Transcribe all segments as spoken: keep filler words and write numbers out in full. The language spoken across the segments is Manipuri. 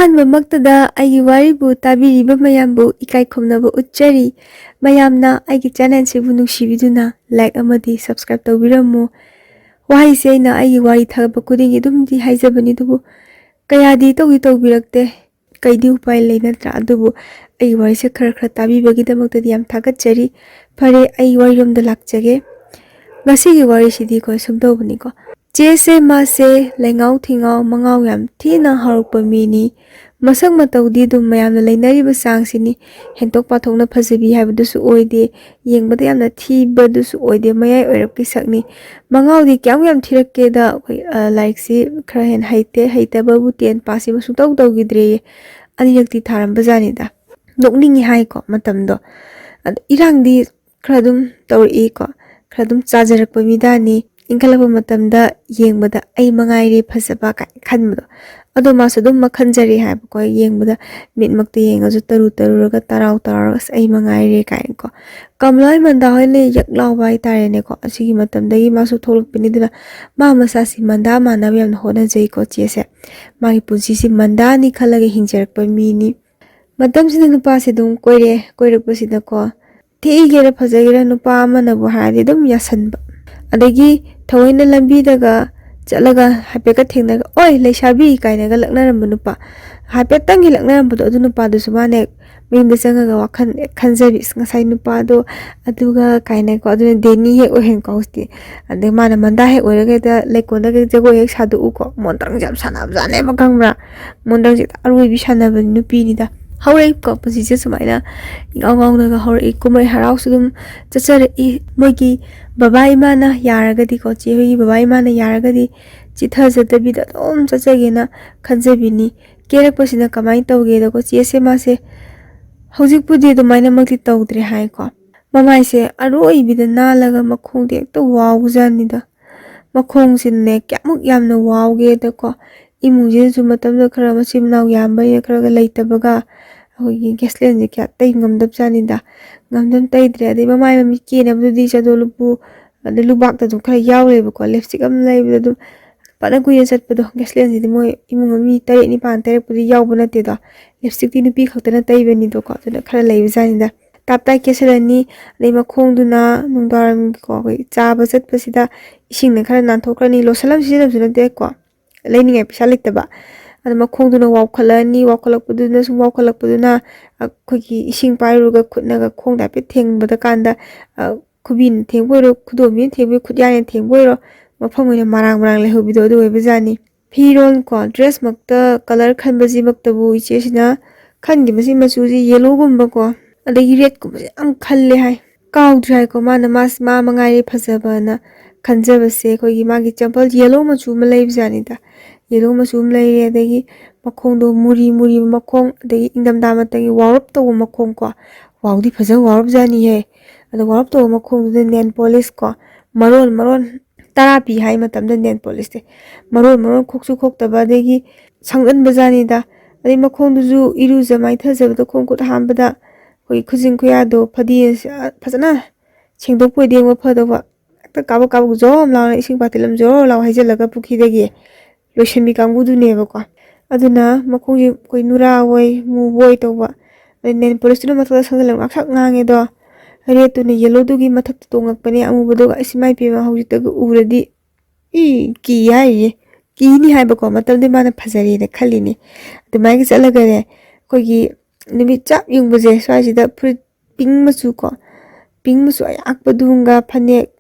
ꯑꯍꯥꯟꯕꯃꯛꯇꯗ ꯑꯩꯒꯤ ꯋꯥꯔꯤꯕꯨ ꯇꯥꯕꯤꯔꯤꯕ ꯃꯌꯥꯝꯕꯨ ꯏꯀꯥꯏ ꯈꯨꯝꯅꯕ ꯎꯠꯆꯔꯤ꯫ ꯃꯌꯥꯝꯅ ꯑꯩꯒꯤ ꯆꯦꯅꯦꯜꯁꯤꯕꯨ ꯅꯨꯡꯁꯤꯕꯤꯗꯨꯅ ꯂꯥꯏꯛ ꯑꯃꯗꯤ ꯁꯕꯁꯀ꯭ꯔꯥꯏꯕ ꯇꯧꯕꯤꯔꯝꯃꯨ꯫ ꯋꯥꯍꯩꯁꯦ ꯑꯩꯅ ꯑꯩꯒꯤ ꯋꯥꯔꯤ ꯊꯥꯒꯠꯄ ꯈꯨꯗꯤꯡꯒꯤ ꯑꯗꯨꯝꯗꯤ ꯍꯥꯏꯖꯕꯅꯤ, ꯑꯗꯨꯕꯨ ꯀꯌꯥꯗꯤ ꯇꯧꯗꯤ ꯇꯧꯕꯤꯔꯛꯇꯦ꯫ ꯀꯩꯗꯤ ꯎꯄꯥꯏ ꯂꯩ, ꯅꯠꯇ꯭ꯔꯥ? ꯑꯗꯨꯕꯨ ꯑꯩꯒꯤ ꯋꯥꯔꯤꯁꯦ ꯈꯔ ꯈꯔ ꯇꯥꯕꯤꯕꯒꯤꯗꯃꯛꯇꯗꯤ ꯌꯥꯝ ꯊꯥꯒꯠꯆꯔꯤ꯫ ꯐꯔꯦ, ꯑꯩ ꯋꯥꯔꯤꯔꯣꯝꯗ ꯂꯥꯛꯆꯒꯦ꯫ ꯉꯁꯤꯒꯤ ꯋꯥꯔꯤꯁꯤꯗꯤꯀꯣ ꯁꯨꯝ ꯇꯧꯕꯅꯤꯀꯣ꯫ ꯆꯦꯁꯦ ꯃꯥꯁꯦ ꯂꯩꯉꯥꯎ ꯊꯤꯉꯥꯎ ꯃꯉꯥꯎ ꯌꯥꯝ ꯊꯤꯅ ꯍꯧꯔꯛꯄ ꯃꯤꯅꯤ꯫ ꯃꯁꯛ ꯃꯇꯧꯗꯤ ꯑꯗꯨꯝ ꯃꯌꯥꯝꯅ ꯂꯩꯅꯔꯤꯕ ꯆꯥꯡꯁꯤꯅꯤ꯫ ꯍꯦꯟꯇꯣꯛ ꯄꯥꯊꯣꯛꯅ ꯐꯖꯕꯤ ꯍꯥꯏꯕꯗꯨꯁꯨ ꯑꯣꯏꯗꯦ, ꯌꯦꯡꯕꯗ ꯌꯥꯝꯅ ꯊꯤꯕꯗꯨꯁꯨ ꯑꯣꯏꯗꯦ, ꯃꯌꯥꯏ ꯑꯣꯏꯔꯞꯀꯤ ꯁꯛꯅꯤ꯫ ꯃꯉꯥꯎꯗꯤ ꯀꯌꯥꯃꯨꯛ ꯌꯥꯝ ꯊꯤꯔꯛꯀꯦꯗ ꯑꯩꯈꯣꯏ, ꯑ, ꯂꯥꯏꯔꯤꯛꯁꯤ ꯈꯔ ꯍꯦꯟꯅ ꯍꯩꯇꯦ, ꯍꯩꯇꯕꯕꯨ ꯇꯦꯟ ꯄꯥꯁꯁꯤꯃ ꯁꯨꯡꯇꯧ ꯇꯧꯈꯤꯗ꯭ꯔꯦꯌꯦ꯫ ꯑꯅꯤꯔꯛꯇꯤ ꯊꯥꯔꯝꯕꯖꯥꯠꯅꯤꯗ꯫ ꯅꯣꯛꯅꯤꯡꯉꯤ ꯍꯥꯏꯀꯣ ꯃꯇꯝꯗꯣ꯫ ꯑꯗꯣ ꯏꯔꯥꯡꯗꯤ ꯈꯔ ꯑꯗꯨꯝ ꯇꯧꯔꯛꯏꯀꯣ, ꯈꯔ ꯑꯗꯨꯝ ꯆꯥꯖꯔꯛꯄ ꯃꯤꯗꯥꯅꯤ꯫ ꯏꯟꯈꯠꯂꯛꯄ ꯃꯇꯝꯗ ꯌꯦꯡꯕꯗ ꯑꯩ ꯃꯉꯥꯏꯔꯦ ꯐꯖꯕ ꯀꯥꯏꯅ ꯈꯟꯕꯗꯣ꯫ ꯑꯗꯣ ꯃꯥꯁꯨ ꯑꯗꯨꯝ ꯃꯈꯟꯖꯔꯦ ꯍꯥꯏꯕꯀꯣ, ꯌꯦꯡꯕꯗ ꯃꯤꯠꯃꯛꯇ ꯌꯦꯡꯉꯁꯨ ꯇꯔꯨ ꯇꯔꯨꯔꯒ ꯇꯔꯥꯎ ꯇꯔꯥꯎꯔꯒ "ꯑꯁ, ꯑꯩ ꯃꯉꯥꯏꯔꯦ" ꯀꯥꯏꯅꯀꯣ꯫ ꯀꯃꯂꯥ ꯍꯣꯏ, ꯃꯟꯗꯥ ꯍꯣꯏꯅ ꯌꯛ ꯂꯥꯎꯕ ꯍꯥꯏꯇꯥꯔꯦꯅꯦꯀꯣ꯫ ꯑꯁꯤꯒꯤ ꯃꯇꯝꯗꯒꯤ ꯃꯥꯁꯨ ꯊꯣꯛꯂꯛꯄꯅꯤ꯫ ꯑꯗꯨꯅ ꯃꯥ ꯃꯁꯥꯁꯤ ꯃꯟꯗꯥ ꯃꯥꯟꯅꯕ ꯌꯥꯝꯅ ꯍꯣꯠꯅꯖꯩꯀꯣ ꯆꯦꯁꯦ꯫ ꯃꯥꯒꯤ ꯄꯨꯟꯁꯤꯁꯤ ꯃꯟꯗꯥꯅꯤ ꯈꯜꯂꯒ ꯍꯤꯡꯖꯔꯛꯄ ꯃꯤꯅꯤ꯫ ꯃꯇꯝꯁꯤꯗ ꯅꯨꯄꯥꯁꯦ ꯑꯗꯨꯝ ꯀꯣꯏꯔꯦ, ꯀꯣꯏꯔꯛꯄꯁꯤꯗꯀꯣ, ꯊꯤꯒꯦꯔꯥ ꯐꯖꯒꯦꯔꯥ ꯅꯨꯄꯥ ꯑꯃꯅꯕꯨ ꯍꯥꯏꯔꯗꯤ ꯑꯗꯨꯝ ꯌꯥꯁꯟꯕ꯫ ꯑꯗꯒꯤ ꯊꯑꯣꯏꯅ ꯂꯝꯕꯤꯗꯒ ꯆꯠꯂꯒ ꯍꯥꯏꯐꯦꯠꯀ ꯊꯦꯡꯅꯔꯒ "ꯑꯣꯏ, ꯂꯩꯁꯥꯕꯤ" ꯀꯥꯏꯅꯒ ꯂꯛꯅꯔꯝꯕ ꯅꯨꯄꯥ꯫ ꯍꯥꯏꯐꯦꯠꯇꯪꯒꯤ ꯂꯛꯅꯔꯝꯕꯗꯣ, ꯑꯗꯨ ꯅꯨꯄꯥꯗꯨꯁꯨ ꯃꯥꯅ ꯍꯦꯛ ꯃꯌꯨꯝꯗ ꯆꯪꯉꯒ ꯋꯥꯈꯜ ꯍꯦꯛ ꯈꯟꯖꯕꯤ, "ꯑꯁ, ꯉꯁꯥꯏ ꯅꯨꯄꯥꯗꯣ ꯑꯗꯨꯒ" ꯀꯥꯏꯅꯀꯣ꯫ ꯑꯗꯨꯅ ꯗꯦꯅꯤ ꯍꯦꯛ ꯑꯣꯏꯍꯟꯀꯣ ꯍꯧꯖꯤꯛꯇꯤ꯫ ꯑꯗꯩ ꯃꯥꯅ ꯃꯟꯗꯥ ꯍꯦꯛ ꯑꯣꯏꯔꯒ ꯍꯦꯛꯇ ꯂꯩꯀꯣꯜꯗꯒ ꯖꯒꯣꯏ ꯍꯦꯛ ꯁꯥꯗꯣꯛꯎꯀꯣ꯫ ꯃꯣꯟꯗ꯭ꯔꯪꯁꯦ ꯌꯥꯝ ꯁꯥꯟꯅꯕꯖꯥꯠꯅꯦꯕ, ꯈꯪꯕ꯭ꯔꯥ? ꯃꯣꯟꯗ꯭ꯔꯪꯁꯦ ꯍꯦꯛꯇ ꯑꯔꯣꯏꯕꯤ ꯁꯥꯟꯅꯕ ꯅꯨꯄꯤꯅꯤꯗ꯫ ꯍꯧꯔꯛꯏꯀꯣ ꯄꯨꯟꯁꯤꯁꯦ ꯁꯨꯃꯥꯏꯅ ꯏꯉꯥꯎ ꯉꯥꯎꯅꯒ ꯍꯧꯔꯛꯏ꯫ ꯀꯨꯝꯍꯩ ꯍꯔꯥꯎꯁꯨ ꯑꯗꯨꯝ ꯆꯠꯆꯔꯛꯏ꯫ ꯃꯣꯏꯒꯤ ꯕꯕꯥ ꯏꯃꯥꯅ ꯌꯥꯔꯒꯗꯤꯀꯣ, ꯆꯦ ꯍꯣꯏꯒꯤ ꯕꯕꯥ ꯏꯃꯥꯅ ꯌꯥꯔꯒꯗꯤ ꯆꯤꯊꯖꯗꯕꯤꯗ ꯑꯗꯨꯝ ꯆꯠꯆꯒꯦꯅ ꯈꯟꯖꯕꯤꯅꯤ꯫ ꯀꯦꯔꯛꯄꯁꯤꯅ ꯀꯃꯥꯏꯅ ꯇꯧꯒꯦꯗꯀꯣ, ꯆꯦꯁꯦ ꯃꯥꯁꯦ ꯍꯧꯖꯤꯛꯄꯨꯗꯤ ꯑꯗꯨꯃꯥꯏꯅꯃꯛꯇꯤ ꯇꯧꯗ꯭ꯔꯦ ꯍꯥꯏꯀꯣ꯫ ꯃꯃꯥꯏꯁꯦ ꯑꯔꯣꯏꯕꯤꯗ ꯅꯥꯜꯂꯒ ꯃꯈꯣꯡꯗꯤ ꯍꯦꯛꯇ ꯋꯥꯎꯕꯖꯥꯠꯅꯤꯗ꯫ ꯃꯈꯣꯡꯁꯤꯅꯅꯦ ꯀꯌꯥꯃꯨꯛ ꯌꯥꯝꯅ ꯋꯥꯎꯒꯦꯗꯀꯣ, ꯏꯃꯨꯡꯁꯤꯅꯁꯨ ꯃꯇꯝꯗꯨꯗ ꯈꯔ ꯃꯆꯤꯟ ꯃꯅꯥꯎ ꯌꯥꯝꯕꯅꯤꯅ ꯈꯔꯒ ꯂꯩꯇꯕꯒ ꯑꯩꯈꯣꯏꯒꯤ ꯒ꯭ꯌꯥꯁꯂꯦꯟꯁꯦ ꯀꯌꯥ ꯇꯩ ꯉꯝꯗꯕꯖꯥꯠꯅꯤꯗ꯫ ꯉꯝꯗꯅ ꯇꯩꯗ꯭ꯔꯦ꯫ ꯑꯗꯩ ꯃꯃꯥꯏ ꯃꯃꯤꯠ ꯀꯦꯅꯕꯗꯨꯗꯤ ꯆꯗꯣ ꯂꯨꯄꯨ, ꯑꯗꯩ ꯂꯨꯕꯥꯛꯇ ꯑꯗꯨꯝ ꯈꯔ ꯌꯥꯎꯔꯦꯕꯀꯣ꯫ ꯂꯤꯞꯁꯇꯤꯛ ꯑꯃ ꯂꯩꯕꯗ ꯑꯗꯨꯝ ꯐꯅ ꯀꯨꯏꯅ ꯆꯠꯄꯗꯣ꯫ ꯒ꯭ꯌꯥꯁꯂꯦꯟꯁꯤꯗꯤ ꯃꯣꯏ ꯏꯃꯨꯡ ꯃꯤ ꯇꯔꯦꯠ ꯅꯤꯄꯥꯟ ꯇꯔꯦꯠꯄꯨꯗꯤ ꯌꯥꯎꯕ ꯅꯠꯇꯦꯗꯣ꯫ ꯂꯤꯞꯁꯇꯤꯛꯇꯤ ꯅꯨꯄꯤ ꯈꯛꯇꯅ ꯇꯩꯕꯅꯤꯗꯣꯀꯣ, ꯑꯗꯨꯅ ꯈꯔ ꯂꯩꯕꯖꯥꯠꯅꯤꯗ꯫ ꯇꯥꯞ ꯇꯥꯏ ꯀꯦꯁꯜꯂꯅꯤ꯫ ꯑꯗꯩ ꯃꯈꯣꯡꯗꯨꯅ ꯅꯨꯡꯗꯥꯡꯋꯥꯏꯔꯝꯒꯤꯀꯣ, ꯑꯩꯈꯣꯏ ꯆꯥꯕ ꯆꯠꯄꯁꯤꯗ ꯏꯁꯤꯡꯅ ꯈꯔ ꯅꯥꯟꯊꯣꯛꯈ꯭ꯔꯅꯤ꯫ ꯂꯣꯁꯟ ꯑꯃ ꯁꯤꯖꯤꯟꯅꯕꯁꯨ ꯅꯠꯇꯦꯀꯣ, ꯂꯩꯅꯤꯡꯉꯥꯏ ꯄꯩꯁꯥ ꯂꯩꯇꯕ꯫ ꯑꯗꯣ ꯃꯈꯣꯡꯗꯨꯅ ꯋꯥꯎꯈꯠꯂꯛꯑꯅꯤ꯫ ꯋꯥꯎꯈꯠꯂꯛꯄꯗꯨꯅ ꯁꯨꯝ ꯋꯥꯎꯈꯠꯂꯛꯄꯗꯨꯅ ꯑꯩꯈꯣꯏꯒꯤ ꯏꯁꯤꯡ ꯄꯥꯏꯔꯨꯔꯒ ꯈꯨꯠꯅꯒ ꯈꯣꯡꯗ ꯍꯥꯏꯐꯦꯠ ꯊꯦꯡꯕꯗ ꯀꯥꯟꯗ, ꯑ, ꯈꯨꯕꯤꯅ ꯊꯦꯡꯕ ꯑꯣꯏꯔꯣ, ꯈꯨꯗꯣꯝꯕꯤꯅ ꯊꯦꯡꯕ ꯑꯣꯏꯔꯣ, ꯈꯨꯠꯌꯥꯏꯅ ꯊꯦꯡꯕ ꯑꯣꯏꯔꯣ, ꯃꯐꯝ ꯑꯣꯏꯅ ꯃꯔꯥꯡ ꯃꯔꯥꯡ ꯂꯩꯍꯧꯕꯤꯗꯣ ꯑꯗꯨ ꯑꯣꯏꯕꯖꯥꯠꯅꯤ꯫ ꯐꯤꯔꯣꯜ ꯀꯣ, ꯗ꯭ꯔꯦꯁꯃꯛꯇ ꯀꯂꯔ ꯈꯟꯕꯁꯤꯃꯛꯇꯕꯨ ꯏꯆꯦꯁꯤꯅ ꯈꯟꯈꯤꯕꯁꯤ ꯃꯆꯨꯁꯤ ꯌꯦꯂꯣꯒꯨꯝꯕ ꯀꯣ, ꯑꯗꯒꯤ ꯔꯦꯗꯀꯨꯝꯕꯁꯦ ꯌꯥꯝ ꯈꯜꯂꯦ ꯍꯥꯏ꯫ ꯀꯥꯎꯗ꯭ꯔꯤ ꯍꯥꯏꯀꯣ, ꯃꯥꯅ ꯃꯥꯁ-, ꯃꯥ ꯃꯉꯥꯏꯔꯦ ꯐꯖꯕꯅ ꯈꯟꯖꯕꯁꯦ꯫ ꯑꯩꯈꯣꯏꯒꯤ ꯃꯥꯒꯤ ꯆꯝꯄꯜ ꯌꯦꯂꯣ ꯃꯆꯨ ꯑꯃ ꯂꯩꯕꯖꯥꯠꯅꯤꯗ꯫ ꯌꯦꯂꯣ ꯃꯆꯨ ꯑꯃ ꯂꯩꯔꯦ, ꯑꯗꯒꯤ ꯃꯈꯣꯡꯗꯣ ꯃꯨꯔꯤ ꯃꯨꯔꯤ ꯃꯈꯣꯡ, ꯑꯗꯒꯤ ꯏꯪꯊꯝꯊꯥ ꯃꯇꯝꯒꯤ ꯋꯥꯎꯔꯞ ꯇꯧꯕ ꯃꯈꯣꯡ ꯀꯣ꯫ ꯋꯥꯎꯗꯤ ꯐꯖꯅ ꯋꯥꯎꯔꯞꯖꯥꯠꯅꯤꯍꯦ꯫ ꯑꯗꯣ ꯋꯥꯎꯔꯞ ꯇꯧꯕ ꯃꯈꯣꯡꯗꯨꯗ ꯅꯦꯜ ꯄꯣꯂꯤꯁ ꯀꯣ, ꯃꯔꯣꯟ ꯃꯔꯣꯟ ꯇꯔꯥ ꯄꯤ ꯍꯥꯏ ꯃꯇꯝꯗ ꯅꯦꯜ ꯄꯣꯂꯤꯁꯁꯦ꯫ ꯃꯔꯣꯟ ꯃꯔꯣꯟ ꯈꯣꯛꯁꯨ ꯈꯣꯛꯇꯕ, ꯑꯗꯒꯤ ꯁꯪꯒꯟꯕꯖꯥꯠꯅꯤꯗ꯫ ꯑꯗꯩ ꯃꯈꯣꯡꯗꯨꯁꯨ ꯏꯔꯨꯖ ꯃꯥꯏꯊꯖꯕꯗ ꯈꯣꯡ ꯈꯨꯠ ꯍꯥꯝꯕꯗ ꯑꯩꯈꯣꯏ ꯈꯨꯖꯤꯟ ꯈꯨꯌꯥꯗꯣ ꯐꯗꯤ ꯐꯖꯅ ꯁꯦꯡꯗꯣꯛꯄ ꯑꯣꯏꯗꯤ ꯌꯦꯡꯕ ꯐꯗꯧꯕ꯫ ꯍꯦꯛꯇ ꯀꯥꯕꯛ ꯀꯥꯕꯛ ꯖꯣꯝ ꯂꯥꯎꯅ ꯏꯁꯤꯡ ꯕꯥꯇꯤꯜ ꯑꯃ ꯖꯣꯔ ꯂꯥꯎ ꯍꯩꯖꯤꯜꯂꯒ ꯄꯨꯈ꯭ꯔꯤꯗꯒꯤ ꯂꯣꯏꯁꯤꯟꯕꯤ ꯀꯥꯡꯕꯨꯗꯨꯅꯦꯕꯀꯣ꯫ ꯑꯗꯨꯅ ꯃꯈꯣꯡꯁꯦ ꯑꯩꯈꯣꯏ ꯅꯨꯔꯥ ꯑꯣꯏ, ꯃꯨꯕ ꯑꯣꯏ ꯇꯧꯕ꯫ ꯑꯗꯩ ꯅꯦꯜ ꯄꯣꯂꯤꯁꯇꯨꯅ ꯃꯊꯛꯇ ꯁꯪꯖꯜꯂꯒ ꯉꯥꯛꯁꯛ ꯉꯥꯡꯉꯦꯗꯣ꯫ ꯔꯦꯠꯇꯨꯅ ꯌꯦꯜꯂꯣꯗꯨꯒꯤ ꯃꯊꯛꯇ ꯇꯣꯡꯉꯛꯄꯅꯦ ꯑꯃꯨꯕꯗꯨꯒ꯫ ꯑꯁ, ꯏꯃꯥ ꯏꯄꯦꯝꯃ, ꯍꯧꯖꯤꯛꯇꯒ ꯎꯔꯗꯤ ꯏ ꯀꯤ ꯍꯥꯏꯔꯤꯌꯦ꯫ ꯀꯤꯅꯤ ꯍꯥꯏꯕꯀꯣ, ꯃꯇꯝꯗꯨ ꯃꯥꯅ ꯐꯖꯔꯦꯅ ꯈꯜꯂꯤꯅꯦ꯫ ꯑꯗꯨꯃꯥꯏꯅ ꯆꯠꯂꯒꯅꯦ, ꯑꯩꯈꯣꯏꯒꯤ ꯅꯨꯃꯤꯠ ꯆꯞ ꯌꯨꯡꯕꯁꯦ ꯁ꯭ꯋꯥꯏꯁꯤꯗ ꯐꯨꯔꯤꯠ ꯄꯤꯡ ꯃꯆꯨ ꯀꯣ, ꯄꯤꯡ ꯃꯆꯨ ꯑꯌꯥꯛꯄꯗꯨꯝꯒ ꯐꯅꯦꯛ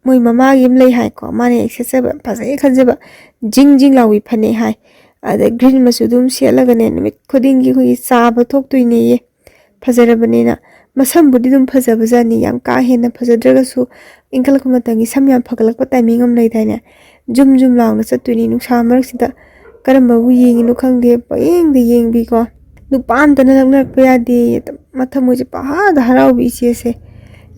ꯃꯣꯏ ꯃꯃꯥꯒꯤ ꯑꯃ ꯂꯩ ꯍꯥꯏꯀꯣ, ꯃꯥꯅ ꯍꯦꯛ ꯁꯦꯠꯆꯕ ꯐꯖꯩ ꯈꯟꯖꯕ ꯖꯤꯡ ꯖꯤꯡ ꯂꯥꯎꯕꯤ ꯐꯅꯦꯛ ꯍꯥꯏ꯫ ꯑꯗ ꯒ꯭ꯔꯤꯟ ꯃꯆꯨꯗꯨꯝ ꯁꯦꯠꯂꯒꯅꯦ, ꯅꯨꯃꯤꯠ ꯈꯨꯗꯤꯡꯒꯤ ꯑꯩꯈꯣꯏꯒꯤ ꯆꯥꯕ ꯊꯣꯛꯇꯣꯏꯅꯦꯌꯦ꯫ ꯐꯖꯔꯕꯅꯤꯅ꯫ ꯃꯁꯝꯕꯨꯗꯤ ꯑꯗꯨꯝ ꯐꯖꯕꯖꯥꯠꯅꯤ, ꯌꯥꯝ ꯀꯥ ꯍꯦꯟꯅ ꯐꯖꯗ꯭ꯔꯒꯁꯨ ꯏꯟꯈꯠꯂꯛꯄ ꯃꯇꯝꯒꯤ ꯁꯝ ꯌꯥꯝ ꯐꯒꯠꯂꯛꯄ ꯇꯥꯏꯃꯤꯡ ꯑꯃ ꯂꯩꯗꯥꯏꯅꯦ? ꯖꯨꯝ ꯖꯨꯝ ꯂꯥꯎꯅ ꯆꯠꯇꯣꯏꯅꯤ ꯅꯨꯡꯁꯥ ꯃꯔꯛꯁꯤꯗ꯫ ꯀꯔꯝꯕꯕꯨ ꯌꯦꯡꯉꯤꯅꯣ ꯈꯪꯗꯦ, ꯄꯪꯌꯦꯡꯗ ꯌꯦꯡꯕꯤꯀꯣ꯫ ꯅꯨꯄꯥ ꯑꯝꯇꯅ ꯂꯛꯅꯔꯛꯄ ꯌꯥꯗꯦ꯫ ꯃꯊꯃꯣꯏꯁꯦ ꯄꯪꯍꯥꯗ ꯍꯔꯥꯎꯕꯤ ꯏꯆꯦꯁꯦ꯫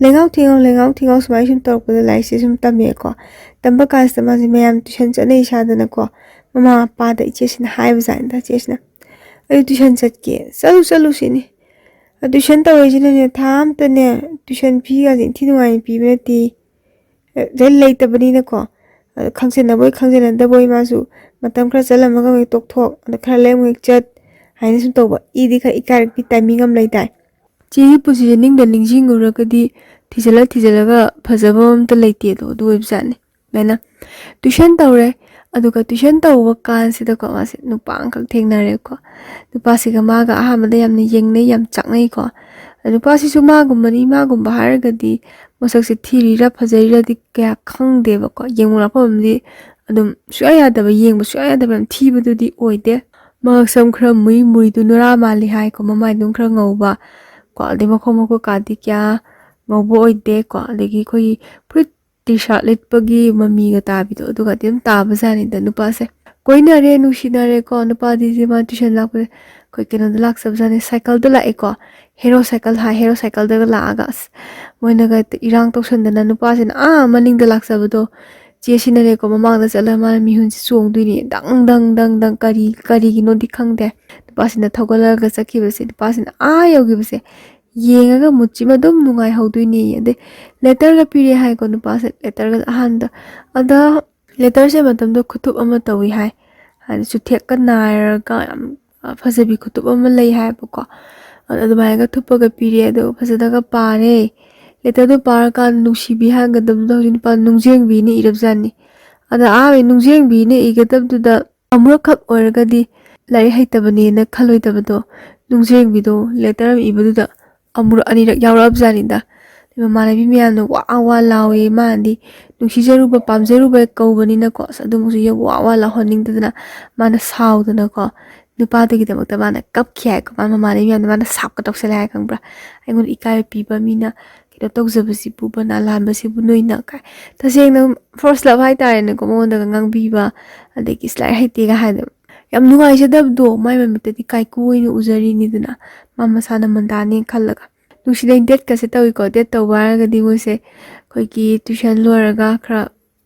"ꯂꯩꯉꯥꯎ ꯊꯤꯉꯥꯎ, ꯂꯩꯉꯥꯎ ꯊꯤꯉꯥꯎ" ꯁꯨꯃꯥꯏꯅ ꯁꯨꯝ ꯇꯧꯔꯛꯄꯗ ꯂꯥꯏꯔꯤꯛꯁꯦ ꯁꯨꯝ ꯇꯝꯃꯦꯀꯣ꯫ ꯇꯝꯕ ꯀꯥꯟꯁꯤꯗ ꯃꯥꯁꯦ ꯃꯌꯥꯝ ꯇꯨꯏꯁꯟ ꯆꯠꯅꯩ ꯁꯥꯗꯅꯀꯣ꯫ ꯃꯃꯥ ꯃꯄꯥꯗ ꯏꯆꯦꯁꯤꯅ ꯍꯥꯏꯕꯖꯥꯠꯅꯤꯗ, ꯏꯆꯦꯁꯤꯅ, "ꯑꯩ ꯇꯨꯏꯁꯟ ꯆꯠꯀꯦ"꯫ "ꯆꯠꯂꯨ, ꯆꯠꯂꯨ" ꯁꯤꯅꯤ꯫ ꯑ, ꯇꯨꯏꯁꯟ ꯇꯧꯔꯤꯁꯤꯅꯅꯦ, ꯊꯥ ꯑꯝꯇꯅꯦ ꯇꯨꯏꯁꯟ ꯐꯤꯒꯁꯦ ꯏꯟꯊꯤ ꯅꯨꯡꯉꯥꯏꯅ ꯄꯤꯕ ꯅꯠꯇꯦ꯫ ꯑ, ꯂꯩꯇꯕꯅꯤꯅꯀꯣ꯫ ꯑꯗ ꯈꯪꯖꯟꯅꯕꯣꯏ ꯈꯪꯖꯟꯅꯗꯕꯣꯏ ꯃꯥꯁꯨ ꯃꯇꯝ ꯈꯔ ꯆꯠꯂꯝꯃꯒ ꯑꯃꯨꯛ ꯇꯣꯛꯊꯣꯛ, ꯑꯗ ꯈꯔ ꯂꯩꯔ ꯑꯃꯨꯛ ꯆꯠ ꯍꯥꯏꯅ ꯁꯨꯝ ꯇꯧꯕ꯫ ꯏꯗꯤ ꯈꯔ ꯏꯀꯥꯏꯔꯛꯄꯤ ꯇꯥꯏꯃꯤꯡ ꯑꯃ ꯂꯩꯗꯥꯏ? ꯆꯦꯒꯤ ꯄꯨꯟꯁꯤꯁꯦ ꯅꯤꯡꯗ ꯅꯤꯡꯁꯤꯡꯉꯨꯔꯒꯗꯤ ꯊꯤꯖꯤꯜꯂ ꯊꯤꯖꯤꯜꯂꯒ ꯐꯖꯕ ꯑꯝꯇ ꯂꯩꯇꯦ ꯑꯗꯣ, ꯑꯗꯨ ꯑꯣꯏꯕꯖꯥꯠꯅꯤ꯫ ꯑꯗꯨꯃꯥꯏꯅ ꯇ꯭ꯋꯤꯁꯟ ꯇꯧꯔꯦ꯫ ꯑꯗꯨꯒ ꯇ꯭ꯋꯤꯁꯟ ꯇꯧꯕ ꯀꯥꯟꯁꯤꯗꯀꯣ, ꯃꯥꯁꯦ ꯅꯨꯄꯥ ꯑꯃꯈꯛ ꯊꯦꯡꯅꯔꯦꯀꯣ꯫ ꯅꯨꯄꯥꯁꯤꯒ ꯃꯥꯒ ꯑꯍꯥꯟꯕꯗ ꯌꯥꯝꯅ ꯌꯦꯡꯅꯩ, ꯌꯥꯝ ꯆꯥꯛꯅꯩꯀꯣ꯫ ꯑꯗ ꯅꯨꯄꯥꯁꯤꯁꯨ ꯃꯥꯒꯨꯝꯕꯅꯤ, ꯃꯥꯒꯨꯝꯕ ꯍꯥꯏꯔꯒꯗꯤ ꯃꯁꯛꯁꯦ ꯊꯤꯔꯤꯔꯥ ꯐꯖꯔꯤꯔꯗꯤ ꯀꯌꯥ ꯈꯪꯗꯦꯕꯀꯣ꯫ ꯌꯦꯡꯉꯨ ꯂꯥꯛꯄꯝꯗꯤ ꯑꯗꯨꯝ ꯁꯨꯡꯌꯥ ꯌꯥꯗꯕ, ꯌꯦꯡꯕ ꯁꯨꯡꯌꯥ ꯌꯥꯗꯕ, ꯌꯥꯝ ꯊꯤꯕꯗꯨꯗꯤ ꯑꯣꯏꯗꯦ꯫ ꯃꯉꯛꯁꯝ ꯈꯔ ꯃꯨꯏ ꯃꯨꯏꯗꯨ ꯅꯨꯔꯥ ꯃꯥꯜꯂꯤ ꯍꯥꯏꯀꯣ, ꯃꯃꯥꯏ ꯑꯗꯨꯝ ꯈꯔ ꯉꯧꯕ ꯀꯣ꯫ ꯑꯗꯩ ꯃꯈꯣꯡ ꯃꯈꯨꯠ ꯀꯥꯗꯤ ꯀꯌꯥ ꯉꯧꯕ ꯑꯣꯏꯗꯦꯀꯣ꯫ ꯑꯗꯒꯤ ꯑꯩꯈꯣꯏꯒꯤ ꯐꯨꯔꯤꯠ ꯇꯤ ꯁꯥꯔꯠ ꯂꯤꯠꯄꯒꯤ ꯃꯃꯤꯒ ꯇꯥꯕꯤꯗꯣ, ꯑꯗꯨꯒꯗꯤ ꯑꯗꯨꯝ ꯇꯥꯕꯖꯥꯠꯅꯤꯗ ꯅꯨꯄꯥꯁꯦ꯫ ꯀꯣꯏꯅꯔꯦ, ꯅꯨꯡꯁꯤꯅꯔꯦꯀꯣ꯫ ꯅꯨꯄꯥꯗꯤ ꯁꯤ ꯃꯥ ꯇ꯭ꯋꯤꯁꯟ ꯂꯥꯛꯄꯁꯦ ꯑꯩꯈꯣꯏ ꯀꯩꯅꯣꯗ ꯂꯥꯛꯆꯕꯖꯥꯠꯅꯤ, ꯁꯥꯏꯀꯜꯗ ꯂꯥꯛꯑꯦꯀꯣ꯫ ꯍꯦꯔꯣ ꯁꯥꯏꯀꯜ ꯍꯥꯏ, ꯍꯦꯔꯣ ꯁꯥꯏꯀꯜꯗꯒ ꯂꯥꯛꯑꯒ ꯑꯁ ꯃꯣꯏꯅꯒ ꯏꯔꯥꯡ ꯇꯧꯁꯟꯗꯅ ꯅꯨꯄꯥꯁꯤꯅ ꯑꯥ ꯃꯅꯤꯡꯗ ꯂꯥꯛꯆꯕꯗꯣ, ꯆꯦ ꯁꯤꯅꯔꯦꯀꯣ꯫ ꯃꯃꯥꯡꯗ ꯆꯠꯂꯒ ꯃꯥꯅ ꯃꯤꯍꯨꯟꯁꯦ ꯆꯣꯡꯗꯣꯏꯅꯤ, ꯗꯪ ꯗꯪ ꯗꯪ ꯗꯪ, ꯀꯔꯤ ꯀꯔꯤꯒꯤꯅꯣꯗꯤ ꯈꯪꯗꯦ꯫ ꯅꯨꯄꯥꯁꯤꯅ ꯊꯧꯒꯠꯂꯒ ꯆꯠꯈꯤꯕꯁꯦ, ꯅꯨꯄꯥꯁꯤꯅ ꯑꯥ ꯌꯧꯈꯤꯕꯁꯦ ꯌꯦꯡꯉꯒ ꯃꯨꯠꯁꯤꯃ ꯑꯗꯨꯝ ꯅꯨꯡꯉꯥꯏꯍꯧꯗꯣꯏꯅꯦ꯫ ꯑꯗꯩ ꯂꯦꯇꯔꯒ ꯄꯤꯔꯦ ꯍꯥꯏꯀꯣ ꯅꯨꯄꯥꯁꯦ, ꯂꯦꯇꯔꯒ ꯑꯍꯥꯟꯕꯗ꯫ ꯑꯗ ꯂꯦꯇꯔꯁꯦ ꯃꯇꯝꯗꯣ ꯈꯨꯇꯨꯞ ꯑꯃ ꯇꯧꯏ ꯍꯥꯏ, ꯍꯥꯏꯗꯤ ꯆꯨꯊꯦꯛꯀ ꯅꯥꯏꯔꯒ ꯌꯥꯝ ꯐꯖꯕꯤ ꯈꯨꯇꯨꯞ ꯑꯃ ꯂꯩ ꯍꯥꯏꯕꯀꯣ꯫ ꯑꯗ ꯑꯗꯨꯃꯥꯏꯅꯒ ꯊꯨꯞꯄꯒ ꯄꯤꯔꯦ, ꯑꯗꯨꯒ ꯐꯖꯅꯒ ꯄꯥꯔꯦ꯫ ꯂꯦꯇꯔꯗꯣ ꯄꯥꯔꯀꯥꯟꯗ ꯅꯨꯡꯁꯤꯕꯤ ꯍꯥꯏꯒꯗꯕꯗꯣ ꯍꯧꯖꯤꯛ ꯅꯨꯄꯥ ꯅꯨꯡꯖꯦꯡꯕꯤꯅ ꯏꯔꯕꯖꯥꯠꯅꯤ꯫ ꯑꯗ ꯑꯍꯥꯟꯕ ꯅꯨꯡꯖꯦꯡꯕꯤꯅ ꯏꯒꯗꯕꯗꯨꯗ ꯑꯃꯨꯔꯛꯈꯛ ꯑꯣꯏꯔꯒꯗꯤ ꯂꯥꯏꯔꯤꯛ ꯍꯩꯇꯕꯅꯦꯅ ꯈꯜꯂꯣꯏꯗꯕꯗꯣ, ꯅꯨꯡꯖꯦꯡꯕꯤꯗꯣ ꯂꯦꯇꯔ ꯑꯃ ꯏꯕꯗꯨꯗ ꯑꯃꯨꯔꯛ ꯑꯅꯤꯔꯛ ꯌꯥꯎꯔꯛꯑꯕꯖꯥꯠꯅꯤꯗ꯫ ꯃꯃꯥꯟꯅꯕꯤ ꯃꯌꯥꯝꯅ ꯋꯥ ꯋꯥ ꯂꯥꯎꯋꯦ꯫ ꯃꯥꯅꯗꯤ ꯅꯨꯡꯁꯤꯖꯔꯨꯕ ꯄꯥꯝꯖꯔꯨꯕ ꯀꯧꯕꯅꯤꯅꯀꯣ, ꯑꯁ ꯑꯗꯨꯃꯛꯁꯨ ꯌꯥꯝ ꯋꯥ ꯋꯥ ꯂꯥꯎꯍꯟꯅꯤꯡꯗꯗꯅ ꯃꯥꯅ ꯁꯥꯎꯗꯅꯀꯣ, ꯅꯨꯄꯥꯗꯨꯒꯤꯗꯃꯛꯇ ꯃꯥꯅ ꯀꯞꯈꯤ ꯍꯥꯏꯀꯣ꯫ ꯃꯥ ꯃꯃꯥꯟꯅꯕꯤ ꯃꯌꯥꯝꯅ ꯃꯥꯅ ꯁꯥꯞꯀ ꯇꯧꯁꯜꯂꯦ ꯍꯥꯏ, ꯈꯪꯕ꯭ꯔꯥ? "ꯑꯩꯉꯣꯟꯗ ꯏꯀꯥꯏꯕ ꯄꯤꯕ ꯃꯤꯅ ꯀꯩꯅꯣ ꯇꯧꯖꯕꯁꯤꯕꯨ, ꯕꯅꯥ ꯂꯥꯟꯕꯁꯤꯕꯨ ꯅꯣꯏꯅ" ꯀꯥꯏ꯫ ꯇꯁꯦꯡꯅ ꯐꯥꯔꯁ ꯂꯞ ꯍꯥꯏꯇꯥꯔꯦꯅꯦꯀꯣ, ꯃꯉꯣꯟꯗꯒ ꯉꯥꯡꯕꯤꯕ, ꯑꯗꯒꯤ "ꯏꯁ ꯂꯥꯏꯔꯤꯛ ꯍꯩꯇꯦꯒ" ꯍꯥꯏꯗꯅ ꯌꯥꯝ ꯅꯨꯡꯉꯥꯏꯖꯗꯕꯗꯣ, ꯃꯥꯏ ꯃꯃꯤꯠꯇꯗꯤ ꯀꯥꯏꯀꯨ ꯑꯣꯏꯅ ꯎꯖꯔꯤꯅꯤꯗꯅ, ꯃꯥ ꯃꯁꯥꯅ ꯃꯟꯗꯥꯅꯤ ꯈꯜꯂꯒ꯫ ꯅꯨꯡꯁꯤꯅꯩ ꯗꯦꯠꯀꯁꯦ ꯇꯧꯏꯀꯣ꯫ ꯗꯦꯠ ꯇꯧꯕ ꯍꯥꯏꯔꯒꯗꯤ ꯃꯣꯏꯁꯦ ꯑꯩꯈꯣꯏꯒꯤ ꯇ꯭ꯋꯤꯁꯟ ꯂꯣꯏꯔꯒ ꯈꯔ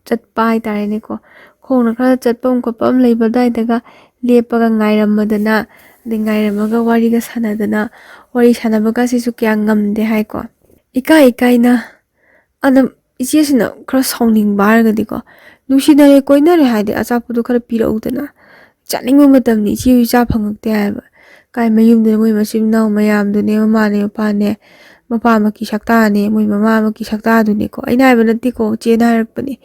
ꯆꯠꯄ ꯍꯥꯏꯇꯥꯔꯦꯅꯦꯀꯣ, ꯈꯣꯡꯅ ꯈꯔ ꯆꯠꯐꯝ ꯈꯣꯠꯄ ꯑꯃ ꯂꯩꯕ ꯑꯗꯨꯋꯥꯏꯗꯒ ꯂꯦꯞꯄꯒ ꯉꯥꯏꯔꯝꯃꯗꯅ, ꯑꯗꯩ ꯉꯥꯏꯔꯝꯃꯒ ꯋꯥꯔꯤꯒ ꯁꯥꯟꯅꯗꯅ, ꯋꯥꯔꯤ ꯁꯥꯟꯅꯕꯒꯁꯤꯁꯨ ꯀꯌꯥ ꯉꯝꯗꯦ ꯍꯥꯏꯀꯣ꯫ ꯏꯀꯥꯏ ꯏꯀꯥꯏꯅ ꯑꯗꯨꯝ ꯏꯆꯦꯁꯤꯅ ꯈꯔ ꯁꯥꯎꯅꯤꯡꯕ ꯍꯥꯏꯔꯒꯗꯤꯀꯣ, ꯅꯨꯡꯁꯤꯅꯔꯦ ꯀꯣꯏꯅꯔꯦ ꯍꯥꯏꯗꯤ ꯑꯆꯥꯄꯣꯠꯇꯣ ꯈꯔ ꯄꯤꯔꯛꯎꯗꯅ꯫ ꯆꯥꯅꯤꯡꯕ ꯃꯇꯝꯅꯤ ꯏꯆꯦ ꯍꯣꯏ ꯆꯥ ꯐꯪꯉꯛꯇꯦ ꯍꯥꯏꯕ꯫ ꯀꯥꯏ ꯃꯌꯨꯝꯗꯅ ꯃꯣꯏ ꯃꯆꯤꯟ ꯃꯅꯥꯎ ꯃꯌꯥꯝꯗꯨꯅꯦ, ꯃꯃꯥꯅꯦ ꯃꯄꯥꯅꯦ, ꯃꯄꯥ ꯑꯃꯒꯤ ꯁꯛꯇꯥꯅꯦ, ꯃꯣꯏ ꯃꯃꯥ ꯑꯃꯒꯤ ꯁꯛꯇꯥꯗꯨꯅꯦꯀꯣ꯫ ꯑꯩꯅ ꯍꯥꯏꯕ ꯅꯠꯇꯦꯀꯣ, ꯆꯦꯅ ꯍꯥꯏꯔꯛꯄꯅꯦ꯫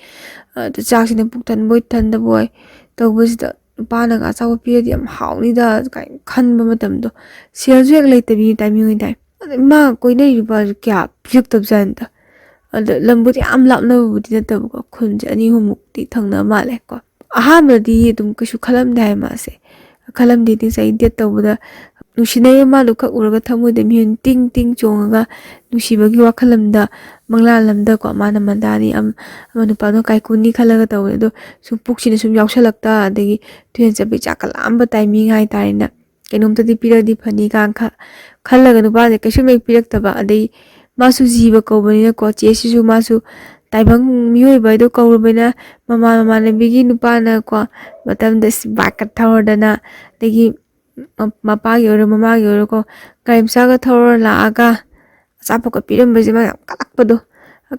ꯑꯗ ꯆꯥꯛꯁꯤꯅ ꯄꯨꯛ ꯊꯟꯕꯣꯏ ꯊꯟꯗꯕꯣꯏ ꯇꯧꯕꯁꯤꯗ ꯅꯨꯄꯥꯅꯒ ꯑꯆꯥꯄꯣꯠ ꯄꯤꯔꯗꯤ ꯌꯥꯝ ꯍꯥꯎꯅꯤꯗ ꯀꯥꯏꯅ ꯈꯟꯕ ꯃꯇꯝꯗꯣ꯫ ꯁꯦꯜꯁꯨ ꯍꯦꯛ ꯂꯩꯇꯕꯤ ꯇꯥꯏꯃꯤꯡ ꯑꯣꯏꯇꯥꯏ꯫ ꯑꯗ ꯃꯥ ꯀꯣꯏꯅꯔꯤꯕ ꯅꯨꯄꯥꯁꯨ ꯀꯌꯥ ꯄꯤꯔꯛꯇꯕꯖꯥꯠꯅꯤꯗ꯫ ꯑꯗ ꯂꯝꯕꯨꯗꯤ ꯌꯥꯝ ꯂꯥꯞꯅꯕꯕꯨꯗꯤ ꯅꯠꯇꯕꯀꯣ, ꯈꯨꯟꯁꯦ ꯑꯅꯤ ꯑꯍꯨꯝꯃꯨꯛꯇꯤ ꯊꯪꯅꯕ ꯃꯥꯜꯂꯦ ꯀꯣ꯫ ꯑꯍꯥꯟꯕꯗꯗꯤ ꯑꯗꯨꯝ ꯀꯩꯁꯨ ꯈꯜꯂꯝꯗꯦ ꯍꯥꯏ ꯃꯥꯁꯦ꯫ ꯈꯜꯂꯝꯗꯦꯗꯤ ꯉꯁꯥꯏ ꯗꯦꯠ ꯇꯧꯕꯗ ꯅꯨꯡꯁꯤꯅꯩꯕ ꯃꯥꯗꯣ ꯈꯛ ꯎꯔꯒ ꯊꯃꯣꯏꯗ ꯃꯤꯍꯨꯟ ꯇꯤꯡ ꯇꯤꯡ ꯆꯣꯡꯉꯒ ꯅꯨꯡꯁꯤꯕꯒꯤ ꯋꯥꯈꯜ ꯑꯃꯗ, ꯃꯪꯂꯥꯟ ꯑꯃꯗꯀꯣ, ꯃꯥꯅ ꯃꯟꯗꯥꯅꯤ ꯑꯃ, ꯑꯃ ꯅꯨꯄꯥꯗꯣ ꯀꯥꯏꯀꯨꯅꯤ ꯈꯜꯂꯒ ꯇꯧꯕꯅꯦ꯫ ꯑꯗꯣ ꯁꯨꯝ ꯄꯨꯛꯁꯤꯅ ꯁꯨꯝ ꯌꯥꯎꯁꯜꯂꯛꯇ, ꯑꯗꯒꯤ ꯇꯨꯏꯁꯟ ꯆꯠꯄꯩ ꯆꯥꯛꯀ ꯂꯥꯝꯕ ꯇꯥꯏꯃꯤꯡ ꯍꯥꯏꯇꯥꯔꯦꯅꯦ꯫ ꯀꯩꯅꯣꯝꯇꯗꯤ ꯄꯤꯔꯛꯑꯗꯤ ꯐꯅꯤ ꯀꯥꯏꯅ ꯈ-, ꯈꯜꯂꯒ ꯅꯨꯄꯥꯁꯦ ꯀꯩꯁꯨꯝ ꯍꯦꯛ ꯄꯤꯔꯛꯇꯕ꯫ ꯑꯗꯩ ꯃꯥꯁꯨ ꯖꯤꯕ ꯀꯧꯕꯅꯤꯅꯀꯣ, ꯆꯦꯁꯤꯁꯨ ꯃꯥꯁꯨ ꯇꯥꯏꯕꯪ ꯃꯤꯑꯣꯏꯕ ꯍꯥꯏꯗꯣ ꯀꯧꯔꯕꯅꯤꯅ ꯃꯃꯥꯟ ꯃꯃꯥꯟꯅꯕꯤꯒꯤ ꯅꯨꯄꯥꯅꯀꯣ ꯃꯇꯝꯗ ꯕꯥꯏꯛꯀ ꯊꯧꯔꯗꯅ, ꯑꯗꯒꯤ ꯃ-, ꯃꯄꯥꯒꯤ ꯑꯣꯏꯔꯣ ꯃꯃꯥꯒꯤ ꯑꯣꯏꯔꯣꯀꯣ, ꯒꯥꯔꯤ ꯃꯆꯥꯒ ꯊꯧꯔ ꯂꯥꯛꯑꯒ ꯑꯆꯥꯄꯣꯠꯀ ꯄꯤꯔꯝꯕꯁꯦ ꯃꯥ ꯌꯥꯝ ꯀꯜꯂꯛꯄꯗꯣ,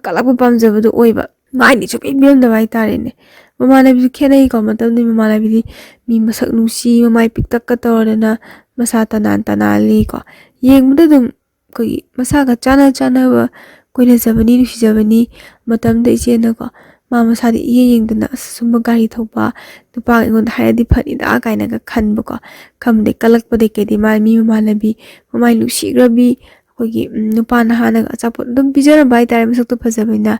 ꯀꯜꯂꯛꯄ ꯄꯥꯝꯖꯕꯗꯣ ꯑꯣꯏꯕ꯫ ꯃꯥꯏꯗꯤ ꯁꯨꯡꯄꯤ ꯄꯤꯔꯝꯗꯕ ꯍꯥꯏꯇꯥꯔꯦꯅꯦ꯫ ꯃꯃꯥꯟꯅꯕꯤꯁꯨ ꯈꯦꯠꯅꯩꯀꯣ, ꯃꯇꯝꯗꯨꯒꯤ ꯃꯃꯥꯟꯅꯕꯤꯗꯤ ꯃꯤ ꯃꯁꯛ ꯅꯨꯡꯁꯤ, ꯃꯃꯥꯏ ꯄꯤꯛꯇꯛꯀ ꯇꯧꯔꯗꯅ ꯃꯁꯥ ꯇꯅꯥꯟ ꯇꯅꯥꯜꯂꯤꯀꯣ꯫ ꯌꯦꯡꯕꯗ ꯑꯗꯨꯝ ꯑꯩꯈꯣꯏꯒꯤ ꯃꯁꯥꯒ ꯆꯥꯟꯅ ꯆꯥꯟꯅꯕ ꯀꯣꯏꯅꯖꯕꯅꯤ, ꯅꯨꯡꯁꯤꯖꯕꯅꯤ꯫ ꯃꯇꯝꯗ ꯏꯆꯦꯅꯀꯣ ꯃꯥ ꯃꯁꯥꯗꯤ ꯏꯌꯦꯡ ꯌꯦꯡꯗꯅ, "ꯑꯁ, ꯁꯨꯝꯕ ꯒꯥꯔꯤ ꯊꯧꯕ ꯅꯨꯄꯥ ꯑꯩꯉꯣꯟꯗ ꯍꯥꯏꯔꯗꯤ ꯐꯅꯤꯗ" ꯀꯥꯏꯅꯒ ꯈꯟꯕꯀꯣ꯫ ꯈꯟꯕꯗꯩ ꯀꯜꯂꯛꯄꯗꯩ ꯀꯩꯗꯤ ꯃꯥ ꯃꯤ ꯃꯃꯥꯟꯅꯕꯤ, ꯃꯃꯥꯏ ꯅꯨꯡꯁꯤꯈ꯭ꯔꯕꯤ, ꯑꯩꯈꯣꯏꯒꯤ, ꯎꯝ, ꯅꯨꯄꯥ ꯅꯍꯥꯅꯒ ꯑꯆꯥꯄꯣꯠ ꯑꯗꯨꯝ ꯄꯤꯖꯔꯝꯕ ꯍꯥꯏꯇꯥꯔꯦ, ꯃꯁꯛꯇꯣ ꯐꯖꯕꯅꯤꯅ꯫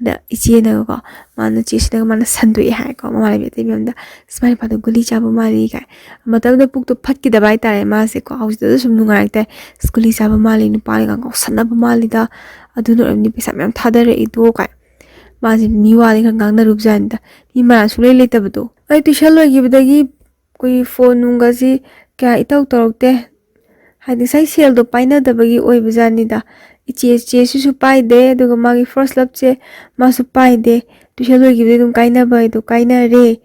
ꯑꯗ ꯏꯆꯦꯅꯒꯀꯣ, ꯃꯥꯅ, ꯆꯦꯁꯤꯅꯒ ꯃꯥꯅ ꯁꯟꯗꯣꯛꯑꯦ ꯍꯥꯏꯀꯣ, ꯃꯃꯥꯟꯅꯕꯤ ꯑꯇꯩ ꯃꯌꯥꯝꯗ, "ꯑꯁ, ꯃꯥꯏ ꯅꯨꯄꯥꯗꯣ ꯒꯨꯂꯤ ꯆꯥꯕ ꯃꯥꯜꯂꯤ" ꯀꯥꯏ꯫ ꯃꯇꯝꯗ ꯄꯨꯛꯇꯣ ꯐꯠꯈꯤꯗꯕ ꯍꯥꯏꯇꯥꯔꯦ ꯃꯥꯁꯦꯀꯣ꯫ ꯍꯧꯖꯤꯛꯇꯗ ꯁꯨꯝ ꯅꯨꯡꯉꯥꯏꯔꯛꯇꯦ꯫ "ꯑꯁ, ꯒꯨꯂꯤ ꯆꯥꯕ ꯃꯥꯜꯂꯤ, ꯅꯨꯄꯥꯅꯒ ꯉꯥꯎꯁꯟꯅꯕ ꯃꯥꯜꯂꯤꯗ, ꯑꯗꯨꯅ ꯑꯣꯏꯔꯝꯅꯤ ꯄꯩꯁꯥ ꯃꯌꯥꯝ ꯊꯥꯗꯔꯛꯏꯗꯣ" ꯀꯥꯏ꯫ ꯃꯥꯁꯦ ꯃꯤꯋꯥꯗꯤ ꯈꯔ ꯉꯥꯡꯅꯔꯨꯕꯖꯥꯠꯅꯤꯗ꯫ ꯃꯤ ꯃꯔꯥꯜ ꯁꯨꯡꯂꯩ ꯂꯩꯇꯕꯗꯣ꯫ ꯑꯩ ꯇꯨꯏꯁꯟ ꯂꯣꯏꯈꯤꯕꯗꯒꯤ ꯑꯩꯈꯣꯏꯒꯤ ꯐꯣꯟ ꯅꯨꯡꯒꯁꯤ ꯀꯌꯥ ꯏꯇꯧ ꯇꯧꯔꯛꯇꯦ꯫ ꯍꯥꯏꯗꯤ ꯉꯁꯥꯏ ꯁꯦꯜꯗꯣ ꯄꯥꯏꯅꯗꯕꯒꯤ ꯑꯣꯏꯕꯖꯥꯠꯅꯤꯗ꯫ ꯏꯆꯦ, ꯆꯦꯁꯤꯁꯨ ꯄꯥꯏꯗꯦ, ꯑꯗꯨꯒ ꯃꯥꯒꯤ first loveꯁꯦ ꯃꯥꯁꯨ ꯄꯥꯏꯗꯦ꯫ ꯇꯨꯏꯁꯟ ꯂꯣꯏꯈꯤꯕꯗꯒꯤ ꯑꯗꯨꯝ ꯀꯥꯏꯅꯕ ꯍꯥꯏꯗꯣ ꯀꯥꯏꯅꯔꯦ꯫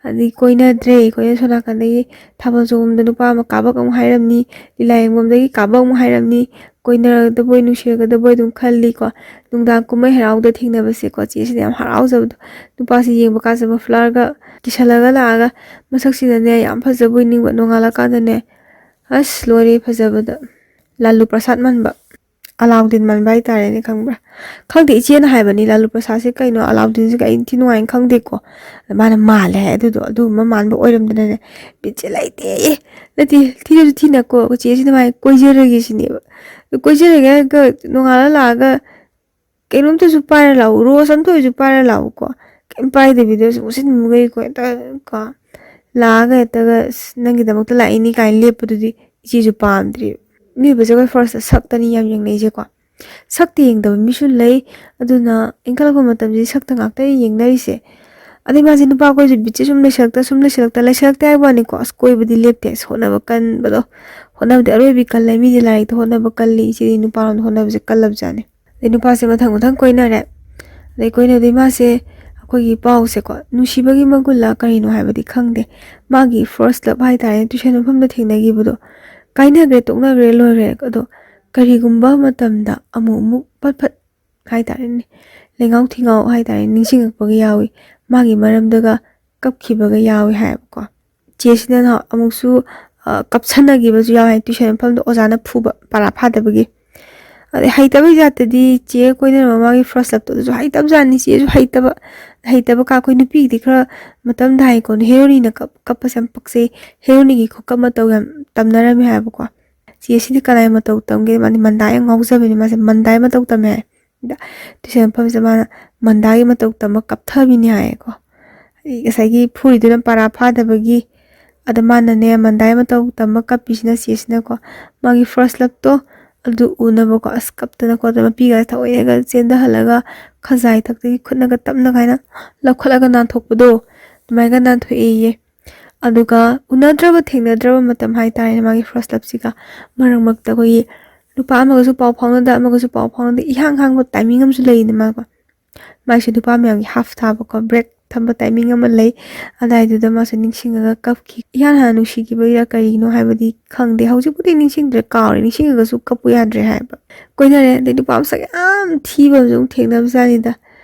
ꯑꯗꯩ ꯀꯣꯏꯅꯗ꯭ꯔꯦ꯫ ꯑꯩꯈꯣꯏꯅ ꯁꯣꯝ ꯅꯥꯀꯟꯗꯒꯤ ꯊꯥꯕꯜ ꯆꯣꯡꯕꯝꯗ ꯅꯨꯄꯥ ꯑꯃ ꯀꯥꯕꯛ ꯑꯃꯨꯛ ꯍꯥꯏꯔꯝꯅꯤ, ꯂꯤꯂꯥ ꯌꯦꯡꯐꯝꯗꯒꯤ ꯀꯥꯕꯛ ꯑꯃꯨꯛ ꯍꯥꯏꯔꯝꯅꯤ, ꯀꯣꯏꯅꯔꯒꯗꯕꯣꯏ ꯅꯨꯡꯁꯤꯔꯒꯗꯕꯣꯏ ꯑꯗꯨꯝ ꯈꯜꯂꯤꯀꯣ꯫ ꯅꯨꯡꯗꯥꯡ ꯀꯨꯝꯍꯩ ꯍꯔꯥꯎꯗ ꯊꯦꯡꯅꯕꯁꯦꯀꯣ, ꯆꯦꯁꯤꯅ ꯌꯥꯝ ꯍꯔꯥꯎꯖꯕꯗꯣ꯫ ꯅꯨꯄꯥꯁꯤ ꯌꯦꯡꯕ ꯀꯥꯟꯁꯤꯗ ꯃꯐ꯭ꯂꯔꯒ ꯀꯤꯁꯜꯂꯒ ꯂꯥꯛꯑꯒ, ꯃꯁꯛꯁꯤꯅꯅꯦ ꯌꯥꯝ ꯐꯖꯕꯣꯏ ꯅꯤꯡꯕ, ꯅꯣꯡꯉꯥꯜꯂꯀꯥꯟꯗꯅꯦ ꯑꯁ ꯂꯣꯏꯔꯦ ꯐꯖꯕꯗ꯫ ꯂꯥꯂꯨ ꯄ꯭ꯔꯁꯥꯗ ꯃꯥꯟꯕ, ꯑꯂꯥꯎꯗꯤꯟ ꯃꯥꯟꯕ ꯍꯥꯏꯇꯥꯔꯦꯅꯦ, ꯈꯪꯕ꯭ꯔꯥ? ꯈꯪꯗꯦ, ꯏꯆꯦꯅ ꯍꯥꯏꯕꯅꯤ ꯂꯥꯂꯨ ꯄ꯭ꯔꯁꯥꯗꯁꯦ ꯀꯩꯅꯣ, ꯑꯂꯥꯎꯗꯤꯟꯁꯦ ꯀꯩ ꯏꯟꯊꯤ ꯅꯨꯡꯉꯥꯏꯅ ꯈꯪꯗꯦꯀꯣ꯫ ꯑꯗ ꯃꯥꯅ ꯃꯥꯜꯂꯦ ꯍꯥꯏ꯫ ꯑꯗꯨꯗꯣ ꯑꯗꯨꯒꯨꯝꯕ ꯃꯥꯟꯕ ꯑꯣꯏꯔꯝꯗꯅꯅꯦ ꯕꯤꯠꯁꯦ ꯂꯩꯇꯦ꯫ ꯅꯠꯇꯦ, ꯊꯤꯅꯁꯨ ꯊꯤꯅꯀꯣ, ꯆꯦꯁꯤꯅ ꯃꯥꯏ ꯀꯣꯏꯖꯔꯒꯦ ꯁꯤꯅꯦꯕ꯫ ꯑꯗꯨ ꯀꯣꯏꯖꯔꯒꯦ ꯍꯥꯏꯔꯒ ꯅꯣꯡꯉꯥꯜꯂ ꯂꯥꯛꯑꯒ ꯀꯩꯅꯣꯝꯇꯁꯨ ꯄꯥꯏꯔ ꯂꯥꯛꯎ, ꯔꯣꯁ ꯑꯝꯇ ꯑꯣꯏꯔꯁꯨ ꯄꯥꯏꯔ ꯂꯥꯛꯎꯀꯣ꯫ ꯀꯩꯝ ꯄꯥꯏꯗꯕꯤꯗ ꯁꯨꯝ ꯎꯁꯤꯟ ꯃꯨꯒꯩꯀꯣ, ꯍꯦꯛꯇ ꯀꯣ ꯂꯥꯛꯑꯒ ꯍꯦꯛꯇꯒ "ꯑꯁ, ꯅꯪꯒꯤꯗꯃꯛꯇ ꯂꯥꯛꯏꯅꯤ" ꯀꯥꯏꯅ ꯂꯦꯞꯄꯗꯨꯗꯤ ꯏꯆꯦꯁꯨ ꯄꯥꯝꯗ꯭ꯔꯤ꯫ ꯃꯤꯑꯣꯏꯕꯁꯦ ꯑꯩꯈꯣꯏ ꯐꯥꯔꯁꯇ ꯁꯛꯇꯅꯤ ꯌꯥꯝ ꯌꯦꯡꯅꯩꯁꯦꯀꯣ꯫ ꯁꯛꯇ ꯌꯦꯡꯗꯕ ꯃꯤꯁꯨ ꯂꯩ꯫ ꯑꯗꯨꯅ ꯏꯟꯈꯠꯂꯛꯄ ꯃꯇꯝꯁꯤ ꯁꯛꯇ ꯉꯥꯛꯇ ꯌꯦꯡꯅꯔꯤꯁꯦ꯫ ꯑꯗꯩ ꯃꯥꯁꯦ ꯅꯨꯄꯥ ꯀꯣꯏꯁꯦ ꯕꯤꯠꯁꯦ ꯁꯨꯝ ꯂꯩꯁꯜꯂꯛꯇ, ꯁꯨꯝ ꯂꯩꯁꯜꯂꯛꯇ, ꯂꯩꯁꯜꯂꯛꯇꯦ ꯍꯥꯏꯕ ꯋꯥꯅꯤꯀꯣ꯫ ꯑꯁ, ꯀꯣꯏꯕꯗꯤ ꯂꯦꯞꯇꯦ꯫ ꯑꯁ, ꯍꯣꯠꯅꯕ ꯀꯟꯕꯗꯣ, ꯍꯣꯠꯅꯕꯗꯤ ꯑꯔꯣꯏꯕꯤ ꯀꯜꯂꯦ꯫ ꯃꯤꯗꯤ ꯂꯥꯏꯔꯤꯛꯇ ꯍꯣꯠꯅꯕ ꯀꯜꯂꯤ, ꯏꯆꯦꯗꯤ ꯅꯨꯄꯥꯔꯣꯝꯗ ꯍꯣꯠꯅꯕꯁꯦ ꯀꯜꯂꯕꯖꯥꯠꯅꯤ꯫ ꯑꯗꯩ ꯅꯨꯄꯥꯁꯦ ꯃꯊꯪ ꯃꯊꯪ ꯀꯣꯏꯅꯔꯦ꯫ ꯑꯗꯩ ꯀꯣꯏꯅꯗꯩ ꯃꯥꯁꯦ ꯑꯩꯈꯣꯏꯒꯤ ꯄꯥꯎꯁꯦꯀꯣ, ꯅꯨꯡꯁꯤꯕꯒꯤ ꯃꯒꯨꯜꯂ ꯀꯔꯤꯅꯣ ꯍꯥꯏꯕꯗꯤ ꯈꯪꯗꯦ, ꯃꯥꯒꯤ ꯐꯥꯔꯁ ꯂꯞ ꯍꯥꯏꯇꯥꯔꯦ, ꯇ꯭ꯋꯤꯁꯟ ꯃꯐꯝꯗ ꯊꯦꯡꯅꯈꯤꯕꯗꯣ, ꯀꯥꯏꯅꯈ꯭ꯔꯦ, ꯇꯣꯛꯅꯈ꯭ꯔꯦ, ꯂꯣꯏꯈ꯭ꯔꯦ꯫ ꯑꯗꯣ ꯀꯔꯤꯒꯨꯝꯕ ꯃꯇꯝꯗ ꯑꯃꯨꯛ ꯑꯃꯨꯛ ꯐꯠ ꯐꯠ ꯍꯥꯏꯇꯥꯔꯦꯅꯦ, ꯂꯩꯉꯥꯎ ꯊꯤꯉꯥꯎ ꯍꯥꯏꯇꯥꯔꯦ, ꯅꯤꯡꯁꯤꯡꯉꯛꯄꯒ ꯌꯥꯎꯏ꯫ ꯃꯥꯒꯤ ꯃꯔꯝꯗꯒ ꯀꯞꯈꯤꯕꯒ ꯌꯥꯎꯏ ꯍꯥꯏꯌꯦꯕꯀꯣ꯫ ꯆꯦꯁꯤꯅ ꯅꯍꯥꯟ ꯑꯃꯨꯛꯁꯨ, ꯑ, ꯀꯞꯁꯟꯅꯈꯤꯕꯁꯨ ꯌꯥꯎꯏ ꯍꯥꯏ, ꯇ꯭ꯋꯤꯁꯟ ꯃꯐꯝꯗ ꯑꯣꯖꯥꯅ ꯐꯨꯕ, ꯄꯔꯥ ꯐꯥꯗꯕꯒꯤ꯫ ꯑꯗꯩ ꯍꯩꯇꯕꯩ ꯖꯥꯠꯇꯗꯤ ꯆꯦ ꯀꯣꯏꯅꯔꯝꯕ ꯃꯥꯒꯤ ꯐꯥꯔꯁ ꯂꯞꯇꯣ ꯑꯗꯨꯁꯨ ꯍꯩꯇꯕꯖꯥꯠꯅꯤ꯫ ꯆꯦꯁꯨ ꯍꯩꯇꯕ, ꯍꯩꯇꯕ ꯀꯥ ꯑꯩꯈꯣꯏ ꯅꯨꯄꯤꯒꯤꯗꯤ ꯈꯔ ꯃꯇꯝꯗ ꯍꯥꯏꯀꯣ, ꯍꯦꯔꯣꯅꯤꯅ ꯀꯞ-, ꯀꯞꯄꯁꯦ ꯌꯥꯝ ꯄꯛꯆꯩ꯫ ꯍꯦꯔꯣꯅꯤꯒꯤ ꯈꯨꯀꯞ ꯃꯇꯧ ꯌꯥꯝ ꯇꯝꯅꯔꯝꯃꯦ ꯍꯥꯏꯕꯀꯣ꯫ ꯆꯦꯁꯤꯗꯤ ꯀꯅꯥꯏ ꯃꯇꯧ ꯇꯝꯒꯦ? ꯃꯥꯗꯤ ꯃꯟꯗꯥ ꯌꯥꯝ ꯉꯥꯎꯖꯕꯅꯤ, ꯃꯥꯁꯦ ꯃꯟꯗꯥꯒꯤ ꯃꯇꯧ ꯇꯝꯃꯦ ꯍꯥꯏ꯫ ꯑꯗ ꯇ꯭ꯋꯤꯁꯟ ꯃꯐꯝꯁꯤꯗ ꯃꯥꯅ ꯃꯟꯗꯥꯒꯤ ꯃꯇꯧ ꯇꯝꯕ ꯀꯞꯊꯕꯤꯅꯤ ꯍꯥꯏꯌꯦꯀꯣ꯫ ꯍꯥꯏꯗꯤ ꯉꯁꯥꯏꯒꯤ ꯐꯨꯔꯤꯗꯨꯅ ꯄꯔꯥ ꯐꯥꯗꯕꯒꯤ꯫ ꯑꯗ ꯃꯥꯅꯅꯦ ꯃꯟꯗꯥꯒꯤ ꯃꯇꯧ ꯇꯝꯕ ꯀꯞꯄꯤꯁꯤꯅ ꯆꯦꯁꯤꯅꯀꯣ, ꯃꯥꯒꯤ ꯐꯥꯔꯁ ꯂꯞꯇꯣ ꯑꯗꯨ ꯎꯅꯕꯀꯣ, ꯑꯁ, ꯀꯞꯇꯅ ꯈꯣꯠꯇꯅ ꯃꯄꯤꯒ ꯊꯑꯣꯏꯅꯒ ꯆꯦꯟꯊꯍꯜꯂꯒ ꯈꯖꯥꯏ ꯊꯛꯇꯒꯤ ꯈꯨꯠꯅꯒ ꯇꯞꯅ ꯀꯥꯏꯅ ꯂꯧꯈꯠꯂꯒ ꯅꯥꯟꯊꯣꯛꯄꯗꯣ, ꯑꯗꯨꯃꯥꯏꯅ ꯅꯥꯟꯊꯣꯛꯑꯦꯌꯦ꯫ ꯑꯗꯨꯒ ꯎꯅꯗ꯭ꯔꯕ ꯊꯦꯡꯅꯗ꯭ꯔꯕ ꯃꯇꯝ ꯍꯥꯏꯇꯥꯔꯦꯅꯦ, ꯃꯥꯒꯤ ꯐꯥꯔꯁ ꯂꯞꯁꯤꯒ ꯃꯔꯛ ꯃꯔꯛꯇ ꯑꯩꯈꯣꯏꯒꯤ ꯅꯨꯄꯥ ꯑꯃꯒꯁꯨ ꯄꯥꯎ ꯐꯥꯎꯅꯗ, ꯑꯃꯒꯁꯨ ꯄꯥꯎ ꯐꯥꯎꯅꯗ, ꯏꯍꯥꯡ ꯍꯥꯡꯕ ꯇꯥꯏꯃꯤꯡ ꯑꯃꯁꯨ ꯂꯩꯅꯦ ꯃꯥꯀꯣ꯫ ꯃꯥꯏꯁꯦ ꯅꯨꯄꯥ ꯃꯌꯥꯝꯒꯤ ꯍꯥꯐ ꯊꯥꯕꯀꯣ, ꯕ꯭ꯔꯦꯛ ꯇꯝꯕ ꯇꯥꯏꯃꯤꯡ ꯑꯃ ꯂꯩ꯫ ꯑꯗꯥꯏꯗꯨꯗ ꯃꯥꯁꯨ ꯅꯤꯡꯁꯤꯡꯉꯒ ꯀꯞꯈꯤ꯫ ꯏꯍꯥꯟ ꯍꯥꯟꯅ ꯅꯨꯡꯁꯤꯈꯤꯕꯒꯤꯔꯥ ꯀꯔꯤꯒꯤꯅꯣ ꯍꯥꯏꯕꯗꯤ ꯈꯪꯗꯦ, ꯍꯧꯖꯤꯛꯄꯨꯗꯤ ꯅꯤꯡꯁꯤꯡꯗ꯭ꯔꯦ, ꯀꯥꯎꯔꯦ, ꯅꯤꯡꯁꯤꯡꯉꯒꯁꯨ ꯀꯞꯄꯨ ꯌꯥꯗ꯭ꯔꯦ ꯍꯥꯏꯕ꯫ ꯀꯣꯏꯅꯔꯦ꯫ ꯑꯗꯩ ꯅꯨꯄꯥ ꯃꯁꯛ ꯌꯥꯝ ꯊꯤꯕ ꯑꯃꯁꯨ ꯑꯃꯨꯛ ꯊꯦꯡꯅꯕꯖꯥꯠꯅꯤꯗ꯫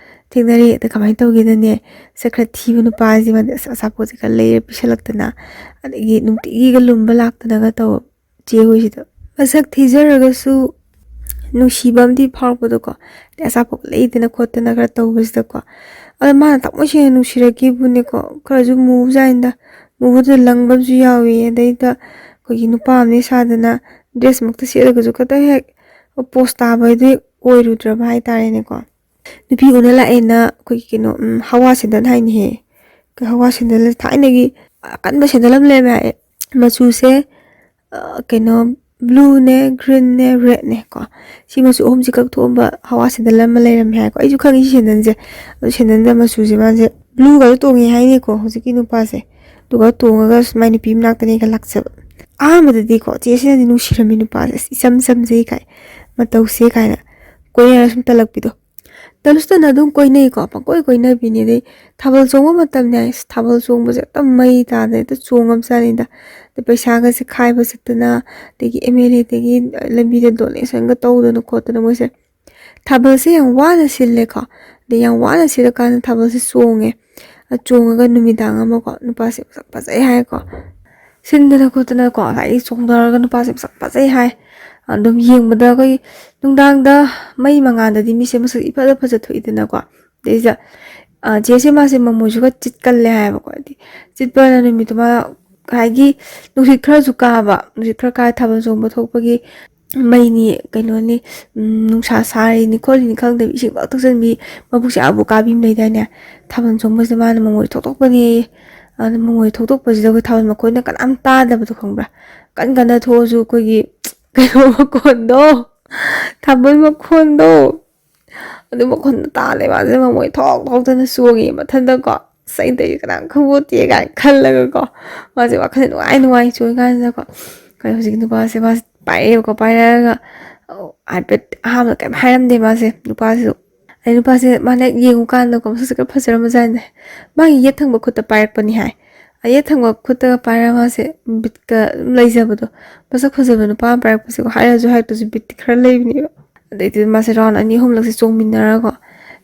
ꯊꯦꯡꯅꯔꯦ꯫ ꯑꯗ ꯀꯃꯥꯏꯅ ꯇꯧꯒꯦꯗꯅꯦ, ꯁꯛ ꯈꯔ ꯊꯤꯕ ꯅꯨꯄꯥꯁꯤ ꯃꯥꯗꯤ ꯑꯁ ꯑꯆꯥꯄꯣꯠꯁꯦ ꯈꯔ ꯂꯩꯔ ꯄꯤꯁꯜꯂꯛꯇꯅ, ꯑꯗꯒꯤ ꯅꯨꯡꯇꯤꯒꯤꯒ ꯂꯨꯝꯕ ꯂꯥꯛꯇꯅꯒ ꯇꯧ ꯆꯦ ꯍꯣꯏꯁꯤꯗ꯫ ꯃꯁꯛ ꯊꯤꯖꯔꯒꯁꯨ ꯅꯨꯡꯁꯤꯕ ꯑꯃꯗꯤ ꯐꯥꯎꯔꯛꯄꯗꯣꯀꯣ꯫ ꯑꯗꯩ ꯑꯆꯥꯄꯣꯠ ꯂꯩꯗꯅ ꯈꯣꯠꯇꯅ ꯈꯔ ꯇꯧꯕꯁꯤꯗꯀꯣ꯫ ꯑꯗ ꯃꯥꯅ ꯊꯃꯣꯏ ꯁꯦꯡꯅ ꯅꯨꯡꯁꯤꯔꯛꯈꯤꯕꯅꯦꯀꯣ꯫ ꯈꯔꯁꯨ ꯃꯨꯕꯖꯥꯠꯅꯤꯗ꯫ ꯃꯨꯕꯗꯨ ꯂꯪꯕ ꯑꯃꯁꯨ ꯌꯥꯎꯏ꯫ ꯑꯗꯩꯗ ꯑꯩꯈꯣꯏꯒꯤ ꯅꯨꯄꯥ ꯑꯃꯅꯤ ꯁꯥꯗꯅ ꯗ꯭ꯔꯦꯁꯃꯛꯇ ꯁꯦꯠꯂꯒꯁꯨ ꯈꯤꯇꯪ ꯍꯦꯛ ꯄꯣꯁ ꯇꯥꯕꯗꯤ ꯑꯣꯏꯔꯨꯗ꯭ꯔꯕ ꯍꯥꯏꯇꯥꯔꯦꯅꯦꯀꯣ꯫ ꯅꯨꯄꯤ ꯎꯅ ꯂꯥꯛꯑꯦꯅ ꯑꯩꯈꯣꯏꯒꯤ ꯀꯩꯅꯣ, ꯎꯝ, ꯍꯋꯥ ꯁꯦꯟꯗꯜ ꯍꯥꯏꯅꯤꯍꯦ꯫ ꯀ-, ꯍꯋꯥ ꯁꯦꯟꯗꯜ ꯊꯥꯏꯅꯒꯤ ꯑꯀꯟꯕ ꯁꯦꯟꯗꯜ ꯑꯃ ꯂꯩꯔꯝꯃꯦ ꯍꯥꯏꯌꯦ꯫ ꯃꯆꯨꯁꯦ, ꯑ, ꯀꯩꯅꯣ, ꯕ꯭ꯂꯨꯅꯦ, ꯒ꯭ꯔꯤꯟꯅꯦ, ꯔꯦꯗꯅꯦ ꯀꯣ꯫ ꯁꯤ ꯃꯆꯨ ꯑꯍꯨꯝꯁꯤ ꯀꯛꯊꯣꯛꯑꯝꯕ ꯍꯋꯥ ꯁꯦꯟꯗꯜ ꯑꯃ ꯂꯩꯔꯝꯃꯦ ꯍꯥꯏꯀꯣ꯫ ꯑꯩꯁꯨ ꯈꯪꯉꯤ ꯁꯤ ꯁꯦꯟꯗꯜꯁꯦ꯫ ꯑꯗꯨ ꯁꯦꯟꯗꯜꯗ ꯃꯆꯨꯁꯦ ꯃꯥꯁꯦ ꯕ꯭ꯂꯨꯒꯗ ꯇꯣꯡꯉꯦ ꯍꯥꯏꯅꯦꯀꯣ ꯍꯧꯖꯤꯛꯀꯤ ꯅꯨꯄꯥꯁꯦ꯫ ꯑꯗꯨꯒ ꯇꯣꯡꯉꯒ ꯁꯨꯃꯥꯏ ꯅꯨꯄꯤ ꯃꯅꯥꯛꯇꯅꯦꯒ ꯂꯥꯛꯆꯕ꯫ ꯑꯍꯥꯟꯕꯗꯗꯤꯀꯣ ꯆꯦꯁꯤꯅꯗꯤ ꯅꯨꯡꯁꯤꯔꯝꯃꯤ ꯅꯨꯄꯥꯁꯦ꯫ "ꯑꯁ, ꯏꯆꯝ ꯆꯝꯖꯩ" ꯀꯥꯏ, "ꯃꯇꯧꯁꯦ" ꯀꯥꯏꯅ ꯀꯣꯏꯅꯔ ꯁꯨꯝ ꯇꯜꯂꯛꯄꯤꯗꯣ꯫ ꯇꯜꯂꯁꯨ ꯇꯟꯅ ꯑꯗꯨꯝ ꯀꯣꯏꯅꯩꯀꯣ, ꯄꯪꯀꯣꯏ ꯀꯣꯏꯅꯕꯤꯅꯦ꯫ ꯑꯗꯩ ꯊꯥꯕꯜ ꯆꯣꯡꯕ ꯃꯇꯝꯅꯦ ꯍꯥꯏ, ꯊꯥꯕꯜ ꯆꯣꯡꯕꯁꯦ ꯍꯦꯛꯇ ꯃꯩ ꯇꯥꯗꯅ ꯍꯦꯛꯇ ꯆꯣꯡꯉꯕꯖꯥꯠꯅꯤꯗ꯫ ꯑꯗꯩ ꯄꯩꯁꯥꯒꯁꯦ ꯈꯥꯏꯕ ꯆꯠꯇꯅ, ꯑꯗꯒꯤ ꯑꯦꯝ ꯑꯦꯜ ꯑꯦꯗꯒꯤ ꯂꯝꯕꯤꯗ ꯗꯣꯅꯦꯁꯟꯒ ꯇꯧꯗꯅ ꯈꯣꯠꯇꯅ ꯃꯣꯏꯁꯦ ꯊꯥꯕꯜꯁꯦ ꯌꯥꯝ ꯋꯥꯅ ꯁꯤꯜꯂꯦꯀꯣ꯫ ꯑꯗꯩ ꯌꯥꯝ ꯋꯥꯅ ꯁꯤꯜꯂꯀꯥꯟꯗ ꯊꯥꯕꯜꯁꯦ ꯆꯣꯡꯉꯦ꯫ ꯑ, ꯆꯣꯡꯉꯒ ꯅꯨꯃꯤꯗꯥꯡ ꯑꯃꯀꯣ, ꯅꯨꯄꯥꯁꯦ ꯃꯁꯛ ꯐꯖꯩ ꯍꯥꯏꯀꯣ꯫ ꯁꯤꯟꯗꯅ ꯈꯣꯠꯇꯅꯀꯣ, ꯉꯁꯥꯏꯒꯤ ꯆꯣꯡꯊꯔꯒ ꯅꯨꯄꯥꯁꯦ ꯃꯁꯛ ꯐꯖꯩ ꯍꯥꯏ꯫ ꯑꯗꯨꯝ ꯌꯦꯡꯕꯗ ꯑꯩꯈꯣꯏꯒꯤ ꯅꯨꯡꯗꯥꯡꯗ ꯃꯩ ꯃꯉꯥꯜꯗꯗꯤ ꯃꯤꯁꯦ ꯃꯁꯛ ꯏꯐꯖ ꯐꯖ ꯊꯣꯛꯏꯗꯅꯀꯣ꯫ ꯑꯗꯩꯁꯤꯗ, ꯑ, ꯆꯦꯁꯦ ꯃꯥꯁꯦ ꯃꯃꯣꯏꯁꯨ ꯈꯔ ꯆꯤꯠꯀꯜꯂꯦ ꯍꯥꯏꯕꯀꯣ꯫ ꯍꯥꯏꯗꯤ ꯆꯤꯠꯄꯅ ꯅꯨꯃꯤꯠꯇꯨꯃ ꯉꯁꯥꯏꯒꯤ ꯅꯨꯡꯁꯤꯠ ꯈꯔꯁꯨ ꯀꯥꯕ, ꯅꯨꯡꯁꯤꯠ ꯈꯔ ꯀꯥ ꯊꯥꯕꯜ ꯆꯣꯡꯕ ꯊꯣꯛꯄꯒꯤ ꯃꯩꯅꯤ, ꯀꯩꯅꯣꯅꯤ, ꯎꯝ, ꯅꯨꯡꯁꯥ ꯁꯥꯔꯤꯅꯤ ꯈꯣꯠꯂꯤꯅꯤ ꯈꯪꯗꯕꯤ, ꯏꯁꯤꯡ ꯄꯪ ꯊꯛꯆꯟꯕꯤ, ꯃꯕꯨꯛꯁꯦ ꯑꯥꯕꯨ ꯀꯥꯕꯤ ꯑꯃ ꯂꯩꯗꯥꯏꯅꯦ? ꯊꯥꯕꯜ ꯆꯣꯡꯕꯁꯤꯗ ꯃꯥꯅ ꯃꯉꯣꯏ ꯊꯣꯛꯇꯣꯛꯄꯅꯦꯌꯦ꯫ ꯑꯗꯨ ꯃꯉꯣꯏ ꯊꯣꯛꯇꯣꯛꯄꯁꯤꯗ ꯑꯩꯈꯣꯏ ꯊꯥꯕꯜ ꯃꯈꯣꯟꯅ ꯀꯅꯥꯝ ꯇꯥꯗꯕꯗꯣ ꯈꯪꯕ꯭ꯔꯥ? ꯀꯟ ꯀꯟꯅ ꯊꯣꯛꯑꯁꯨ ꯑꯩꯈꯣꯏꯒꯤ ꯀꯩꯅꯣ ꯃꯈꯣꯟꯗꯣ, ꯊꯥꯕꯜ ꯃꯈꯣꯟꯗꯣ, ꯑꯗꯨ ꯃꯈꯣꯟꯗꯣ ꯇꯥꯗꯦ꯫ ꯃꯥꯁꯦ ꯃꯉꯣꯏ ꯊꯣꯛ ꯊꯣꯛꯇꯅ ꯆꯣꯡꯉꯦ ꯃꯊꯟꯇꯀꯣ꯫ "ꯑꯁ, ꯑꯩꯅ ꯇꯧꯔꯤꯁꯦ ꯀꯅꯥꯝ ꯈꯪꯄꯣꯠꯇꯦ" ꯀꯥꯏꯅ ꯈꯜꯂꯒꯀꯣ, ꯃꯥꯁꯦ ꯋꯥꯈꯜ ꯅꯨꯡꯉꯥꯏ ꯅꯨꯡꯉꯥꯏ ꯆꯣꯡꯉꯤ ꯀꯥꯟꯁꯤꯗꯀꯣ, ꯀꯩꯅꯣ, ꯍꯧꯖꯤꯛꯀꯤ ꯅꯨꯄꯥꯁꯦ ꯃꯥꯁꯦ ꯄꯥꯏꯔꯛꯑꯦꯕꯀꯣ꯫ ꯄꯥꯏꯔꯛꯑꯒ, ꯑꯣ, ꯍꯥꯏꯐꯦꯠ ꯑꯍꯥꯟꯕꯗ ꯀꯩꯝ ꯍꯥꯏꯔꯝꯗꯦ ꯃꯥꯁꯦ, ꯅꯨꯄꯥꯁꯤꯁꯨ꯫ ꯑꯩ ꯅꯨꯄꯥꯁꯦ ꯃꯥꯅ ꯍꯦꯛ ꯌꯦꯡꯉꯨꯀꯥꯟꯗꯀꯣ ꯃꯁꯛꯁꯦ ꯈꯔ ꯐꯖꯔꯝꯕꯖꯥꯠꯅꯦ꯫ ꯃꯥꯒꯤ ꯌꯦꯠ ꯊꯪꯕ ꯈꯨꯠꯇ ꯄꯥꯏꯔꯛꯄꯅꯤ ꯍꯥꯏ꯫ ꯑ, ꯌꯦꯠ ꯊꯪꯕ ꯈꯨꯠꯇꯒ ꯄꯥꯏꯔꯒ ꯃꯥꯁꯦ ꯕꯤꯠꯀ ꯑꯗꯨꯝ ꯂꯩꯖꯕꯗꯣ, ꯃꯁꯛ ꯐꯖꯕ ꯅꯨꯄꯥ ꯑꯃ ꯄꯥꯏꯔꯛꯄꯁꯦꯀꯣ, ꯍꯥꯏꯔꯁꯨ ꯍꯥꯏꯔꯛꯇ꯭ꯔꯁꯨ ꯕꯤꯠꯇꯤ ꯈꯔ ꯂꯩꯕꯅꯦꯕ꯫ ꯑꯗꯩꯗꯤ ꯃꯥꯁꯦ ꯔꯥꯎꯟ ꯑꯅꯤ ꯑꯍꯨꯝꯂꯛꯁꯦ ꯆꯣꯡꯃꯤꯟꯅꯔꯒꯀꯣ,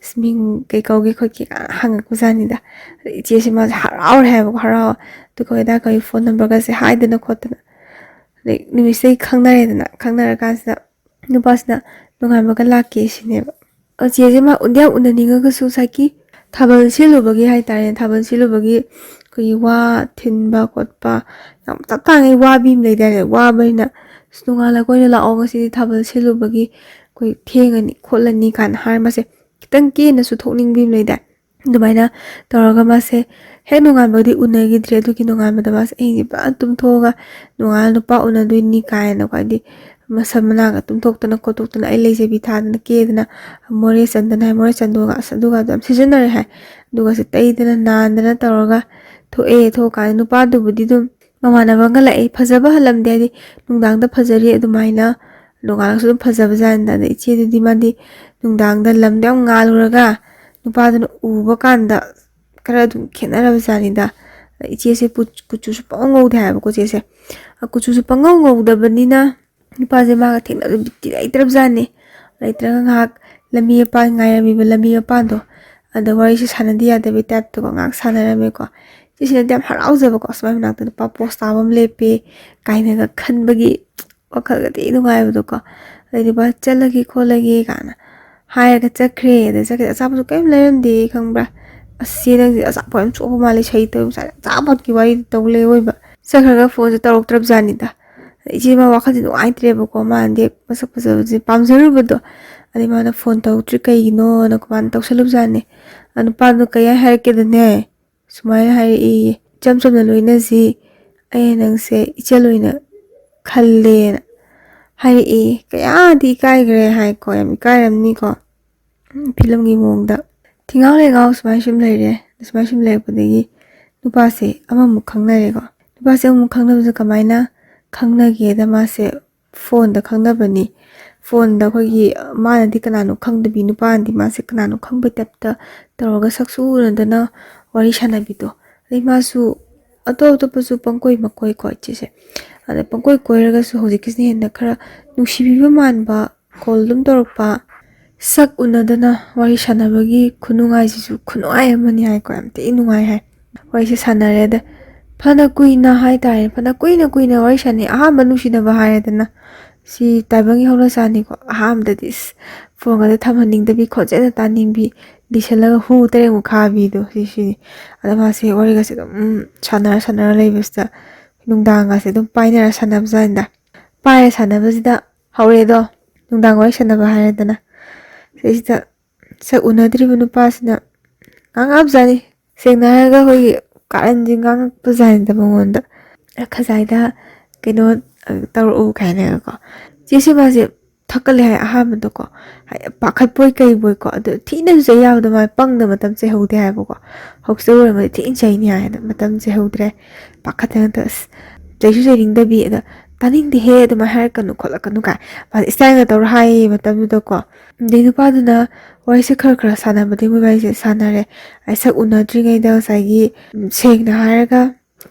"ꯑꯁ, ꯃꯤꯡ ꯀꯩ ꯀꯧꯒꯦ ꯈꯣꯠꯀꯦ?" ꯀꯥꯏꯅ ꯍꯪꯉꯛꯄꯖꯥꯠꯅꯤꯗ꯫ ꯑꯗꯩ ꯏꯆꯦꯁꯦ ꯃꯥꯁꯦ ꯍꯔꯥꯎꯔꯦ ꯍꯥꯏꯕꯀꯣ, ꯍꯔꯥꯎ, ꯑꯗꯨꯒ ꯍꯣꯏꯗꯥ ꯀꯧꯏ ꯐꯣꯟ ꯅꯝꯕꯔꯒꯁꯦ ꯍꯥꯏꯗꯅ ꯈꯣꯠꯇꯅ꯫ ꯑꯗꯩ ꯅꯨꯃꯤꯠꯁꯤꯗꯩ ꯈꯪꯅꯔꯦꯗꯅ, ꯈꯪꯅꯔꯀꯥꯟꯁꯤꯗ ꯅꯨꯄꯥꯁꯤꯅ ꯅꯣꯡꯉꯥꯟꯕꯒ ꯂꯥꯛꯀꯦ ꯁꯤꯅꯦꯕ꯫ ꯆꯦꯁꯦ ꯃꯥ ꯎꯟꯗꯤ ꯌꯥꯝ ꯎꯅꯅꯤꯡꯉꯒꯁꯨ ꯉꯁꯥꯏꯒꯤ ꯊꯥꯕꯜ ꯁꯤꯜꯂꯨꯕꯒꯤ ꯍꯥꯏꯇꯥꯔꯦ, ꯊꯥꯕꯜ ꯁꯤꯜꯂꯨꯕꯒꯤ ꯑꯩꯈꯣꯏꯒꯤ ꯋꯥ ꯊꯤꯟꯕ ꯈꯣꯠꯄ, ꯌꯥꯝ ꯇꯞ ꯇꯥꯉꯩ ꯋꯥꯕꯤ ꯑꯃ ꯂꯩꯗꯥꯏꯅꯦ, ꯋꯥꯕꯅꯤꯅ "ꯑꯁ, ꯅꯣꯡꯉꯥꯜꯂꯒ ꯑꯣꯏꯅ ꯂꯥꯛꯑꯣ, ꯉꯁꯤꯗꯤ ꯊꯥꯕꯜ ꯁꯤꯜꯂꯨꯕꯒꯤ ꯑꯩꯈꯣꯏ ꯊꯦꯡꯉꯅꯤ ꯈꯣꯠꯂꯅꯤ" ꯀꯥꯏꯅ ꯍꯥꯏꯔ ꯃꯥꯁꯦ ꯈꯤꯇꯪ ꯀꯦꯅꯁꯨ ꯊꯣꯛꯅꯤꯡꯕꯤ ꯑꯃ ꯂꯩꯗꯥꯏ꯫ ꯑꯗꯨꯃꯥꯏꯅ ꯇꯧꯔꯒ ꯃꯥꯁꯦ ꯍꯦꯛ ꯅꯣꯡꯉꯥꯟꯕꯒꯗꯤ ꯎꯅꯈꯤꯗ꯭ꯔꯦ꯫ ꯑꯗꯨꯒꯤ ꯅꯣꯡꯉꯥꯟꯕꯗ ꯃꯥꯁꯦ ꯑꯍꯤꯡꯁꯦ ꯐꯖꯅ ꯇꯨꯝꯊꯣꯛꯑꯒ ꯅꯣꯡꯉꯥꯜꯂ ꯅꯨꯄꯥ ꯎꯅꯗꯣꯏꯅꯤ ꯀꯥꯏꯅꯀꯣ, ꯍꯥꯏꯗꯤ ꯃꯁꯝ ꯃꯅꯥꯒ ꯇꯨꯝꯊꯣꯛꯇꯅ ꯈꯣꯠꯇꯣꯛꯇꯅ, ꯑꯩ ꯂꯩꯖꯕꯤ ꯊꯥꯗꯅ ꯀꯦꯗꯅ, ꯃꯣꯔꯦ ꯆꯟꯗꯅ ꯍꯥꯏ, ꯃꯣꯔꯦ ꯆꯟꯗꯣꯟꯒ, ꯑꯁ, ꯑꯗꯨꯒꯗꯣ ꯌꯥꯝ ꯁꯤꯖꯤꯟꯅꯔꯦ ꯍꯥꯏ꯫ ꯑꯗꯨꯒꯁꯦ ꯇꯩꯗꯅ ꯅꯥꯟꯗꯅ ꯇꯧꯔꯒ ꯊꯣꯛꯑꯦ꯫ ꯊꯣꯛꯑꯀꯥꯟꯗ ꯅꯨꯄꯥꯗꯨꯕꯨꯗꯤ ꯑꯗꯨꯝ ꯃꯃꯥꯟꯅꯕꯒ ꯂꯥꯛꯑꯦ, ꯐꯖꯕ ꯍꯜꯂꯝꯗꯦ, ꯍꯥꯏꯗꯤ ꯅꯨꯡꯗꯥꯡꯗ ꯐꯖꯔꯤ ꯑꯗꯨꯃꯥꯏꯅ, ꯅꯣꯡꯉꯥꯜꯂꯒꯁꯨ ꯑꯗꯨꯝ ꯐꯖꯕ ꯖꯥꯠꯅꯤꯗ꯫ ꯑꯗ ꯏꯆꯦꯗꯨꯗꯤ ꯃꯥꯗꯤ ꯅꯨꯡꯗꯥꯡꯗ ꯂꯝꯗꯣ ꯌꯥꯝ ꯉꯥꯜꯂꯨꯔꯒ ꯅꯨꯄꯥꯗꯨꯅ ꯎꯕ ꯀꯥꯟꯗ ꯈꯔ ꯑꯗꯨꯝ ꯈꯦꯠꯅꯔꯕ ꯖꯥꯠꯅꯤꯗ꯫ ꯑꯗ ꯏꯆꯦꯁꯦ ꯄꯨ-, ꯀꯨꯆꯨꯁꯨ ꯄꯪꯉꯧ ꯉꯧꯗꯦ ꯍꯥꯏꯕꯀꯣ ꯆꯦꯁꯦ꯫ ꯑ, ꯀꯨꯆꯨꯁꯨ ꯄꯪꯉꯧ ꯉꯧꯗꯕꯅꯤꯅ ꯅꯨꯄꯥꯁꯦ ꯃꯥꯒ ꯊꯦꯡꯅꯕ ꯕꯤꯠꯇꯤ ꯂꯩꯇ꯭ꯔꯕ ꯖꯥꯠꯅꯤ꯫ ꯂꯩꯇ꯭ꯔꯒ ꯉꯥꯏꯍꯥꯛ ꯂꯝꯕꯤ ꯃꯄꯥꯟ ꯉꯥꯏꯔꯝꯃꯤꯕ ꯂꯝꯕꯤ ꯃꯄꯥꯟꯗꯣ, ꯑꯗ ꯋꯥꯔꯤꯁꯦ ꯁꯥꯟꯅꯗ ꯌꯥꯗꯕꯩ ꯇꯥꯏꯞꯇꯀꯣ ꯉꯥꯏꯍꯥꯛ ꯁꯥꯟꯅꯔꯝꯃꯦꯀꯣ꯫ ꯆꯦꯁꯤꯅꯗꯤ ꯌꯥꯝ ꯍꯔꯥꯎꯖꯕꯀꯣ, ꯑꯁ, ꯃꯥꯏ ꯃꯅꯥꯛꯇ ꯅꯨꯄꯥ ꯄꯣꯁ ꯇꯥꯕ ꯑꯃ ꯂꯦꯞꯄꯦ ꯀꯥꯏꯅꯒ ꯈꯟꯕꯒꯤ ꯋꯥꯈꯜꯒꯗꯤ ꯅꯨꯡꯉꯥꯏꯕꯗꯣꯀꯣ꯫ ꯑꯗꯩꯗꯤ ꯃꯥ ꯆꯠꯂꯒꯦ ꯈꯣꯠꯂꯒꯦ ꯀꯥꯏꯅ ꯍꯥꯏꯔꯒ ꯆꯠꯈ꯭ꯔꯦ꯫ ꯑꯗ ꯆꯠꯈ꯭ꯔꯦ, ꯑꯆꯥꯄꯣꯠꯁꯨ ꯀꯔꯤꯝ ꯂꯩꯔꯝꯗꯦ ꯈꯪꯕ꯭ꯔꯥ꯫ "ꯑꯁ, ꯆꯦ, ꯅꯪꯁꯦ ꯑꯆꯥꯄꯣꯠ ꯌꯥꯝ ꯆꯣꯞꯄ ꯃꯥꯜꯂꯦ, ꯁꯍꯤ ꯇꯧꯋꯦ, ꯉꯁꯥꯏ ꯑꯆꯥꯄꯣꯠꯀꯤ ꯋꯥꯔꯤ ꯇꯧ ꯂꯩ ꯑꯣꯏꯕ"꯫ ꯆꯠꯈ꯭ꯔꯒ ꯐꯣꯟꯁꯦ ꯇꯧꯔꯛꯇ꯭ꯔꯕ ꯖꯥꯠꯅꯤꯗ꯫ ꯏꯆꯦ ꯃꯥ ꯋꯥꯈꯜꯁꯦ ꯅꯨꯡꯉꯥꯏꯇ꯭ꯔꯦꯕꯀꯣ, ꯃꯥꯅꯗꯤ ꯃꯁꯛ ꯐꯖꯕꯁꯦ ꯄꯥꯝꯖꯔꯨꯕꯗꯣ꯫ ꯑꯗꯩ ꯃꯥꯅ "ꯐꯣꯟ ꯇꯧꯔꯛꯇ꯭ꯔꯤ ꯀꯩꯒꯤꯅꯣꯅ" ꯀꯃꯥꯏꯅ ꯇꯧꯁꯜꯂꯨꯕ ꯖꯥꯠꯅꯤ꯫ ꯑ, ꯅꯨꯄꯥꯗꯣ ꯀꯩ ꯍꯥꯏꯔꯛꯀꯦꯗꯅꯦ, ꯁꯨꯃꯥꯏꯅ ꯍꯥꯏꯔꯛꯏꯌꯦ, "ꯏꯆꯝ ꯆꯝꯅ ꯂꯣꯏꯅꯁꯤ, ꯑꯩꯅ ꯅꯪꯁꯦ ꯏꯆꯜ ꯑꯣꯏꯅ ꯈꯜꯂꯦꯅ" ꯍꯥꯏꯔꯛꯏ꯫ ꯀꯌꯥꯗꯤ ꯏꯀꯥꯏꯈ꯭ꯔꯦ ꯍꯥꯏꯀꯣ, ꯌꯥꯝ ꯏꯀꯥꯏꯔꯝꯅꯤꯀꯣ꯫ ꯎꯝ, ꯐꯤꯂꯝꯒꯤ ꯃꯑꯣꯡꯗ꯫ ꯊꯤꯉꯥꯎ ꯂꯩꯉꯥꯎ ꯁꯨꯃꯥꯏꯅ ꯁꯨꯝ ꯂꯩꯔꯦ꯫ ꯁꯨꯃꯥꯏꯅ ꯁꯨꯝ ꯂꯩꯔꯛꯄꯗꯒꯤ ꯅꯨꯄꯥꯁꯦ ꯑꯃꯃꯨꯛ ꯈꯪꯅꯔꯦꯀꯣ꯫ ꯅꯨꯄꯥꯁꯦ ꯑꯃꯃꯨꯛ ꯈꯪꯅꯕꯁꯦ ꯀꯃꯥꯏꯅ ꯈꯪꯅꯒꯦꯗ, ꯃꯥꯁꯦ ꯐꯣꯟꯗ ꯈꯪꯅꯕꯅꯤ꯫ ꯐꯣꯟꯗ ꯑꯩꯈꯣꯏꯒꯤ, ꯃꯥꯅꯗꯤ ꯀꯅꯥꯅꯣ ꯈꯪꯗꯕꯤ, ꯅꯨꯄꯥꯅꯗꯤ ꯃꯥꯁꯦ ꯀꯅꯥꯅꯣ ꯈꯪꯕꯩ ꯇꯥꯏꯞꯇ ꯇꯧꯔꯒ ꯁꯛꯁꯨ ꯎꯅꯗꯅ ꯋꯥꯔꯤ ꯁꯥꯟꯅꯕꯤꯗꯣ꯫ ꯑꯗꯩ ꯃꯥꯁꯨ ꯑꯇꯣꯞ ꯑꯇꯣꯞꯄꯁꯨ ꯄꯪꯀꯣꯏ ꯃꯀꯣꯏꯀꯣ ꯏꯆꯦꯁꯦ꯫ ꯑꯗ ꯄꯪꯀꯣꯏ ꯀꯣꯏꯔꯒꯁꯨ ꯍꯧꯖꯤꯛꯀꯤꯁꯤꯅ ꯍꯦꯟꯅ ꯈꯔ ꯅꯨꯡꯁꯤꯕꯤꯕ ꯃꯥꯟꯕ, ꯀꯣꯜ ꯑꯗꯨꯝ ꯇꯧꯔꯛꯄ, ꯁꯛ ꯎꯅꯗꯅ ꯋꯥꯔꯤ ꯁꯥꯟꯅꯕꯒꯤ ꯈꯨꯅꯨꯡꯉꯥꯏꯁꯤꯁꯨ ꯈꯨꯅꯨꯡꯉꯥꯏ ꯑꯃꯅꯤ ꯍꯥꯏꯀꯣ, ꯌꯥꯝ ꯊꯤ ꯅꯨꯡꯉꯥꯏ ꯍꯥꯏ꯫ ꯋꯥꯔꯤꯁꯦ ꯁꯥꯟꯅꯔꯦ꯫ ꯑꯗ ꯐꯅ ꯀꯨꯏꯅ ꯍꯥꯏꯇꯥꯔꯦ, ꯐꯅ ꯀꯨꯏꯅ ꯀꯨꯏꯅ ꯋꯥꯔꯤ ꯁꯥꯟꯅꯩ꯫ ꯑꯍꯥꯟꯕ ꯅꯨꯡꯁꯤꯅꯕ ꯍꯥꯏꯔꯦꯗꯅ, ꯁꯤ ꯇꯥꯏꯕꯪꯒꯤ ꯍꯧꯅꯁꯥꯅꯤꯀꯣ꯫ ꯑꯍꯥꯟꯕꯗꯗꯤ ꯏꯁ, ꯐꯣꯟꯒꯗꯣ ꯊꯝꯍꯟꯅꯤꯡꯗꯕꯤ, ꯈꯣꯟꯖꯦꯜꯗ ꯇꯥꯅꯤꯡꯕꯤ, ꯂꯤꯁꯜꯂꯒ ꯍꯨ ꯇꯔꯦꯠꯃꯨꯛ ꯈꯥꯕꯤꯗꯣ ꯁꯤꯁꯤꯅꯤ꯫ ꯑꯗ ꯃꯥꯁꯦ ꯋꯥꯔꯤꯒꯁꯦ ꯑꯗꯨꯝ ꯁꯥꯟꯅꯔ ꯁꯥꯟꯅꯔ ꯂꯩꯕꯁꯤꯗ, ꯅꯨꯡꯗꯥꯡꯒꯁꯦ ꯑꯗꯨꯝ ꯄꯥꯏꯅꯔ ꯁꯥꯟꯅꯕꯖꯥꯠꯅꯤꯗ꯫ ꯄꯥꯏꯔ ꯁꯥꯟꯅꯕꯁꯤꯗ ꯍꯧꯔꯦꯗꯣ, ꯅꯨꯡꯗꯥꯡ ꯋꯥꯔꯤ ꯁꯥꯟꯅꯕ ꯍꯥꯏꯔꯦꯗꯅ꯫ ꯁꯤꯁꯤꯗ ꯁꯛ ꯎꯅꯗ꯭ꯔꯤꯕ ꯅꯨꯄꯥꯁꯤꯅ ꯉꯥꯡꯉꯛꯑꯕꯖꯥꯠꯅꯤ꯫ ꯁꯦꯡꯅ ꯍꯥꯏꯔꯒ ꯑꯩꯈꯣꯏꯒꯤ ꯀꯥꯔꯟꯁꯦ ꯉꯥꯡꯉꯛꯄꯖꯥꯠꯅꯤꯗ ꯃꯉꯣꯟꯗ꯫ "ꯈꯖꯥꯏꯗ ꯀꯩꯅꯣ, ꯑ, ꯇꯧꯔꯛꯎ" ꯀꯥꯏꯅꯒꯀꯣ꯫ ꯆꯦꯁꯦ ꯃꯥꯁꯦ ꯊꯛꯀꯠꯂꯦ ꯍꯥꯏ ꯑꯍꯥꯟꯕꯗꯀꯣ꯫ ꯍꯥꯏ, ꯄꯥꯈꯠꯄꯣꯏ ꯀꯩꯕꯣꯏꯀꯣ꯫ ꯑꯗꯨ ꯊꯤꯅꯁꯨ ꯆꯩ ꯌꯥꯕꯗꯣ ꯃꯥ ꯄꯪꯗ ꯃꯇꯝ ꯆꯩꯍꯧꯗꯦ ꯍꯥꯏꯕꯀꯣ꯫ ꯍꯧꯖꯤꯛꯇ ꯑꯣꯏꯔꯝꯃꯗꯤ ꯊꯤꯅ ꯆꯩꯅꯤ ꯍꯥꯏꯅ ꯃꯇꯝ ꯆꯩꯍꯧꯗ꯭ꯔꯦ꯫ ꯄꯥꯈꯠꯇꯅ ꯇꯧ-, ꯑꯁ, ꯆꯩꯁꯨ ꯆꯩꯅꯤꯡꯗꯕꯤ, ꯑꯗ "ꯇꯥꯅꯤꯡꯗꯦꯍꯦ, ꯑꯗꯨꯃꯥꯏꯅ ꯍꯥꯏꯔꯛꯀꯅꯨ ꯈꯣꯠꯂꯛꯀꯅꯨ" ꯀꯥꯏ ꯃꯥꯁꯦ ꯏꯁꯇꯥꯏꯜꯒ ꯇꯧꯔ ꯍꯥꯏꯌꯦ ꯃꯇꯝꯗꯨꯗꯀꯣ꯫ ꯑꯗꯩ ꯅꯨꯄꯥꯗꯨꯅ ꯋꯥꯔꯤꯁꯦ ꯈꯔ ꯈꯔ ꯁꯥꯟꯅꯕꯗꯤ ꯃꯣꯏꯕꯥꯏꯁꯦ ꯁꯥꯟꯅꯔꯦ꯫ ꯑꯩ ꯁꯛ ꯎꯅꯗ꯭ꯔꯤꯉꯩꯗ ꯉꯁꯥꯏꯒꯤ, ꯎꯝ, ꯁꯦꯡꯅ ꯍꯥꯏꯔꯒ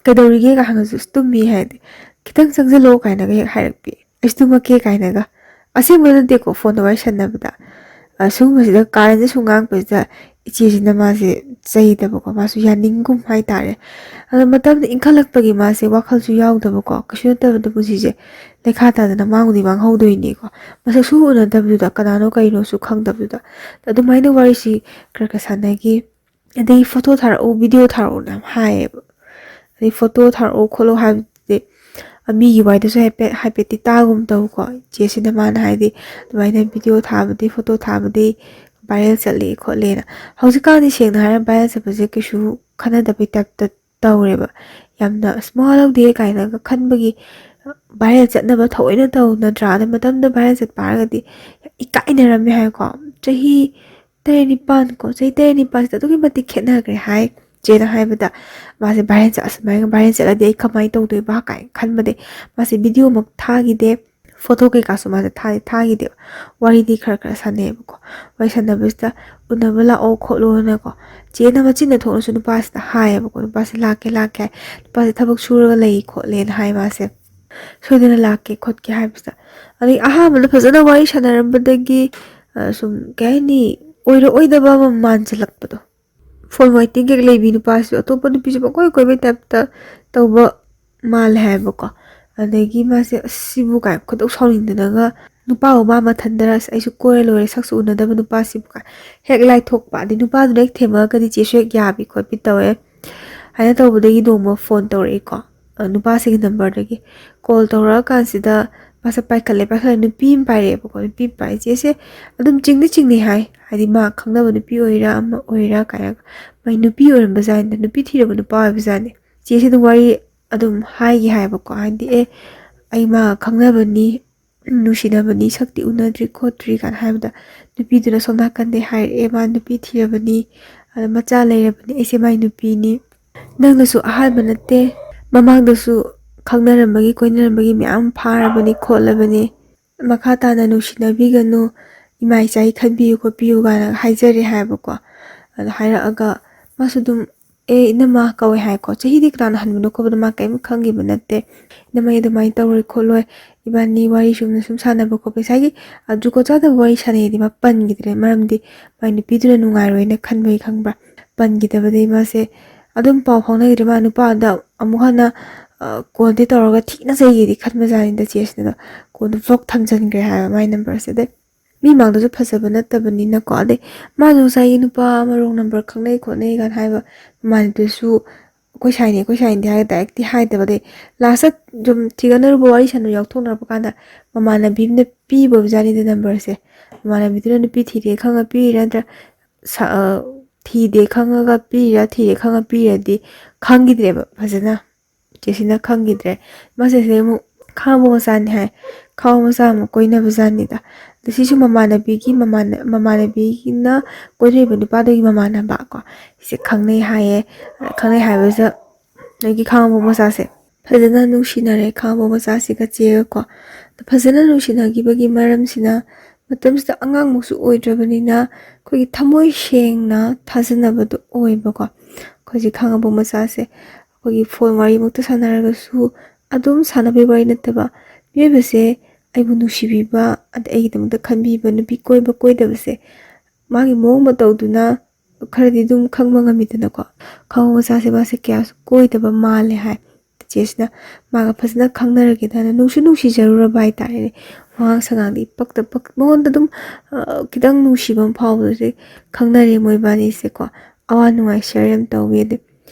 "ꯀꯩꯗꯧꯔꯤꯒꯦ?" ꯀ ꯍꯪꯉꯁꯨ "ꯑꯁ, ꯇꯨꯝꯃꯤ" ꯍꯥꯏꯗꯤ, "ꯈꯤꯇꯪ ꯆꯪꯁꯤꯜꯂꯛꯑꯣ" ꯀꯥꯏꯅꯒ ꯍꯦꯛ ꯍꯥꯏꯔꯛꯄꯤ, "ꯑꯩꯁ, ꯇꯨꯝꯃꯛꯀꯦ" ꯀꯥꯏꯅꯒ꯫ ꯑꯁꯦꯡꯕ ꯅꯠꯇꯦꯀꯣ, ꯐꯣꯟꯗ ꯋꯥꯔꯤ ꯁꯥꯟꯅꯕꯗ꯫ ꯑ, ꯁꯤꯒꯨꯝꯕꯁꯤꯗ ꯀꯥꯔꯟꯁꯦ ꯁꯨꯝ ꯉꯥꯡꯉꯛꯄꯁꯤꯗ ꯏꯆꯦꯁꯤꯅ ꯃꯥꯁꯦ ꯆꯩꯗꯕꯀꯣ, ꯃꯥꯁꯨ ꯌꯥꯅꯤꯡꯒꯨꯝ ꯍꯥꯏꯇꯥꯔꯦ꯫ ꯑꯗꯣ ꯃꯇꯝꯗ ꯏꯟꯈꯠꯂꯛꯄꯒꯤ ꯃꯥꯁꯦ ꯋꯥꯈꯜꯁꯨ ꯌꯥꯎꯗꯕꯀꯣ, ꯀꯩꯁꯨ ꯅꯠꯇꯕꯗ ꯄꯨꯟꯁꯤꯁꯦ ꯂꯩꯈꯥ ꯇꯥꯗꯅ ꯃꯥꯡꯗꯤ ꯃꯥꯡꯍꯧꯗꯣꯏꯅꯤꯀꯣ꯫ ꯃꯁꯛꯁꯨ ꯎꯅꯗꯕꯗꯨꯗ, ꯀꯅꯥꯅꯣ ꯀꯩꯅꯣꯁꯨ ꯈꯪꯗꯕꯗꯨꯗ꯫ ꯑꯗꯨꯃꯥꯏꯅ ꯋꯥꯔꯤꯁꯤ ꯈꯔ ꯈꯔ ꯁꯥꯟꯅꯈꯤ꯫ ꯑꯗꯩ "ꯐꯣꯇꯣ ꯊꯥꯔꯛꯎ, ꯚꯤꯗꯤꯑꯣ ꯊꯥꯔꯛꯎꯅ" ꯌꯥꯝ ꯍꯥꯏꯌꯦꯕ꯫ ꯑꯗꯩ "ꯐꯣꯇꯣ ꯊꯥꯔꯛꯎ ꯈꯣꯠꯂꯨ" ꯍꯥꯏꯕꯗꯤ, ꯑ, ꯃꯤꯒꯤ ꯋꯥꯏꯗꯁꯨ ꯍꯥꯏꯐꯦꯠ, ꯍꯥꯏꯐꯦꯠꯇꯤ ꯇꯥꯒꯨꯝ ꯇꯧꯀꯣ꯫ ꯏꯆꯦꯁꯤꯅ ꯃꯥꯅ ꯍꯥꯏꯗꯤ ꯑꯗꯨꯃꯥꯏꯅ ꯚꯤꯗꯤꯑꯣ ꯊꯥꯕꯗꯤ, ꯐꯣꯇꯣ ꯊꯥꯕꯗꯤ ꯚꯥꯏꯔꯦꯜ ꯆꯠꯂꯦ ꯈꯣꯠꯂꯦꯅ꯫ ꯍꯧꯖꯤꯛꯀꯥꯟꯗꯤ ꯁꯦꯡꯅ ꯍꯥꯏꯔ ꯚꯥꯏꯔꯦꯜ ꯆꯠꯄꯁꯦ ꯀꯩꯁꯨ ꯈꯟꯅꯗꯕꯩ ꯇꯥꯏꯞꯇ ꯇꯧꯔꯦꯕ꯫ ꯌꯥꯝꯅ "ꯑꯁ, ꯃꯋꯥ ꯂꯧꯗꯦ" ꯀꯥꯏꯅꯒ ꯈꯟꯕꯒꯤ ꯚꯥꯏꯔꯦꯜ ꯆꯠꯅꯕ ꯊꯑꯣꯏꯅ ꯇꯧ ꯅꯠꯇ꯭ꯔꯥ? ꯑꯗ ꯃꯇꯝꯗꯨꯗ ꯚꯥꯏꯔꯦꯜ ꯆꯠꯄ ꯍꯥꯏꯔꯒꯗꯤ ꯌꯥꯝ ꯏꯀꯥꯏꯅꯔꯝꯃꯦ ꯍꯥꯏꯀꯣ꯫ ꯆꯍꯤ ꯇꯔꯦꯠ ꯅꯤꯄꯥꯟ ꯀꯣ, ꯆꯍꯤ ꯇꯔꯦꯠ ꯅꯤꯄꯥꯟꯁꯤꯗ ꯑꯗꯨꯛꯀꯤ ꯃꯇꯤꯛ ꯈꯦꯠꯅꯈ꯭ꯔꯦ ꯍꯥꯏ꯫ ꯆꯦꯅ ꯍꯥꯏꯕꯗ ꯃꯥꯁꯦ ꯚꯥꯏꯔꯦꯜ ꯆꯠ-, "ꯑꯁꯨꯃꯥꯏꯅ ꯚꯥꯏꯔꯦꯜ ꯆꯠꯂꯗꯤ ꯑꯩ ꯀꯃꯥꯏꯅ ꯇꯧꯗꯣꯏꯕ?" ꯀꯥꯏꯅ ꯈꯟꯕꯗꯩ ꯃꯥꯁꯦ ꯚꯤꯗꯤꯑꯣꯃꯛ ꯊꯥꯈꯤꯗꯦ, ꯐꯣꯇꯣ ꯀꯩꯀꯥꯁꯨ ꯃꯥꯁꯦ ꯊꯥꯗꯤ ꯊꯥꯈꯤꯗꯦꯕ꯫ ꯋꯥꯔꯤꯗꯤ ꯈꯔ ꯈꯔ ꯁꯥꯟꯅꯩꯌꯦꯕꯀꯣ꯫ ꯋꯥꯔꯤ ꯁꯥꯟꯅꯕꯁꯤꯗ ꯎꯅꯕ ꯂꯥꯛꯑꯣ ꯈꯣꯠꯂꯣꯅꯀꯣ꯫ ꯆꯦꯅ ꯃꯆꯤꯟꯅ ꯊꯣꯛꯅꯁꯨ ꯅꯨꯄꯥꯁꯤꯗ ꯍꯥꯏꯌꯦꯕꯀꯣ꯫ ꯅꯨꯄꯥꯁꯦ ꯂꯥꯛꯀꯦ ꯂꯥꯛꯀꯦ ꯍꯥꯏ꯫ ꯅꯨꯄꯥꯁꯦ ꯊꯕꯛ ꯁꯨꯔꯒ ꯂꯩ ꯈꯣꯠꯂꯦꯅ ꯍꯥꯏ ꯃꯥꯁꯦ꯫ ꯁꯣꯏꯗꯅ ꯂꯥꯛꯀꯦ ꯈꯣꯠꯀꯦ ꯍꯥꯏꯕꯁꯤꯗ꯫ ꯑꯗꯩ ꯑꯍꯥꯟꯕꯗ ꯐꯖꯅ ꯋꯥꯔꯤ ꯁꯥꯟꯅꯔꯝꯕꯗꯒꯤ, ꯑ, ꯁꯨꯝ ꯀꯩ ꯍꯥꯏꯅꯤ, ꯑꯣꯏꯔꯛꯑꯣꯏꯗꯕ ꯑꯃ ꯃꯥꯟꯁꯤꯜꯂꯛꯄꯗꯣ꯫ ꯐꯣꯟ ꯋꯦꯇꯤꯡ ꯀꯩ ꯂꯩꯕꯤ ꯅꯨꯄꯥꯁꯤꯁꯨ ꯑꯇꯣꯞꯄ ꯅꯨꯄꯤꯁꯨ ꯄꯪꯀꯣꯏ ꯀꯣꯏꯕꯩ ꯇꯥꯏꯞꯇ ꯇꯧꯕ ꯃꯥꯜꯂꯦ ꯍꯥꯏꯕꯀꯣ꯫ ꯑꯗꯒꯤ ꯃꯥꯁꯦ, "ꯑꯁ, ꯁꯤꯕꯨ ꯀꯥꯏ ꯈꯣꯏꯗꯧ ꯁꯥꯎꯅꯤꯡꯗꯅꯒ ꯅꯨꯄꯥꯕꯨ ꯃꯥ ꯃꯊꯟꯗꯔ, ꯑꯁ, ꯑꯩꯁꯨ ꯀꯣꯏꯔ ꯂꯣꯏꯔꯦ, ꯁꯛꯁꯨ ꯎꯅꯗꯕ ꯅꯨꯄꯥꯁꯤꯕꯨ" ꯀꯥꯏ ꯍꯦꯛ ꯂꯥꯏꯊꯣꯛꯄ꯫ ꯑꯗꯩ ꯅꯨꯄꯥꯗꯨꯅ ꯍꯦꯛ ꯊꯦꯝꯃꯛꯑꯒꯗꯤ ꯆꯦꯁꯨ ꯍꯦꯛ ꯌꯥꯕꯤ ꯈꯣꯠꯄꯤ ꯇꯧꯋꯦ꯫ ꯍꯥꯏꯅ ꯇꯧꯕꯗꯒꯤ ꯅꯣꯡꯃ ꯐꯣꯟ ꯇꯧꯔꯛꯏꯀꯣ꯫ ꯑ, ꯅꯨꯄꯥꯁꯤꯒꯤ ꯅꯝꯕꯔꯗꯒꯤ ꯀꯣꯜ ꯇꯧꯔꯛꯑꯀꯥꯟꯁꯤꯗ ꯃꯥꯁꯦ ꯄꯥꯏꯈꯠꯂꯦ꯫ ꯄꯥꯏꯈꯠꯂꯦ, ꯅꯨꯄꯤ ꯑꯃ ꯄꯥꯏꯔꯛꯑꯦꯕꯀꯣ꯫ ꯅꯨꯄꯤ ꯑꯃ ꯄꯥꯏꯔꯛꯑꯦ꯫ ꯆꯦꯁꯦ ꯑꯗꯨꯝ ꯆꯤꯡꯗꯤ ꯆꯤꯡꯅꯩ ꯍꯥꯏ, ꯍꯥꯏꯗꯤ ꯃꯥ ꯈꯪꯅꯕ ꯅꯨꯄꯤ ꯑꯣꯏꯔꯥ ꯑꯃ ꯑꯣꯏꯔꯥ ꯀꯥꯏꯅ꯫ ꯃꯥꯏ ꯅꯨꯄꯤ ꯑꯣꯏꯔꯝꯕ ꯖꯥꯠꯅꯤꯗ, ꯅꯨꯄꯤ ꯊꯤꯔꯕ ꯅꯨꯄꯥ ꯑꯣꯏꯕ ꯖꯥꯠꯅꯤ꯫ ꯆꯦꯁꯦ ꯑꯗꯨꯝ ꯋꯥꯔꯤ ꯑꯗꯨꯝ ꯍꯥꯏꯒꯤ ꯍꯥꯏꯕꯀꯣ, ꯍꯥꯏꯗꯤ, "ꯑꯦ, ꯑꯩ ꯃꯥꯒ ꯈꯪꯅꯕꯅꯤ, ꯅꯨꯡꯁꯤꯅꯕꯅꯤ, ꯁꯛꯇꯤ ꯎꯅꯗ꯭ꯔꯤ ꯈꯣꯠꯇ꯭ꯔꯤ" ꯀꯥꯏꯅ ꯍꯥꯏꯕꯗ, ꯅꯨꯄꯤꯗꯨꯅ ꯁꯣꯝ ꯅꯥꯀꯟꯗꯩ ꯍꯥꯏꯔꯛꯑꯦ, "ꯃꯥ ꯅꯨꯄꯤ ꯊꯤꯔꯕꯅꯤ, ꯑꯗ ꯃꯆꯥ ꯂꯩꯔꯕꯅꯤ, ꯑꯩꯁꯦ ꯃꯥꯏ ꯅꯨꯄꯤꯅꯤ, ꯅꯪꯅꯁꯨ ꯑꯍꯥꯟꯕ ꯅꯠꯇꯦ, ꯃꯃꯥꯡꯗꯁꯨ ꯈꯪꯅꯔꯝꯕꯒꯤ ꯀꯣꯏꯅꯔꯝꯕꯒꯤ ꯃꯌꯥꯝ ꯐꯥꯔꯕꯅꯤ ꯈꯣꯠꯂꯕꯅꯤ, ꯃꯈꯥ ꯇꯥꯅ ꯅꯨꯡꯁꯤꯅꯕꯤꯒꯅꯨ, ꯏꯃꯥ ꯏꯆꯥꯒꯤ ꯈꯟꯕꯤꯌꯨ ꯈꯣꯠꯄꯤꯌꯨ" ꯀꯥꯏꯅ ꯍꯥꯏꯖꯔꯦ ꯍꯥꯏꯕꯀꯣ꯫ ꯑꯗꯣ ꯍꯥꯏꯔꯛꯑꯒ ꯃꯥꯁꯨ ꯑꯗꯨꯝ, "ꯑꯦ, ꯏꯅꯝꯃ" ꯀꯧꯋꯦ ꯍꯥꯏꯀꯣ꯫ ꯆꯍꯤꯗꯤ ꯀꯅꯥꯅ ꯍꯟꯕꯅꯣ ꯈꯣꯠꯄꯅꯣ ꯃꯥ ꯀꯔꯤꯝ ꯈꯪꯈꯤꯕ ꯅꯠꯇꯦ꯫ "ꯏꯅꯝꯃ, ꯑꯩ ꯑꯗꯨꯃꯥꯏꯅ ꯇꯧꯔꯣꯏ ꯈꯣꯠꯂꯣꯏ, ꯏꯕꯥꯅꯤ ꯋꯥꯔꯤ ꯆꯨꯝꯅ ꯁꯨꯝ ꯁꯥꯟꯅꯕ ꯈꯣꯠꯄ", ꯉꯁꯥꯏꯒꯤ ꯖꯨꯒꯣꯠ ꯆꯥꯗꯕ ꯋꯥꯔꯤ ꯁꯥꯟꯅꯩꯗꯤ ꯃꯥ ꯄꯟꯈꯤꯗ꯭ꯔꯦ, ꯃꯔꯝꯗꯤ ꯃꯥꯏ ꯅꯨꯄꯤꯗꯨꯅ ꯅꯨꯡꯉꯥꯏꯔꯣꯏꯅ ꯈꯟꯕꯒꯤ, ꯈꯪꯕ꯭ꯔꯥ? ꯄꯟꯈꯤꯗꯕꯗꯒꯤ ꯃꯥꯁꯦ ꯑꯗꯨꯝ ꯄꯥꯎ ꯐꯥꯎꯅꯈꯤꯗ꯭ꯔꯦ꯫ ꯃꯥ ꯅꯨꯄꯥꯗ ꯑꯃꯨꯛ ꯍꯟꯅ, ꯑ, ꯀꯣꯜꯗꯤ ꯇꯧꯔꯒ ꯊꯤꯅ ꯆꯩꯒꯦꯗꯤ ꯈꯟꯕꯖꯥꯠꯅꯤꯗ ꯆꯦꯁꯤꯅ꯫ ꯑꯗꯣ ꯀꯣꯜꯗꯣ ꯕ꯭ꯂꯣꯛ ꯊꯝꯖꯤꯟꯈ꯭ꯔꯦ ꯍꯥꯏꯕ ꯃꯥꯏ ꯅꯝꯕꯔꯁꯦ꯫ ꯑꯗꯩ ꯃꯤ ꯃꯥꯡꯗꯁꯨ ꯐꯖꯕ ꯅꯠꯇꯕꯅꯤꯅꯀꯣ꯫ ꯑꯗꯩ ꯃꯥꯁꯨ ꯉꯁꯥꯏꯒꯤ ꯅꯨꯄꯥ ꯑꯃ ꯔꯣꯡ ꯅꯝꯕꯔ ꯈꯪꯅꯩ ꯈꯣꯠꯅꯩ ꯀꯥꯏꯅ ꯍꯥꯏꯕ ꯃꯃꯥꯟꯅꯕꯤꯗꯨꯁꯨ "ꯑꯩꯈꯣꯏ ꯁꯥꯏꯅꯦ, ꯑꯩꯈꯣꯏ ꯁꯥꯏꯅꯦꯗꯤ" ꯍꯥꯏꯔꯒ ꯗꯥꯏꯔꯦꯛꯇꯤ ꯍꯥꯏꯗꯕ꯫ ꯑꯗꯩ ꯂꯥꯁꯇ ꯑꯗꯨꯝ ꯊꯤꯒꯠꯅꯔꯨꯕ, ꯋꯥꯔꯤ ꯁꯥꯟꯅꯕ ꯌꯥꯎꯊꯣꯛꯅꯔꯛꯄ ꯀꯥꯟꯗ ꯃꯃꯥꯟꯅꯕꯤ ꯑꯃꯅ ꯄꯤꯕ ꯖꯥꯠꯅꯤꯗ ꯅꯝꯕꯔꯁꯦ꯫ ꯃꯃꯥꯟꯅꯕꯤꯗꯨꯅ ꯅꯨꯄꯤ ꯊꯤꯔꯦ ꯈꯪꯉ ꯄꯤꯔꯤꯔꯥ ꯅꯠꯇ꯭ꯔ ꯁ-, ꯑ, ꯊꯤꯗꯦ ꯈꯪꯉꯒ ꯄꯤꯔꯤꯔꯥ, ꯊꯤꯔꯦ ꯈꯪꯉ ꯄꯤꯔꯤꯔꯗꯤ ꯈꯪꯈꯤꯗ꯭ꯔꯦꯕ ꯐꯖꯅ꯫ ꯆꯦꯁꯤꯅ ꯈꯪꯈꯤꯗ꯭ꯔꯦ꯫ ꯃꯥꯁꯦ ꯁꯤꯗꯩ ꯑꯃꯨꯛ ꯈꯥꯡꯕ ꯃꯆꯥꯅꯤ ꯍꯥꯏ꯫ ꯈꯥꯡꯕ ꯃꯆꯥ ꯑꯃꯨꯛ ꯀꯣꯏꯅꯕ ꯖꯥꯠꯅꯤꯗ꯫ ꯑꯗ ꯁꯤꯁꯨ ꯃꯃꯥꯟꯅꯕꯤꯒꯤ, ꯃꯃꯥꯟꯅ-, ꯃꯃꯥꯟꯅꯕꯤꯒꯤꯅ ꯀꯣꯏꯅꯔꯤꯕ ꯅꯨꯄꯥꯗꯨꯒꯤ ꯃꯃꯥꯟꯅꯕ ꯀꯣ, ꯁꯤꯁꯦ ꯈꯪꯅꯩ ꯍꯥꯏꯌꯦ꯫ ꯈꯪꯅꯩ ꯍꯥꯏꯕꯁꯤꯗ ꯅꯣꯏꯒꯤ ꯈꯥꯡꯉꯕꯣꯛ ꯃꯆꯥꯁꯦ ꯐꯖꯅ ꯅꯨꯡꯁꯤꯅꯔꯦ ꯈꯥꯡꯉꯕꯣꯛ ꯃꯆꯥꯁꯤꯒ ꯆꯦꯒꯀꯣ꯫ ꯑꯗꯣ ꯐꯖꯅ ꯅꯨꯡꯁꯤꯅꯈꯤꯕꯒꯤ ꯃꯔꯝꯁꯤꯅ, ꯃꯇꯝꯁꯤꯗ ꯑꯉꯥꯡꯃꯛꯁꯨ ꯑꯣꯏꯗ꯭ꯔꯕꯅꯤꯅ, ꯑꯩꯈꯣꯏꯒꯤ ꯊꯃꯣꯏ ꯁꯦꯡꯅ ꯊꯥꯖꯅꯕꯗꯣ ꯑꯣꯏꯕꯀꯣ꯫ ꯑꯩꯈꯣꯏꯁꯦ ꯈꯥꯡꯉꯕꯣꯛ ꯃꯆꯥꯁꯦ ꯑꯩꯈꯣꯏꯒꯤ ꯐꯣꯟ ꯋꯥꯔꯤꯃꯛꯇ ꯁꯥꯟꯅꯔꯒꯁꯨ, ꯑꯗꯨꯝ ꯁꯥꯟꯅꯕꯒꯤ ꯋꯥꯔꯤ ꯅꯠꯇꯕ, ꯃꯤꯑꯣꯏꯕꯁꯦ ꯑꯩꯕꯨ ꯅꯨꯡꯁꯤꯕꯤꯕ, ꯑꯗꯩ ꯑꯩꯒꯤꯗꯃꯛꯇ ꯈꯟꯕꯤꯕ, ꯅꯨꯄꯤ ꯀꯣꯏꯕ ꯀꯣꯏꯗꯕꯁꯦ ꯃꯥꯒꯤ ꯃꯑꯣꯡ ꯃꯇꯧꯗꯨꯅ ꯈꯔꯗꯤ ꯑꯗꯨꯝ ꯈꯪꯕ ꯉꯝꯃꯤꯗꯅꯀꯣ꯫ ꯈꯥꯡꯉꯕꯣꯛ ꯃꯆꯥꯁꯦ ꯃꯥꯁꯦ ꯀꯌꯥꯁꯨ ꯀꯣꯏꯗꯕ ꯃꯥꯜꯂꯦ ꯍꯥꯏ꯫ ꯆꯦꯆꯦꯁꯤꯅ ꯃꯥꯒ ꯐꯖꯅ ꯈꯪꯅꯔꯒꯦꯗꯅ ꯅꯨꯡꯁꯨ ꯅꯨꯡꯁꯤꯖꯔꯨꯔꯕ ꯍꯥꯏꯇꯥꯔꯦꯅꯦ꯫ ꯋꯥꯉꯥꯡ ꯁꯉꯥꯡꯗꯤ ꯏꯄꯛꯇ ꯄꯛ-, ꯃꯉꯣꯟꯗ ꯑꯗꯨꯝ, ꯑ, ꯈꯤꯇꯪ ꯅꯨꯡꯁꯤꯕ ꯑꯃ ꯐꯥꯎꯕꯁꯦ ꯈꯪꯅꯔꯦ ꯃꯣꯏ ꯏꯕꯥꯅꯤꯁꯦꯀꯣ꯫ ꯑꯋꯥ ꯅꯨꯡꯉꯥꯏ ꯁꯤꯌꯔ ꯌꯥꯝ ꯇꯧꯋꯤ꯫ ꯑꯗꯩ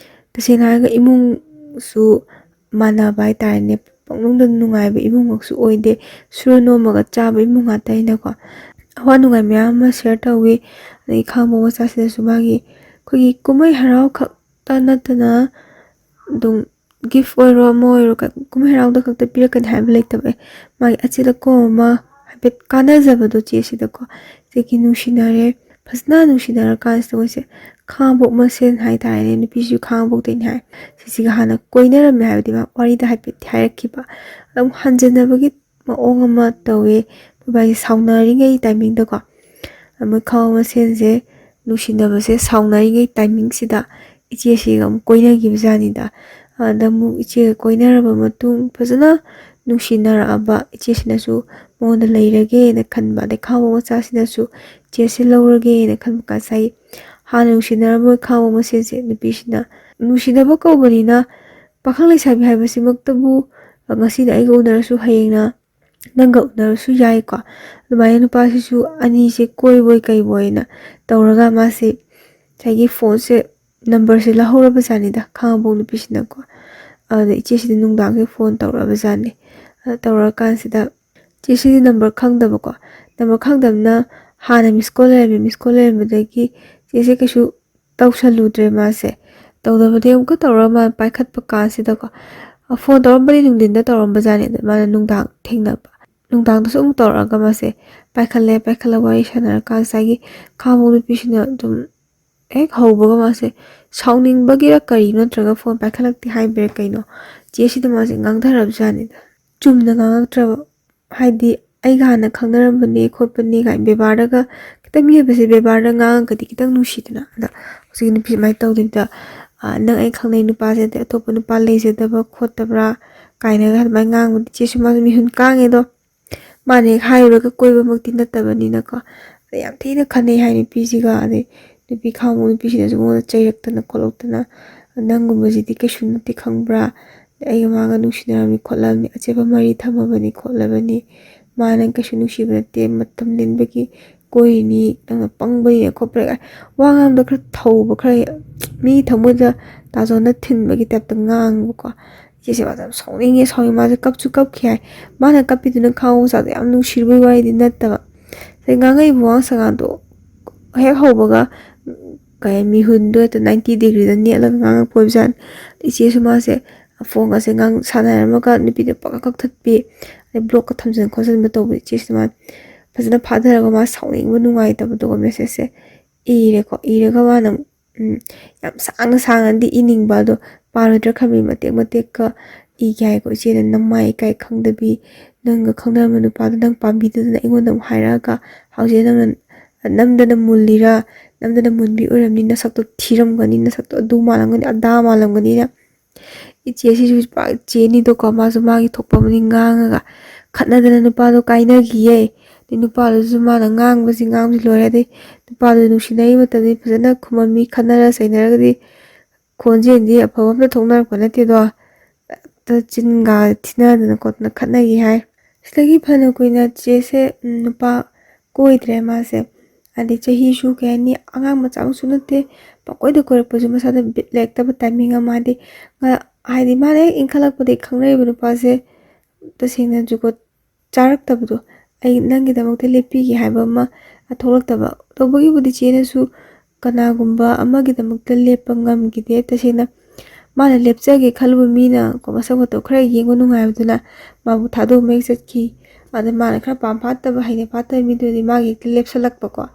ꯇꯁꯦꯡꯅ ꯍꯥꯏꯔꯒ ꯏꯃꯨꯡꯁꯨ ꯃꯥꯟꯅꯕ ꯍꯥꯏꯇꯥꯔꯦꯅꯦ꯫ ꯄꯪꯅꯨꯡꯗ ꯅꯨꯡꯉꯥꯏꯕ ꯏꯃꯨꯡꯃꯛꯁꯨ ꯑꯣꯏꯗꯦ꯫ ꯁꯨꯔ ꯅꯣꯝꯃꯒ ꯆꯥꯕ ꯏꯃꯨꯡ ꯉꯥꯛꯇꯅꯤꯅꯀꯣ꯫ ꯑꯋꯥ ꯅꯨꯡꯉꯥꯏ ꯃꯌꯥꯝ ꯑꯃ ꯁꯤꯌꯔ ꯇꯧꯋꯤ꯫ ꯑꯗꯩ ꯈꯥꯡꯉꯕꯣꯛ ꯃꯆꯥꯁꯤꯗꯁꯨ ꯃꯥꯒꯤ ꯑꯩꯈꯣꯏꯒꯤ ꯀꯨꯝꯍꯩ ꯍꯔꯥꯎ ꯈꯛꯇ ꯅꯠꯇꯅ ꯑꯗꯨꯝ ꯒꯤꯐ ꯑꯣꯏꯔꯣ ꯑꯃ ꯑꯣꯏꯔꯣ ꯀ-, ꯀꯨꯝꯍꯩ ꯍꯔꯥꯎꯗ ꯈꯛꯇ ꯄꯤꯔꯛꯀꯅꯤ ꯍꯥꯏꯕ ꯂꯩꯇꯕ꯫ ꯑꯦ, ꯃꯥꯒꯤ ꯑꯆꯤꯜ ꯑꯀꯣꯝ ꯑꯃ ꯍꯥꯏꯐꯦꯠ ꯀꯥꯟꯅꯖꯕꯗꯣ ꯆꯦꯁꯤꯗꯀꯣ꯫ ꯆꯦꯒꯤ ꯅꯨꯡꯁꯤꯅꯔꯦ꯫ ꯐꯖꯅ ꯅꯨꯡꯁꯤꯅꯔꯀꯥꯟꯁꯤꯗ ꯃꯣꯏꯁꯦ ꯈꯥꯡꯉꯕꯣꯛ ꯃꯁꯦꯟ ꯍꯥꯏꯇꯥꯔꯦꯅꯦ, ꯅꯨꯄꯤꯁꯨ ꯈꯥꯡꯉꯕꯣꯛꯇꯩꯅꯤ ꯍꯥꯏ꯫ ꯁꯤꯁꯤꯒ ꯍꯥꯟꯅ ꯀꯣꯏꯅꯔꯝꯃꯦ ꯍꯥꯏꯕꯗꯤ ꯃꯥ ꯋꯥꯔꯤꯗ ꯍꯥꯏꯐꯦꯠꯇꯤ ꯍꯥꯏꯔꯛꯈꯤꯕ꯫ ꯑꯗꯨꯝ ꯍꯟꯖꯟꯅꯕꯒꯤ ꯃꯑꯣꯡ ꯑꯃ ꯇꯧꯋꯦ꯫ ꯃꯣꯏꯕꯥꯅꯤ ꯁꯥꯎꯅꯔꯤꯉꯩ ꯇꯥꯏꯃꯤꯡꯗꯀꯣ꯫ ꯃꯣꯏ ꯈꯥꯡꯉꯕꯣꯛ ꯃꯁꯦꯟꯁꯦ ꯅꯨꯡꯁꯤꯅꯕꯁꯦ ꯁꯥꯎꯅꯔꯤꯉꯩ ꯇꯥꯏꯃꯤꯡꯁꯤꯗ ꯏꯆꯦꯁꯤꯒ ꯑꯃꯨꯛ ꯀꯣꯏꯅꯈꯤꯕ ꯖꯥꯠꯅꯤꯗ꯫ ꯑꯗ ꯑꯃꯨꯛ ꯏꯆꯦꯒ ꯀꯣꯏꯅꯔꯕ ꯃꯇꯨꯡ ꯐꯖꯅ ꯅꯨꯡꯁꯤꯅꯔꯛꯑꯕ ꯏꯆꯦꯁꯤꯅꯁꯨ ꯃꯉꯣꯟꯗ ꯂꯩꯔꯒꯦꯅ ꯈꯟꯕ, ꯑꯗꯩ ꯈꯥꯡꯉꯕꯣꯛ ꯃꯆꯥꯁꯤꯅꯁꯨ ꯆꯦꯁꯦ ꯂꯧꯔꯒꯦꯅ ꯈꯟꯕ꯫ ꯉꯁꯥꯏ ꯍꯥꯟꯅ ꯅꯨꯡꯁꯤꯅꯔꯝꯕ ꯈꯥꯡꯉꯕꯣꯛ ꯃꯁꯦꯟꯁꯦ ꯅꯨꯄꯤꯁꯤꯅ ꯅꯨꯡꯁꯤꯅꯕ ꯀꯧꯕꯅꯤꯅ ꯄꯥꯈꯪ ꯂꯩꯁꯥꯕꯤ ꯍꯥꯏꯕꯁꯤꯃꯛꯇꯕꯨ ꯉꯁꯤꯅ ꯑꯩꯒ ꯎꯅꯔꯁꯨ ꯍꯌꯦꯡꯅ ꯅꯪꯒ ꯎꯅꯔꯁꯨ ꯌꯥꯏꯀꯣ꯫ ꯑꯗꯨꯃꯥꯏꯅ ꯅꯨꯄꯥꯁꯤꯁꯨ ꯑꯅꯤꯁꯦ ꯀꯣꯏꯕꯣꯏ ꯀꯩꯕꯣꯏꯅ ꯇꯧꯔꯒ ꯃꯥꯁꯦ ꯉꯁꯥꯏꯒꯤ ꯐꯣꯟꯁꯦ, ꯅꯝꯕꯔꯁꯦ ꯂꯧꯍꯧꯔꯕ ꯖꯥꯠꯅꯤꯗ ꯈꯥꯡꯉꯕꯣꯛ ꯅꯨꯄꯤꯁꯤꯅꯀꯣ꯫ ꯑꯗꯨꯗ ꯏꯆꯦꯁꯤꯗ ꯅꯨꯡꯗꯥꯡꯁꯦ ꯐꯣꯟ ꯇꯧꯔꯛꯑꯕ ꯖꯥꯠꯅꯤ꯫ ꯑꯗ ꯇꯧꯔꯛꯑꯀꯥꯟꯁꯤꯗ ꯆꯦꯁꯤꯗꯤ ꯅꯝꯕꯔ ꯈꯪꯗꯕꯀꯣ꯫ ꯅꯝꯕꯔ ꯈꯪꯗꯕꯅ ꯍꯥꯟꯅ ꯃꯤꯁ ꯀꯣꯜ ꯂꯩꯔꯝꯃꯤ꯫ ꯃꯤꯁ ꯀꯣꯜ ꯂꯩꯔꯝꯕꯗꯒꯤ ꯆꯦꯁꯦ ꯀꯩꯁꯨ ꯇꯧꯁꯜꯂꯨꯗ꯭ꯔꯦ ꯃꯥꯁꯦ꯫ ꯇꯧꯗꯕꯗꯤ ꯑꯃꯨꯛꯀ ꯇꯧꯔꯒ ꯃꯥꯅ ꯄꯥꯏꯈꯠꯄ ꯀꯥꯟꯁꯤꯗꯀꯣ, ꯑ, ꯐꯣꯟ ꯇꯧꯔꯝꯕꯗꯤ ꯅꯨꯡꯊꯤꯟꯗ ꯇꯧꯔꯝꯕ ꯖꯥꯠꯅꯤ꯫ ꯑꯗ ꯃꯥꯅ ꯅꯨꯡꯗꯥꯡ ꯊꯦꯡꯅꯕ꯫ ꯅꯨꯡꯗꯥꯡꯗꯁꯨ ꯑꯃꯨꯛ ꯇꯧꯔꯛꯑꯒ ꯃꯥꯁꯦ ꯄꯥꯏꯈꯠꯂꯦ꯫ ꯄꯥꯏꯈꯠꯂꯒ ꯋꯥꯔꯤ ꯁꯥꯟꯅꯔꯀꯥꯟ ꯉꯁꯥꯏꯒꯤ ꯈꯥꯡꯉꯕꯣꯛ ꯅꯨꯄꯤꯁꯤꯅ ꯑꯗꯨꯝ ꯍꯦꯛ ꯍꯧꯕꯒ ꯃꯥꯁꯦ ꯁꯥꯎꯅꯤꯡꯕꯒꯤꯔ ꯀꯔꯤꯅꯣ ꯅꯠꯇ꯭ꯔꯒ ꯐꯣꯟ ꯄꯥꯏꯈꯠꯂꯛꯇꯦ ꯍꯥꯏꯕꯩꯔ ꯀꯩꯅꯣ, ꯆꯦꯁꯤꯗ ꯃꯥꯁꯦ ꯉꯥꯡꯊꯔꯕꯖꯥꯠꯅꯤꯗ꯫ ꯆꯨꯝꯅ ꯉꯥꯡꯉꯛꯇ꯭ꯔꯕ, ꯍꯥꯏꯗꯤ ꯑꯩꯒ ꯍꯥꯟꯅ ꯈꯪꯅꯔꯝꯕꯅꯦ ꯈꯣꯠꯄꯅꯦ ꯀꯥꯏꯅ ꯕꯦꯕꯥꯔꯗꯒ, ꯈꯤꯇꯪ ꯃꯤꯑꯣꯏꯕꯁꯦ ꯕꯦꯕꯥꯔꯗ ꯉꯥꯡꯉꯒꯗꯤ ꯈꯤꯇꯪ ꯅꯨꯡꯁꯤꯗꯅ꯫ ꯑꯗ ꯍꯧꯖꯤꯛꯀꯤ ꯅꯨꯄꯤ ꯁꯨꯃꯥꯏꯅ ꯇꯧꯗꯣꯏꯗ, "ꯑꯥ, ꯅꯪ ꯑꯩ ꯈꯪꯅꯩ ꯅꯨꯄꯥꯁꯦ ꯑꯗꯩ ꯑꯇꯣꯞꯄ ꯅꯨꯄꯥ ꯂꯩꯖꯗꯕ ꯈꯣꯠꯇꯕ꯭ꯔꯥ?" ꯀꯥꯏꯅꯒ ꯑꯗꯨꯃꯥꯏꯅ ꯉꯥꯡꯕꯗꯤ ꯆꯦꯁꯨ ꯃꯥꯁꯨ ꯃꯤꯍꯨꯟ ꯀꯥꯡꯉꯦꯗꯣ꯫ ꯃꯥꯅ ꯍꯦꯛ ꯍꯥꯏꯔꯨꯔꯒ ꯀꯣꯏꯕꯃꯛꯇꯤ ꯅꯠꯇꯕꯅꯤꯅꯀꯣ꯫ ꯑꯗ ꯌꯥꯝ ꯊꯤꯅ ꯈꯟꯅꯩ ꯍꯥꯏ ꯅꯨꯄꯤꯁꯤꯒ꯫ ꯑꯗꯩ ꯅꯨꯄꯤ ꯈꯥꯡꯕ ꯅꯨꯄꯤꯁꯤꯅꯁꯨ ꯃꯉꯣꯟꯗ ꯆꯩꯔꯛꯇꯅ ꯈꯣꯠꯂꯛꯇꯅ, "ꯅꯪꯒꯨꯝꯕꯁꯤꯗꯤ ꯀꯩꯁꯨ ꯅꯠꯇꯦ ꯈꯪꯕ꯭ꯔꯥ? ꯑꯩꯒ ꯃꯥꯒ ꯅꯨꯡꯁꯤꯅꯔꯝꯃꯤ ꯈꯣꯠꯂꯝꯃꯤ, ꯑꯆꯦꯠꯄ ꯃꯔꯤ ꯊꯝꯃꯕꯅꯤ ꯈꯣꯠꯂꯕꯅꯤ, ꯃꯥ ꯅꯪ ꯀꯩꯁꯨ ꯅꯨꯡꯁꯤꯕ ꯅꯠꯇꯦ, ꯃꯇꯝ ꯂꯦꯟꯕꯒꯤ ꯀꯣꯏꯔꯤꯅꯤ, ꯅꯪꯅ ꯄꯪꯕꯅꯤꯅ ꯈꯣꯠꯄ꯭ꯔꯥ?" ꯋꯥ ꯉꯥꯡꯕꯗ ꯈꯔ ꯊꯧꯕ, ꯈꯔ ꯃꯤ ꯊꯃꯣꯏꯗ ꯇꯥꯖꯣꯅ ꯊꯤꯟꯕꯒꯤ ꯇꯥꯏꯞꯇ ꯉꯥꯡꯕꯀꯣ꯫ ꯏꯆꯦꯁꯦ ꯃꯥꯁꯦ ꯌꯥꯝ ꯁꯥꯎꯅꯤꯡꯉꯦ, ꯁꯥꯎꯅꯤꯡ ꯃꯥꯁꯦ ꯀꯞꯁꯨ ꯀꯞꯈꯤ ꯍꯥꯏ꯫ ꯃꯥꯅ ꯀꯞꯄꯤꯗꯨꯅ ꯈꯥꯡꯉꯧ ꯃꯆꯥꯗꯣ ꯌꯥꯝ ꯅꯨꯡꯁꯤꯔꯨꯕꯩ ꯋꯥꯔꯤꯗꯤ ꯅꯠꯇꯕ꯫ ꯑꯗꯩ ꯉꯥꯡꯉꯛꯏꯕ ꯋꯥꯉꯥꯡ ꯁꯉꯥꯡꯗꯣ ꯍꯦꯛ ꯍꯧꯕꯒ, ꯀꯩ ꯍꯥꯏ, ꯃꯤꯍꯨꯟꯗꯣ ꯍꯦꯛꯇ ꯅꯥꯏꯟꯇꯤ ꯗꯤꯒ꯭ꯔꯤꯗ ꯅꯦꯠꯂꯒ ꯉꯥꯡꯉꯛꯄ ꯑꯣꯏꯕꯖꯥꯠꯅꯤ꯫ ꯏꯆꯦꯁꯨ ꯃꯥꯁꯦ ꯐꯣꯟꯒꯁꯦ ꯉꯥꯡ-, ꯁꯥꯟꯅꯔꯝꯃꯒ ꯅꯨꯄꯤꯗꯣ ꯄꯪꯀꯛ ꯀꯛꯊꯠꯄꯤ, ꯑꯗꯩ ꯕ꯭ꯂꯣꯛꯀ ꯊꯝꯖꯤꯟ ꯈꯣꯠꯆꯤꯟꯕ ꯇꯧꯕ꯫ ꯏꯆꯦꯁꯤꯅ ꯃꯥ ꯐꯖꯅ ꯐꯥꯊꯔꯒ ꯃꯥ ꯁꯥꯎꯅꯤꯡꯕ ꯅꯨꯡꯉꯥꯏꯇꯕꯗꯣ ꯃꯦꯁꯦꯖꯁꯦ ꯏꯔꯦꯀꯣ꯫ ꯏꯔꯒ ꯃꯥꯅ, ꯎꯝ, ꯌꯥꯝ ꯁꯥꯡꯅ ꯁꯥꯡꯅꯗꯤ ꯏꯅꯤꯡꯕ, ꯑꯗꯣ ꯄꯥꯔꯣꯏꯗ꯭ꯔꯥ ꯈꯟꯕꯒꯤ ꯃꯇꯦꯛ ꯃꯇꯦꯛꯀ ꯏꯒꯦ ꯍꯥꯏꯀꯣ꯫ ꯏꯆꯦꯅ ꯅꯃꯥꯏ ꯏꯀꯥꯏ ꯈꯪꯗꯕꯤ, ꯅꯪꯒ ꯈꯪꯅꯔꯝꯕ ꯅꯨꯄꯥꯗꯣ ꯅꯪ ꯄꯥꯝꯕꯤꯗꯗꯅ ꯑꯩꯉꯣꯟꯗ ꯑꯃꯨꯛ ꯍꯥꯏꯔꯛꯑꯒ ꯍꯧꯖꯤꯛ ꯅꯪꯅ ꯅꯝꯗꯅ ꯃꯨꯜꯂꯤꯔꯥ? ꯅꯝꯗꯅ ꯃꯨꯟꯕꯤ ꯑꯣꯏꯔꯝꯅꯤ, ꯅꯁꯛꯇꯣ ꯊꯤꯔꯝꯒꯅꯤ, ꯅꯁꯛꯇꯣ ꯑꯗꯨ ꯃꯥꯜꯂꯝꯒꯅꯤ, ꯑꯗꯥ ꯃꯥꯜꯂꯝꯒꯅꯤꯅ꯫ ꯏꯆꯦꯁꯤꯁꯨ ꯄꯥꯛ ꯆꯦꯅꯤꯗꯣꯀꯣ, ꯃꯥꯁꯨ ꯃꯥꯒꯤ ꯊꯣꯛꯄ ꯑꯃꯗꯤ ꯉꯥꯡꯉꯒ ꯈꯠꯅꯗꯅ ꯅꯨꯄꯥꯗꯣ ꯀꯥꯏꯅꯈꯤꯌꯦ꯫ ꯑꯗꯩ ꯅꯨꯄꯥꯗꯨꯁꯨ ꯃꯥꯅ ꯉꯥꯡꯕꯁꯤ ꯉꯥꯡꯕꯁꯤ ꯂꯣꯏꯔꯦ꯫ ꯑꯗꯩ ꯅꯨꯄꯥꯗꯨ ꯅꯨꯡꯁꯤꯅꯔꯤ ꯃꯇꯝꯗꯗꯤ ꯐꯖꯅ ꯈꯨꯝꯃꯝꯃꯤ, ꯈꯠꯅꯔ ꯆꯩꯅꯔꯒꯗꯤ ꯈꯣꯟꯖꯦꯜꯗꯤ ꯑꯐꯕ ꯑꯝꯇ ꯊꯣꯛꯅꯔꯛꯄ ꯅꯠꯇꯦꯗꯣ꯫ ꯍꯦꯛꯇ ꯆꯤꯟꯒ ꯊꯤꯅꯗꯅ ꯈꯣꯠꯇꯅ ꯈꯠꯅꯈꯤ ꯍꯥꯏ꯫ ꯁꯤꯗꯒꯤ ꯐꯅ ꯀꯨꯏꯅ ꯆꯦꯁꯦ, ꯎꯝ, ꯅꯨꯄꯥ ꯀꯣꯏꯗ꯭ꯔꯦ ꯃꯥꯁꯦ꯫ ꯍꯥꯏꯗꯤ ꯆꯍꯤꯁꯨ ꯀꯩ ꯍꯥꯏꯅꯤ, ꯑꯉꯥꯡ ꯃꯆꯥꯃꯛꯁꯨ ꯅꯠꯇꯦ, ꯄꯪꯀꯣꯏꯗ ꯀꯣꯏꯔꯛꯄꯁꯨ ꯃꯁꯥꯗ ꯕꯤꯠ ꯂꯩꯔꯛꯇꯕ ꯇꯥꯏꯃꯤꯡ ꯑꯃ, ꯍꯥꯏꯗꯤ ꯉ-, ꯍꯥꯏꯗꯤ ꯃꯥꯅ ꯍꯦꯛ ꯏꯟꯈꯠꯂꯛꯄꯗꯒꯤ ꯈꯪꯅꯔꯤꯕ ꯅꯨꯄꯥꯁꯦ ꯇꯁꯦꯡꯅ ꯖꯨꯒꯣꯠ ꯆꯥꯔꯛꯇꯕꯗꯣ, ꯑꯩ ꯅꯪꯒꯤꯗꯃꯛꯇ ꯂꯦꯞꯄꯤꯒꯦ ꯍꯥꯏꯕ ꯑꯃ ꯊꯣꯛꯂꯛꯇꯕ꯫ ꯇꯧꯕꯒꯤꯕꯨꯗꯤ ꯆꯦꯅꯁꯨ ꯀꯅꯥꯒꯨꯝꯕ ꯑꯃꯒꯤꯗꯃꯛꯇ ꯂꯦꯞꯄ ꯉꯝꯈꯤꯗꯦ꯫ ꯇꯁꯦꯡꯅ ꯃꯥꯅ ꯂꯦꯞꯆꯒꯦ ꯈꯜꯂꯨꯕ ꯃꯤꯅ ꯀꯣ, ꯃꯁꯛ ꯃꯇꯧ ꯈꯔ ꯌꯦꯡꯕ ꯅꯨꯡꯉꯥꯏꯕꯗꯨꯅ ꯃꯥꯕꯨ ꯊꯥꯗꯣꯛꯑꯝꯃꯒ ꯆꯠꯈꯤ꯫ ꯑꯗ ꯃꯥꯅ ꯈꯔ ꯄꯥꯝ ꯐꯥꯠꯇꯕ, ꯍꯩꯅ ꯐꯥꯠꯇꯕ ꯃꯤꯗꯨꯗꯤ ꯃꯥꯒꯤ ꯍꯦꯛꯇ ꯂꯦꯞꯁꯜꯂꯛꯄꯀꯣ꯫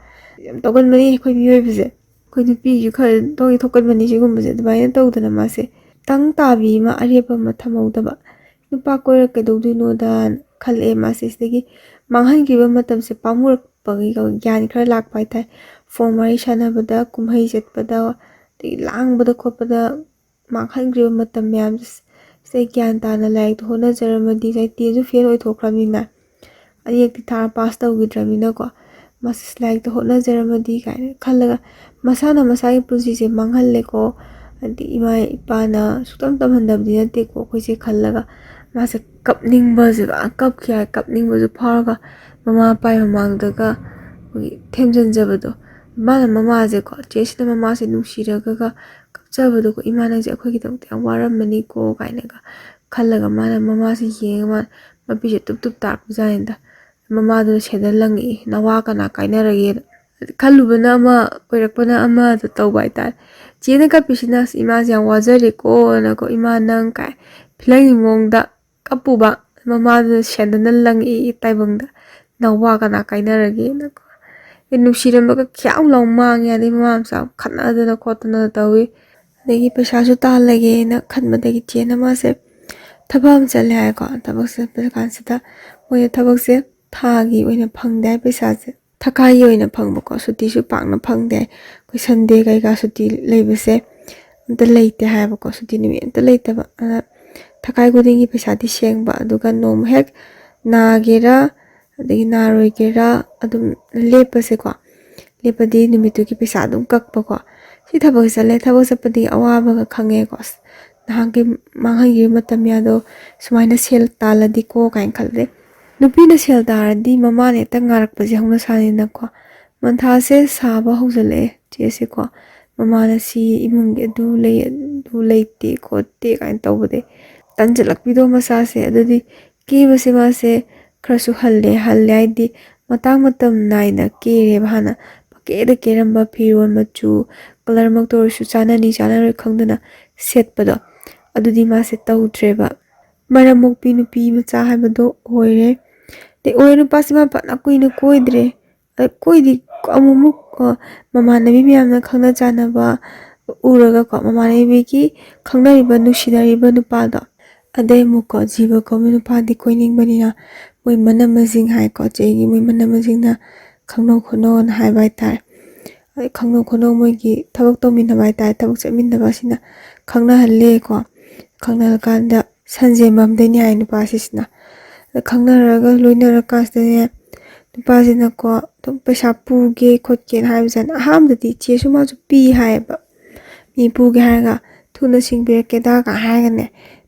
ꯌꯥꯝ ꯇꯧꯒꯟꯕꯅꯤ ꯑꯩꯈꯣꯏ ꯃꯤꯑꯣꯏꯕꯁꯦ꯫ ꯑꯩꯈꯣꯏ ꯅꯨꯄꯤꯁꯨ ꯈꯔ ꯇꯧꯗꯤ ꯊꯣꯛꯀꯟꯕꯅꯤ ꯁꯤꯒꯨꯝꯕꯁꯦ꯫ ꯑꯗꯨꯃꯥꯏꯅ ꯇꯧꯗꯅ ꯃꯥꯁꯦ ꯇꯪ ꯇꯥꯕꯤ ꯑꯃ, ꯑꯔꯦꯞꯄ ꯑꯃ ꯊꯝꯍꯧꯗꯕ꯫ ꯅꯨꯄꯥ ꯀꯣꯏꯔ ꯀꯩꯗꯧꯗꯣꯏꯅꯣꯗꯅ ꯈꯜꯂꯛꯑꯦ ꯃꯥꯁꯦ꯫ ꯁꯤꯗꯒꯤ ꯃꯥꯡꯍꯟꯈꯤꯕ ꯃꯇꯝꯁꯦ ꯄꯥꯝꯃꯨꯔꯛꯄꯒꯤ ꯒ꯭ꯌꯥꯟ ꯈꯔ ꯂꯥꯛꯄ ꯍꯥꯏꯇꯥꯔꯦ꯫ ꯐꯣꯟ ꯋꯥꯔꯤ ꯁꯥꯟꯅꯕꯗ, ꯀꯨꯝꯍꯩ ꯆꯠꯄꯗ, ꯑꯗꯒꯤ ꯂꯥꯡꯕꯗ ꯈꯣꯠꯄꯗ ꯃꯥꯡꯍꯟꯈ꯭ꯔꯤꯕ ꯃꯇꯝ ꯃꯌꯥꯝꯁꯦ ꯒ꯭ꯌꯥꯟ ꯇꯥꯅ ꯂꯥꯏꯔꯤꯛꯇꯣ ꯍꯣꯠꯅꯖꯔꯝꯃꯗꯤ, ꯉꯁꯥꯏ ꯇꯦꯟꯁꯨ ꯐꯦꯜ ꯑꯣꯏꯊꯣꯛꯈ꯭ꯔꯕꯅꯤꯅ, ꯑꯅꯤꯔꯛꯇꯤ ꯊꯥꯔ ꯄꯥꯁ ꯇꯧꯈꯤꯗ꯭ꯔꯕꯅꯤꯅꯀꯣ, ꯃꯥꯁꯦ ꯂꯥꯏꯔꯤꯛꯇ ꯍꯣꯠꯅꯖꯔꯝꯃꯗꯤ ꯀꯥꯏꯅ ꯈꯜꯂꯒ, ꯃꯁꯥꯅ ꯃꯁꯥꯒꯤ ꯄꯨꯟꯁꯤꯁꯦ ꯃꯥꯡꯍꯜꯂꯦꯀꯣ꯫ ꯍꯥꯏꯗꯤ ꯏꯃꯥ ꯏꯄꯥꯅ ꯁꯨꯛꯇꯝ ꯇꯝꯍꯟꯗꯕꯗꯤ ꯅꯠꯇꯦꯀꯣ ꯑꯩꯈꯣꯏꯁꯦ ꯈꯜꯂꯒ, ꯃꯥꯁꯦ ꯀꯞꯅꯤꯡꯕꯁꯦ, ꯀꯞꯈꯤ ꯍꯥꯏ, ꯀꯞꯅꯤꯡꯕꯁꯨ ꯐꯥꯎꯔꯒ ꯃꯃꯥ ꯃꯄꯥꯒꯤ ꯃꯃꯥꯡꯗꯒ ꯑꯩꯈꯣꯏꯒꯤ ꯊꯦꯝꯖꯤꯟꯖꯕꯗꯣ, ꯃꯥꯅ ꯃꯃꯥꯁꯦꯀꯣ, ꯆꯦꯁꯤꯅ ꯃꯃꯥꯁꯦ ꯅꯨꯡꯁꯤꯔꯒꯒ ꯀꯞꯆꯕꯗꯣꯀꯣ, "ꯏꯃꯥ, ꯅꯪꯁꯦ ꯑꯩꯈꯣꯏꯒꯤꯗꯃꯛꯇ ꯌꯥꯝ ꯋꯥꯔꯝꯃꯅꯤꯀꯣ" ꯀꯥꯏꯅꯒ ꯈꯜꯂꯒ, ꯃꯥꯅ ꯃꯃꯥꯁꯦ ꯌꯦꯡꯉꯒ, ꯃꯥꯅ ꯃꯄꯤꯁꯦ ꯇꯨꯞ ꯇꯨꯞ ꯇꯥꯔꯛꯄꯖꯥꯠꯅꯤꯗ꯫ ꯃꯃꯥꯗꯨꯅ ꯁꯦꯟꯗ ꯂꯪꯉꯛꯏ, "ꯅꯋꯥ ꯀꯅꯥ ꯀꯥꯏꯅꯔꯒꯦꯅ?" ꯈꯜꯂꯨꯕꯅ ꯑꯃ, ꯑꯣꯏꯔꯛꯄꯅ ꯑꯃꯗ ꯇꯧꯕ ꯍꯥꯏꯇꯥꯔꯦ꯫ ꯆꯦꯅ ꯀꯞꯄꯤꯁꯤꯅ, "ꯑꯁ, ꯏꯃꯥꯁꯦ ꯌꯥꯝ ꯋꯥꯖꯔꯦꯀꯣꯅꯀꯣ, ꯏꯃꯥ ꯅꯪ" ꯀꯥꯏ ꯐꯤꯂꯝꯒꯤ ꯃꯑꯣꯡꯗ ꯀꯞꯄꯨꯕ꯫ ꯃꯃꯥꯗꯨꯅ ꯁꯦꯟꯗꯅ ꯂꯪꯉꯛꯏ ꯇꯥꯏꯕꯪꯗ, "ꯅꯋꯥ ꯀꯅꯥ ꯀꯥꯏꯅꯔꯒꯦꯅꯀꯣ?" ꯑꯦ, ꯅꯨꯡꯁꯤꯔꯝꯕꯒ ꯈ꯭ꯌꯥꯎ ꯂꯥꯎ ꯃꯥꯡꯉꯦ꯫ ꯑꯗꯩ ꯃꯃꯥ ꯃꯆꯥ ꯈꯠꯅꯗꯅ ꯈꯣꯠꯇꯅ ꯇꯧꯏ꯫ ꯑꯗꯒꯤ ꯄꯩꯁꯥꯁꯨ ꯇꯥꯜꯂꯒꯦꯅ ꯈꯟꯕꯗꯒꯤ ꯆꯦꯅ ꯃꯥꯁꯦ ꯊꯕꯛ ꯑꯃ ꯆꯠꯂꯦ ꯍꯥꯏꯀꯣ꯫ ꯊꯕꯛ ꯆꯠꯄ ꯀꯥꯟꯁꯤꯗ ꯃꯣꯏꯅ ꯊꯕꯛꯁꯦ ꯊꯥꯒꯤ ꯑꯣꯏꯅ ꯐꯪꯗꯦ ꯍꯥꯏ, ꯄꯩꯁꯥꯁꯦ ꯊꯈꯥꯏꯒꯤ ꯑꯣꯏꯅ ꯐꯪꯕꯀꯣ꯫ ꯁꯨꯇꯤꯁꯨ ꯄꯥꯛꯅ ꯐꯪꯗꯦ ꯍꯥꯏ꯫ ꯑꯩꯈꯣꯏ ꯁꯟꯗꯦ ꯀꯩꯀꯥ ꯁꯨꯇꯤ ꯂꯩꯕꯁꯦ ꯑꯝꯇ ꯂꯩꯇꯦ ꯍꯥꯏꯕꯀꯣ꯫ ꯁꯨꯇꯤ ꯅꯨꯃꯤꯠ ꯑꯝꯇ ꯂꯩꯇꯕ꯫ ꯑꯗ ꯊꯈꯥꯏ ꯈꯨꯗꯤꯡꯒꯤ ꯄꯩꯁꯥꯗꯤ ꯁꯦꯡꯕ, ꯑꯗꯨꯒ ꯅꯣꯡꯃ ꯍꯦꯛ ꯅꯥꯒꯦꯔꯥ ꯑꯗꯒꯤ ꯅꯥꯔꯣꯏꯒꯦꯔꯥ ꯑꯗꯨꯝ ꯂꯦꯞꯄꯁꯦꯀꯣ꯫ ꯂꯦꯞꯄꯗꯤ ꯅꯨꯃꯤꯠꯇꯨꯒꯤ ꯄꯩꯁꯥ ꯑꯗꯨꯝ ꯀꯛꯄꯀꯣ꯫ ꯁꯤ ꯊꯕꯛ ꯆꯠꯂꯦ, ꯊꯕꯛ ꯆꯠꯄꯗꯒꯤ ꯑꯋꯥꯕꯒ ꯈꯪꯉꯦꯀꯣ꯫ "ꯑꯁ, ꯅꯍꯥꯟꯒꯤ ꯃꯥꯡꯍꯟꯈꯤꯕ ꯃꯇꯝ ꯌꯥꯗꯣ ꯁꯨꯃꯥꯏꯅ ꯁꯦꯜ ꯇꯥꯜꯂꯗꯤꯀꯣ" ꯀꯥꯏꯅ ꯈꯜꯂꯦ꯫ ꯅꯨꯄꯤꯅ ꯁꯦꯜ ꯇꯥꯔꯗꯤ ꯃꯃꯥꯅ ꯍꯦꯛꯇ ꯉꯥꯔꯛꯄꯁꯦ ꯍꯧꯅ ꯁꯥꯅꯤꯅꯀꯣ꯫ ꯃꯊꯥꯁꯦ ꯁꯥꯕ ꯍꯧꯖꯤꯜꯂꯛꯑꯦ ꯆꯦꯁꯦꯀꯣ꯫ ꯃꯃꯥꯅ ꯁꯤ ꯏꯃꯨꯡꯒꯤ ꯑꯗꯨ ꯂꯩ, ꯑꯗꯨ ꯂꯩꯇꯦ ꯈꯣꯠꯇꯦ ꯀꯥꯏꯅ ꯇꯧꯕꯗꯩ ꯇꯟꯁꯤꯜꯂꯛꯄꯤꯗꯣ ꯃꯁꯥꯁꯦ꯫ ꯑꯗꯨꯗꯤ ꯀꯦꯕꯁꯦ ꯃꯥꯁꯦ ꯈꯔꯁꯨ ꯍꯜꯂꯦ꯫ ꯍꯜꯂꯦ ꯍꯥꯏꯗꯤ ꯃꯇꯥꯡ ꯃꯇꯝ ꯅꯥꯏꯅ ꯀꯦꯔꯦꯕ ꯍꯥꯟꯅ꯫ ꯄꯪꯀꯦꯗ ꯀꯦꯔꯝꯕ ꯐꯤꯔꯣꯜ ꯃꯆꯨ, ꯀꯂꯔꯃꯛꯇ ꯑꯣꯏꯔꯁꯨ ꯆꯥꯅꯅꯤ ꯆꯥꯅꯔꯣꯏ ꯈꯪꯗꯅ ꯁꯦꯠꯄꯗꯣ, ꯑꯗꯨꯗꯤ ꯃꯥꯁꯦ ꯇꯧꯗ꯭ꯔꯦꯕ꯫ ꯃꯔꯝ ꯃꯣꯛꯄꯤ ꯅꯨꯄꯤ ꯃꯆꯥ ꯍꯥꯏꯕꯗꯣ ꯑꯣꯏꯔꯦ꯫ ꯑꯗꯩ ꯑꯣꯏꯔꯦ ꯅꯨꯄꯥꯁꯤ ꯃꯥ ꯐꯅ ꯀꯨꯏꯅ ꯀꯣꯏꯗ꯭ꯔꯦ꯫ ꯑꯗ ꯀꯣꯏꯗꯤ ꯑꯃꯨꯛꯃꯨꯛ, ꯑ, ꯃꯃꯥꯟꯅꯕꯤ ꯃꯌꯥꯝꯅ ꯈꯪꯅ ꯆꯥꯟꯅꯕ, ꯎꯔꯒꯀꯣ, ꯃꯃꯥꯟꯅꯕꯤꯒꯤ ꯈꯪꯅꯔꯤꯕ, ꯅꯨꯡꯁꯤꯅꯔꯤꯕ ꯅꯨꯄꯥꯗꯣ, ꯑꯗꯩ ꯑꯃꯨꯛꯀꯣ, ꯖꯤꯕ ꯀꯧꯕ ꯅꯨꯄꯥꯗꯤ ꯀꯣꯏꯅꯤꯡꯕꯅꯤꯅ, ꯃꯣꯏ ꯃꯅꯝꯃꯁꯤꯡ ꯍꯥꯏꯀꯣ, ꯆꯦꯒꯤ ꯃꯣꯏ ꯃꯅꯝꯃꯁꯤꯡꯅ ꯈꯪꯅꯧ ꯈꯣꯠꯅꯧꯅ ꯍꯥꯏꯕ ꯍꯥꯏꯇꯥꯔꯦ꯫ ꯑꯗꯩ ꯈꯪꯅꯧ ꯈꯣꯠꯅꯧ, ꯃꯣꯏꯒꯤ ꯊꯕꯛ ꯇꯧꯃꯤꯟꯅꯕ ꯍꯥꯏꯇꯥꯔꯦ, ꯊꯕꯛ ꯆꯠꯃꯤꯟꯅꯕ ꯑꯁꯤꯅ ꯈꯪꯅꯍꯜꯂꯦꯀꯣ꯫ ꯈꯪꯅꯍꯜꯂꯀꯥꯟꯗ ꯁꯟꯖꯦꯟꯕꯝꯗꯩꯅꯤ ꯍꯥꯏ ꯅꯨꯄꯥꯁꯤꯁꯤꯅ꯫ ꯑꯗ ꯈꯪꯅꯔꯒ ꯂꯣꯏꯅꯔꯀꯥꯟꯁꯤꯗꯅꯦ, ꯅꯨꯄꯥꯁꯤꯅꯀꯣ ꯑꯗꯨꯝ ꯄꯩꯁꯥ ꯄꯨꯒꯦ ꯈꯣꯠꯀꯦꯅ ꯍꯥꯏꯕꯁꯤꯅ ꯑꯍꯥꯟꯕꯗꯤ ꯏꯆꯦꯁꯨ ꯃꯥꯁꯨ ꯄꯤ ꯍꯥꯏꯌꯦꯕ꯫ "ꯃꯤ ꯄꯨꯒꯦ ꯍꯥꯏꯔꯒ ꯊꯨꯅ ꯁꯤꯡꯕꯤꯔꯛꯀꯦꯗꯒ" ꯍꯥꯏꯔꯒꯅꯦ,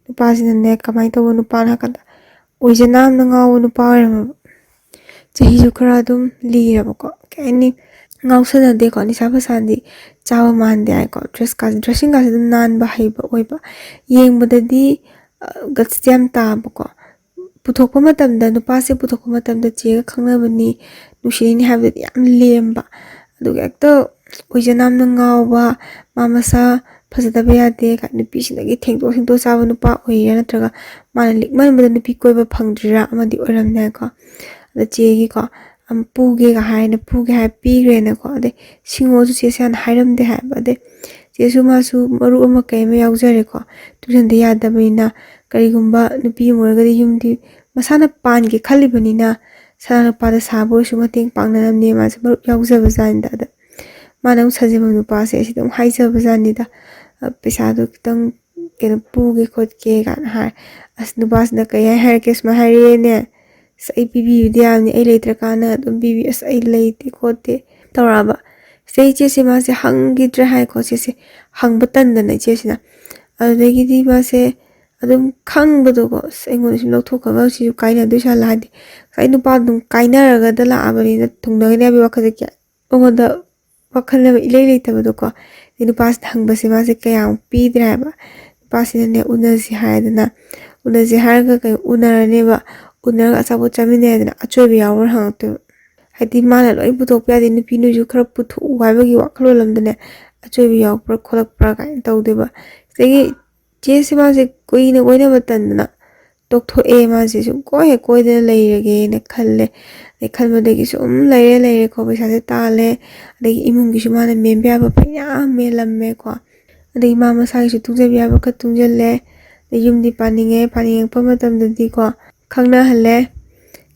ꯅꯨꯄꯥꯁꯤꯅꯅꯦ ꯀꯃꯥꯏꯅ ꯇꯧꯕ ꯅꯨꯄꯥꯅꯣ ꯍꯥꯏ ꯀꯥꯟꯗ, ꯑꯣꯏꯖꯅꯥꯝꯅ ꯉꯥꯎꯕ ꯅꯨꯄꯥ ꯑꯣꯏꯔꯝꯃꯕ꯫ ꯆꯍꯤꯁꯨ ꯈꯔ ꯑꯗꯨꯝ ꯂꯤꯔꯕꯀꯣ, ꯀꯩ ꯍꯥꯏꯅꯤ, ꯉꯥꯎꯁꯟꯅꯗꯦꯀꯣ, ꯅꯤꯁꯥ ꯄꯁꯥꯗꯤ ꯆꯥꯕ ꯃꯥꯟꯗꯦ ꯍꯥꯏꯀꯣ, ꯗ꯭ꯔꯦꯁꯀꯥꯁꯦ, ꯗ꯭ꯔꯦꯁꯁꯤꯡꯒꯥꯁꯦ ꯑꯗꯨꯝ ꯅꯥꯟꯕ ꯍꯩꯕ ꯑꯣꯏꯕ, ꯌꯦꯡꯕꯗꯗꯤ ꯒꯠꯁꯇꯤ ꯌꯥꯝ ꯇꯥꯕꯀꯣ꯫ ꯄꯨꯊꯣꯛꯄ ꯃꯇꯝꯗ, ꯅꯨꯄꯥꯁꯦ ꯄꯨꯊꯣꯛꯄ ꯃꯇꯝꯗ ꯆꯦꯒ ꯈꯪꯅꯕꯅꯤ, ꯅꯨꯡꯁꯤꯅꯩꯅꯤ ꯍꯥꯏꯕꯗꯗꯤ ꯌꯥꯝ ꯂꯦꯝꯕ, ꯑꯗꯨꯒ ꯍꯦꯛꯇ ꯑꯣꯏꯖꯅꯥꯝꯅ ꯉꯥꯎꯕ, ꯃꯥ ꯃꯁꯥ ꯐꯖꯗꯕ ꯌꯥꯗꯦ ꯀꯥꯏ, ꯅꯨꯄꯤꯁꯤꯡꯗꯒꯤ ꯊꯦꯡꯗꯣꯛ ꯊꯦꯡꯗꯣꯛ ꯆꯥꯕ ꯅꯨꯄꯥ ꯑꯣꯏꯔꯤꯔꯥ, ꯅꯠꯇ꯭ꯔꯒ ꯃꯥꯅ ꯂꯤꯛꯃꯟꯕꯗ ꯅꯨꯄꯤ ꯀꯣꯏꯕ ꯐꯪꯗ꯭ꯔꯤꯔꯥ, ꯑꯃꯗꯤ ꯑꯣꯏꯔꯝꯅꯤ ꯍꯥꯏꯀꯣ꯫ ꯑꯗ ꯆꯦꯒꯤꯀꯣ, ꯑꯝ, ꯄꯨꯒꯦꯒ ꯍꯥꯏꯅ, ꯄꯨꯒꯦ ꯍꯥꯏ ꯄꯤꯈ꯭ꯔꯦꯅꯀꯣ꯫ ꯑꯗꯩ ꯁꯤꯡꯉꯣꯁꯨ ꯆꯦꯁꯦ ꯍꯥꯟꯅ ꯍꯥꯏꯔꯝꯗꯦ ꯍꯥꯏꯕ꯫ ꯑꯗꯩ ꯆꯦꯁꯨ ꯃꯥꯁꯨ ꯃꯔꯨꯞ ꯑꯃ ꯀꯩ ꯑꯃ ꯌꯥꯎꯖꯔꯦꯀꯣ, ꯇꯨꯡꯁꯤꯟꯗ ꯌꯥꯗꯕꯅꯤꯅ꯫ ꯀꯔꯤꯒꯨꯝꯕ ꯅꯨꯄꯤ ꯑꯃ ꯑꯣꯏꯔꯒꯗꯤ ꯌꯨꯝꯗꯤ ꯃꯁꯥꯅ ꯄꯥꯟꯒꯦ ꯈꯜꯂꯤꯕꯅꯤꯅ, ꯁꯅꯥ ꯂꯨꯄꯥꯗ ꯁꯥꯕ ꯑꯣꯏꯔꯁꯨ ꯃꯇꯦꯡ ꯄꯥꯡꯅꯅꯕꯅꯦ ꯃꯥꯁꯦ ꯃꯔꯨꯞ ꯌꯥꯎꯖꯕꯖꯥꯠꯅꯤꯗ꯫ ꯑꯗ ꯃꯥꯅ ꯑꯃꯨꯛ ꯁꯟꯖꯦꯟꯕꯝ ꯅꯨꯄꯥꯁꯦ ꯑꯁꯤꯗ ꯑꯃꯨꯛ ꯍꯥꯏꯖꯕꯖꯥꯠꯅꯤꯗ, "ꯑ, ꯄꯩꯁꯥꯗꯣ ꯈꯤꯇꯪ ꯀꯩꯅꯣ ꯄꯨꯒꯦ ꯈꯣꯠꯀꯦ" ꯀꯥꯏꯅ ꯍꯥꯏ꯫ ꯑꯁ, ꯅꯨꯄꯥꯁꯤꯅ ꯀꯩ ꯍꯥꯏ ꯍꯥꯏꯔꯛꯀꯦ, ꯁꯨꯃꯥꯏꯅ ꯍꯥꯏꯔꯛꯑꯦꯅꯦ, "ꯑꯁ, ꯑꯩ ꯄꯤꯕꯤꯕꯗꯤ ꯌꯥꯕꯅꯤ, ꯑꯩ ꯂꯩꯇ꯭ꯔꯀꯥꯟꯗ ꯑꯗꯨꯝ ꯄꯤꯕꯤ, ꯑꯁ, ꯑꯩ ꯂꯩꯇꯦ ꯈꯣꯠꯇꯦ" ꯇꯧꯔꯛꯑꯕ꯫ ꯁꯤꯗꯩ ꯏꯆꯦꯁꯦ ꯃꯥꯁꯦ ꯍꯪꯈꯤꯗ꯭ꯔꯦ ꯍꯥꯏꯀꯣ, ꯆꯦꯁꯦ ꯍꯪꯕ ꯇꯟꯗꯅ ꯏꯆꯦꯁꯤꯅ꯫ ꯑꯗꯨꯗꯒꯤꯗꯤ ꯃꯥꯁꯦ ꯑꯗꯨꯝ ꯈꯪꯕꯗꯣꯀꯣ, "ꯑꯁ, ꯑꯩꯉꯣꯟꯗ ꯁꯨꯝ ꯂꯧꯊꯣꯛꯈ꯭ꯔꯒ ꯁꯤꯁꯨ ꯀꯥꯏꯅꯗꯣꯏ ꯁꯥꯠꯂ", ꯍꯥꯏꯗꯤ ꯉꯁꯥꯏ ꯅꯨꯄꯥꯗꯨ ꯑꯗꯨꯝ ꯀꯥꯏꯅꯔꯒꯗ ꯂꯥꯛꯑꯕꯅꯤꯅ ꯊꯨꯡꯅꯒꯅꯤ ꯍꯥꯏꯕꯒꯤ ꯋꯥꯈꯜꯁꯦ ꯀꯌꯥ ꯑꯩꯉꯣꯟꯗ ꯋꯥꯈꯜ ꯑꯃ ꯏꯂꯩ ꯂꯩꯇꯕꯗꯣꯀꯣ꯫ ꯑꯗꯩ ꯅꯨꯄꯥꯁꯤꯗ ꯍꯪꯕꯁꯦ ꯃꯥꯁꯦ ꯀꯌꯥꯃꯨꯛ ꯄꯤꯗ꯭ꯔꯦ ꯍꯥꯏꯕ꯫ ꯅꯨꯄꯥꯁꯤꯅꯅꯦ, "ꯎꯅꯁꯤ" ꯍꯥꯏꯗꯅ, ꯎꯅꯁꯤ ꯍꯥꯏꯔꯒ ꯀꯩ ꯎꯅꯔꯅꯦꯕ, ꯎꯅꯔꯒ ꯑꯆꯥꯄꯣꯠ ꯆꯥꯃꯤꯟꯅꯩ ꯍꯥꯏꯗꯅ, "ꯑꯆꯣꯏꯕ ꯌꯥꯎꯕ꯭ꯔꯥ?" ꯍꯪꯉꯛꯇꯣꯏꯕ꯫ ꯍꯥꯏꯗꯤ ꯃꯥꯅ ꯂꯣꯏ ꯄꯨꯊꯣꯛꯄ ꯌꯥꯗꯦ, ꯅꯨꯄꯤ ꯅꯣꯏꯁꯨ ꯈꯔ ꯄꯨꯊꯣꯛꯎ ꯍꯥꯏꯕꯒꯤ ꯋꯥꯈꯜꯂꯣꯟ ꯑꯃꯗꯅꯦ, ꯑꯆꯣꯏꯕ ꯌꯥꯎꯕ꯭ꯔꯥ ꯈꯣꯠꯂꯛꯄ꯭ꯔꯥ ꯀꯥꯏꯅ ꯇꯧꯗꯣꯏꯕ꯫ ꯁꯤꯗꯒꯤ ꯆꯦꯁꯦ ꯃꯥꯁꯦ ꯀꯨꯏꯅ ꯀꯣꯏꯅꯕ ꯇꯟꯗꯅ, ꯇꯣꯛꯊꯣꯛꯑꯦ꯫ ꯃꯥꯁꯦ ꯁꯨꯝ ꯀꯣꯏ ꯍꯦꯛ ꯀꯣꯏꯗꯅ ꯂꯩꯔꯒꯦꯅ ꯈꯜꯂꯦ꯫ ꯑꯗꯩ ꯈꯟꯕꯗꯒꯤ ꯁꯨꯝ ꯂꯩꯔꯦ ꯂꯩꯔꯦꯀꯣ, ꯄꯩꯁꯥꯁꯦ ꯇꯥꯜꯂꯦ꯫ ꯑꯗꯒꯤ ꯏꯃꯨꯡꯒꯤꯁꯨ ꯃꯥꯅ ꯃꯦꯟꯕ ꯌꯥꯕ ꯐꯅꯌꯥꯝ ꯃꯦꯜꯂꯝꯃꯦꯀꯣ꯫ ꯑꯗꯒꯤ ꯃꯥ ꯃꯁꯥꯒꯤꯁꯨ ꯇꯨꯡꯁꯤꯟꯕ ꯌꯥꯕ ꯈꯔ ꯇꯨꯡꯁꯤꯜꯂꯦ꯫ ꯑꯗꯩ ꯌꯨꯝꯗꯤ ꯄꯥꯅꯤꯡꯉꯦ꯫ ꯄꯥꯅꯤꯡꯉꯛꯄ ꯃꯇꯝꯗꯗꯤꯀꯣ, ꯈꯪꯅꯍꯜꯂꯦ꯫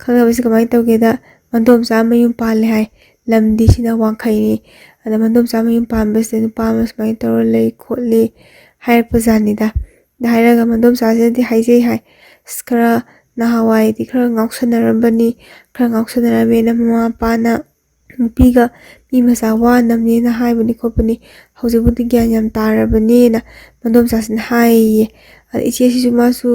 ꯈꯪꯅꯕꯁꯦ ꯀꯃꯥꯏꯅ ꯇꯧꯒꯦꯗ, ꯃꯟꯗꯣꯝꯆꯥ ꯃꯌꯨꯝ ꯄꯥꯜꯂꯦ ꯍꯥꯏ꯫ ꯂꯝꯗꯤ ꯁꯤꯅ ꯋꯥꯡꯈꯩꯅꯤ꯫ ꯑꯗ ꯃꯟꯗꯣꯝꯆꯥ ꯃꯌꯨꯝ ꯄꯥꯟꯕꯁꯤꯗ ꯅꯨꯄꯥ ꯑꯃ ꯁꯨꯃꯥꯏꯅ ꯇꯧꯔ ꯂꯩ ꯈꯣꯠꯂꯤ ꯍꯥꯏꯔꯛꯄ ꯖꯥꯠꯅꯤꯗ꯫ ꯑꯗ ꯍꯥꯏꯔꯒ ꯃꯟꯗꯣꯝꯆꯥꯁꯤꯅꯗꯤ ꯍꯥꯏꯖꯩ ꯍꯥꯏ, "ꯑꯁ, ꯈꯔ ꯅꯍꯥꯟꯋꯥꯏꯗꯤ ꯈꯔ ꯉꯥꯎꯁꯟꯅꯔꯝꯕꯅꯤ, ꯈꯔ ꯉꯥꯎꯁꯟꯅꯔꯝꯃꯦꯅ ꯃꯃꯥ ꯃꯄꯥꯅ ꯅꯨꯄꯤꯒ ꯃꯤ ꯃꯆꯥ ꯋꯥꯅꯕꯅꯦꯅ ꯍꯥꯏꯕꯅꯤ ꯈꯣꯠꯄꯅꯤ, ꯍꯧꯖꯤꯛꯄꯨꯗꯤ ꯒ꯭ꯌꯥꯟ ꯌꯥꯝ ꯇꯥꯔꯕꯅꯦꯅ" ꯃꯟꯗꯣꯝꯆꯥꯁꯤꯅ ꯍꯥꯏꯌꯦ꯫ ꯑꯗ ꯏꯆꯦꯁꯤꯁꯨ ꯃꯥꯁꯨ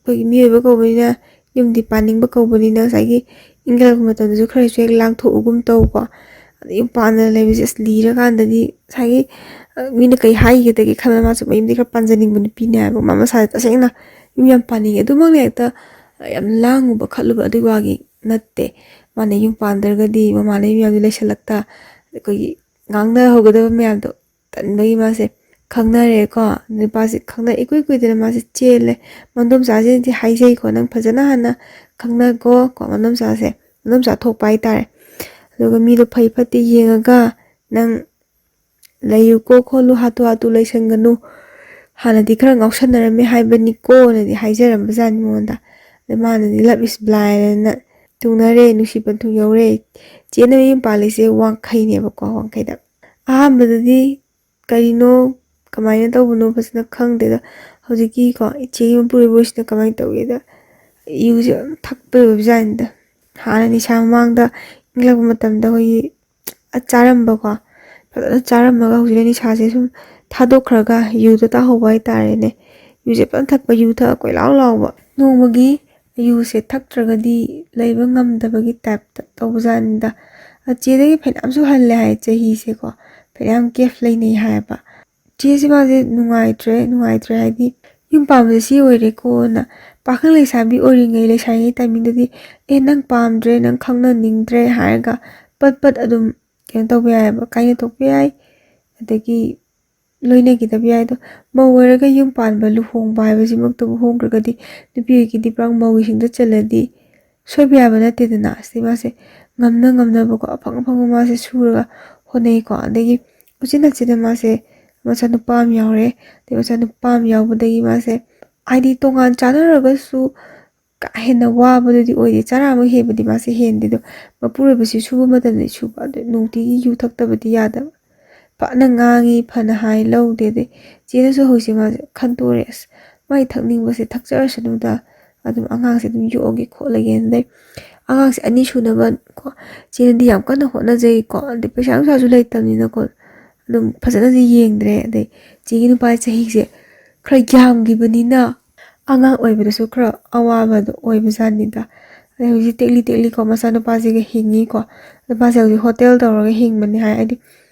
ꯑꯩꯈꯣꯏꯒꯤ ꯃꯤꯑꯣꯏꯕ ꯀꯧꯕꯅꯤꯅ, ꯌꯨꯝꯗꯤ ꯄꯥꯅꯤꯡꯕ ꯀꯧꯕꯅꯤꯅ, ꯉꯁꯥꯏꯒꯤ ꯏꯪꯈꯠꯂꯛꯄ ꯃꯇꯝꯗꯁꯨ ꯈꯔꯁꯨ ꯍꯦꯛ ꯂꯥꯡꯊꯣꯛꯎꯒꯨꯝ ꯇꯧꯀꯣ꯫ ꯑꯗ ꯌꯨꯝ ꯄꯥꯟꯗꯅ ꯂꯩꯕꯁꯦ, ꯑꯁ, ꯂꯤꯔꯀꯥꯟꯗꯗꯤ ꯉꯁꯥꯏꯒꯤ, ꯑ, ꯃꯤꯅ ꯀꯩ ꯍꯥꯏꯒꯗꯒꯦ ꯈꯜꯂꯒ ꯃꯥꯁꯨ ꯃꯌꯨꯝꯗꯤ ꯈꯔ ꯄꯥꯟꯖꯅꯤꯡꯕ ꯅꯨꯄꯤꯅꯦ ꯍꯥꯏꯕ꯫ ꯃꯥ ꯃꯁꯥꯁꯦ ꯇꯁꯦꯡꯅ ꯌꯨꯝ ꯌꯥꯝ ꯄꯥꯅꯤꯡꯉꯦ꯫ ꯑꯗꯨꯃꯛꯅ ꯍꯦꯛꯇ, ꯑ, ꯌꯥꯝ ꯂꯥꯡꯉꯨꯕ ꯈꯠꯂꯨꯕ ꯑꯗꯨꯒꯤ ꯋꯥꯒꯤ ꯅꯠꯇꯦ꯫ ꯃꯥꯅ ꯌꯨꯝ ꯄꯥꯟꯗ꯭ꯔꯒꯗꯤ ꯃꯃꯥꯟꯅꯕꯤ ꯃꯌꯥꯝꯗꯨ ꯂꯩꯁꯜꯂꯛꯇ, ꯑꯩꯈꯣꯏꯒꯤ ꯉꯥꯡꯅꯍꯧꯒꯗꯕ ꯃꯌꯥꯝꯗꯣ ꯇꯟꯕꯒꯤ ꯃꯥꯁꯦ ꯈꯪꯅꯔꯦꯀꯣ꯫ ꯅꯨꯄꯥꯁꯦ ꯈꯪꯅ ꯏꯀꯨꯏ ꯀꯨꯏꯗꯅ ꯃꯥꯁꯦ ꯆꯦꯜꯂꯦ꯫ ꯃꯟꯗꯣꯝꯆꯥꯁꯤꯅꯗꯤ ꯍꯥꯏꯖꯩꯀꯣ, "ꯅꯪ ꯐꯖꯅ ꯍꯥꯟꯅ ꯈꯪꯅꯒꯣ" ꯀꯣ꯫ ꯃꯟꯗꯣꯝꯆꯥꯁꯦ, ꯃꯟꯗꯣꯝꯆꯥ ꯊꯣꯛꯄ ꯍꯥꯏꯇꯥꯔꯦ꯫ ꯑꯗꯨꯒ ꯃꯤꯗꯣ ꯐꯩ ꯐꯠꯇꯦ ꯌꯦꯡꯉꯒ ꯅꯪ ꯂꯩꯌꯨꯀꯣ ꯈꯣꯠꯂꯨ, ꯍꯥꯊꯨ ꯍꯥꯊꯨ ꯂꯩꯁꯟꯒꯅꯨ, ꯍꯥꯟꯅꯗꯤ ꯈꯔ ꯉꯥꯎꯁꯟꯅꯔꯝꯃꯦ ꯍꯥꯏꯕꯅꯤꯀꯣꯅꯗꯤ ꯍꯥꯏꯖꯔꯝꯕ ꯖꯥꯠꯅꯤ ꯃꯉꯣꯟꯗ꯫ ꯑꯗ ꯃꯥꯅꯗꯤ "Love is blind" ꯍꯥꯏꯅ ꯇꯨꯡꯅꯔꯦ, ꯅꯨꯡꯁꯤꯕ ꯊꯨꯡ ꯌꯧꯔꯦ꯫ ꯆꯦꯅ ꯃꯌꯨꯝ ꯄꯥꯜꯂꯤꯁꯦ ꯋꯥꯡꯈꯩꯅꯦꯕꯀꯣ, ꯋꯥꯡꯈꯩꯗ꯫ ꯑꯍꯥꯟꯕꯗꯗꯤ ꯀꯔꯤꯅꯣ, ꯀꯃꯥꯏꯅ ꯇꯧꯕꯅꯣ ꯐꯖꯅ ꯈꯪꯗꯦꯗ꯫ ꯍꯧꯖꯤꯛꯀꯤꯀꯣ, ꯏꯆꯦꯒꯤ ꯃꯄꯨꯔꯣꯏꯕꯁꯤꯅ ꯀꯃꯥꯏꯅ ꯇꯧꯒꯦꯗ, ꯌꯨꯁꯦ ꯌꯥꯝ ꯊꯛꯄ ꯑꯣꯏꯕ ꯖꯥꯠꯅꯤꯗ꯫ ꯍꯥꯟꯅ ꯅꯤꯁꯥ ꯃꯃꯥꯡꯗ ꯏꯪꯂꯛꯄ ꯃꯇꯝꯗ ꯑꯩꯈꯣꯏꯒꯤ ꯆꯥꯔꯝꯕꯀꯣ, ꯐꯖꯅ ꯆꯥꯔꯝꯃꯒ ꯍꯧꯖꯤꯛꯅ ꯅꯤꯁꯥꯁꯦ ꯁꯨꯝ ꯊꯥꯗꯣꯛꯈ꯭ꯔꯒ ꯌꯨꯗ ꯇꯥꯍꯧꯕ ꯍꯥꯏꯇꯥꯔꯦꯅꯦ꯫ ꯌꯨꯁꯦ ꯐꯖꯅ ꯊꯛꯄ, ꯌꯨ ꯊꯛꯑ ꯀꯣꯏꯂꯥꯎ ꯂꯥꯎꯕ꯫ ꯅꯣꯡꯃꯒꯤ ꯌꯨꯁꯦ ꯊꯛꯇ꯭ꯔꯒꯗꯤ ꯂꯩꯕ ꯉꯝꯗꯕꯒꯤ ꯇꯥꯏꯞꯇ ꯇꯧꯕꯖꯥꯠꯅꯤꯗ꯫ ꯆꯦꯗꯒꯤ ꯐꯅꯌꯥꯝꯁꯨ ꯍꯜꯂꯦ ꯍꯥꯏ ꯆꯍꯤꯁꯦꯀꯣ, ꯐꯅꯌꯥꯝ ꯒꯦꯞ ꯂꯩꯅꯩ ꯍꯥꯏꯌꯦꯕ꯫ ꯆꯦꯁꯦ ꯃꯥꯁꯦ ꯅꯨꯡꯉꯥꯏꯇ꯭ꯔꯦ, ꯅꯨꯡꯉꯥꯏꯇ꯭ꯔꯦ ꯍꯥꯏꯗꯤ ꯌꯨꯝ ꯄꯥꯟꯕꯁꯦ ꯁꯤ ꯑꯣꯏꯔꯦꯀꯣꯅ꯫ ꯄꯥꯈꯪ ꯂꯩꯁꯥꯕꯤ ꯑꯣꯏꯔꯤꯉꯩ, ꯂꯩꯁꯥꯔꯤꯉꯩ ꯇꯥꯏꯃꯤꯡꯗꯗꯤ "ꯑꯦ, ꯅꯪ ꯄꯥꯝꯗ꯭ꯔꯦ, ꯅꯪ ꯈꯪꯅꯅꯤꯡꯗ꯭ꯔꯦ" ꯍꯥꯏꯔꯒ ꯄꯠ ꯄꯠ ꯑꯗꯨꯝ ꯀꯩꯅꯣ ꯇꯧꯕ ꯌꯥꯏꯑꯕ, ꯀꯥꯏꯅ ꯊꯣꯛꯄ ꯌꯥꯏ꯫ ꯑꯗꯒꯤ ꯂꯣꯏꯅꯈꯤꯗꯕ ꯌꯥꯏ꯫ ꯑꯗꯣ ꯃꯧ ꯑꯣꯏꯔꯒ ꯌꯨꯝ ꯄꯥꯟꯕ, ꯂꯨꯍꯣꯡꯕ ꯍꯥꯏꯕꯁꯤꯃꯛꯇꯕꯨ ꯍꯣꯡꯈ꯭ꯔꯒꯗꯤ ꯅꯨꯄꯤ ꯑꯣꯏꯒꯤꯗꯤ ꯄꯨꯔꯥ ꯃꯧꯒꯤ ꯁꯤꯡꯗ ꯆꯜꯂꯗꯤ ꯁꯣꯏꯕ ꯌꯥꯕ ꯅꯠꯇꯦꯗꯅ꯫ ꯑꯁꯤ ꯃꯥꯁꯦ ꯉꯝꯅ ꯉꯝꯅꯕꯀꯣ, ꯑꯐꯪ ꯑꯐꯪꯕ ꯃꯥꯁꯦ ꯁꯨꯔꯒ ꯍꯣꯠꯅꯩꯀꯣ꯫ ꯑꯗꯒꯤ ꯎꯆꯤꯟ ꯅꯥꯆꯤꯟꯅ ꯃꯥꯁꯦ ꯃꯆꯥꯅꯨꯄꯥ ꯑꯃ ꯌꯥꯎꯔꯦ꯫ ꯑꯗꯩ ꯃꯆꯥꯅꯨꯄꯥ ꯑꯃ ꯌꯥꯎꯕꯗꯒꯤ ꯃꯥꯁꯦ, ꯍꯥꯏꯗꯤ ꯇꯣꯉꯥꯟ ꯆꯥꯅꯔꯒꯁꯨ ꯀꯥ ꯍꯦꯟꯅ ꯋꯥꯕꯗꯨꯗꯤ ꯑꯣꯏꯗꯦ꯫ ꯆꯔꯥ ꯑꯃ ꯍꯦꯟꯕꯗꯤ ꯃꯥꯁꯦ ꯍꯦꯟꯗꯦ꯫ ꯑꯗꯣ ꯃꯄꯨꯔꯣꯏꯕꯁꯤ ꯁꯨꯕ ꯃꯇꯝꯗ ꯁꯨꯕ, ꯑꯗꯨ ꯅꯨꯡꯇꯤꯒꯤ ꯌꯨ ꯊꯛꯇꯕꯗꯤ ꯌꯥꯗꯕ꯫ ꯐꯅ ꯉꯥꯡꯉꯤ, ꯐꯅ ꯍꯥꯏ, ꯂꯧꯗꯦ꯫ ꯑꯗꯩ ꯆꯦꯅꯁꯨ ꯍꯧꯖꯤꯛꯁꯦ ꯃꯥꯁꯦ ꯈꯟꯇꯣꯔꯦ, "ꯑꯁ, ꯃꯥꯏ ꯊꯛꯅꯤꯡꯕꯁꯦ ꯊꯛꯆꯔꯁꯅꯨꯗ, ꯑꯗꯨꯝ ꯑꯉꯥꯡꯁꯦ ꯑꯗꯨꯝ ꯌꯣꯛꯑꯒꯦ ꯈꯣꯠꯂꯒꯦꯅ"꯫ ꯑꯗꯩ ꯑꯉꯥꯡꯁꯦ ꯑꯅꯤ ꯁꯨꯅꯕ ꯀꯣ, ꯆꯦꯅꯗꯤ ꯌꯥꯝ ꯀꯟꯅ ꯍꯣꯠꯅꯖꯩꯀꯣ꯫ ꯑꯗꯩ ꯄꯩꯁꯥ ꯅꯨꯡꯁꯥꯁꯨ ꯂꯩꯇꯕꯅꯤꯅꯀꯣ, ꯑꯗꯨꯝ ꯐꯖꯅꯗꯤ ꯌꯦꯡꯗ꯭ꯔꯦ꯫ ꯑꯗꯩ ꯆꯦꯒꯤ ꯅꯨꯄꯥ ꯆꯍꯤꯁꯦ ꯈꯔ ꯌꯥꯝꯈꯤꯕꯅꯤꯅ ꯑꯉꯥꯡ ꯑꯣꯏꯕꯗꯁꯨ ꯈꯔ ꯑꯋꯥꯕꯗꯣ ꯑꯣꯏꯕꯖꯥꯠꯅꯤꯗ꯫ ꯑꯗꯩ ꯍꯧꯖꯤꯛ ꯇꯦꯛꯂꯤ ꯇꯦꯛꯂꯤꯀꯣ, ꯃꯆꯥꯅꯨꯄꯥꯁꯤꯒ ꯍꯤꯡꯉꯤꯀꯣ꯫ ꯅꯨꯄꯥꯁꯦ ꯍꯧꯖꯤꯛ ꯍꯣꯇꯦꯜ ꯇꯧꯔꯒ ꯍꯤꯡꯕꯅꯤ ꯍꯥꯏ꯫ ꯍꯥꯏꯗꯤ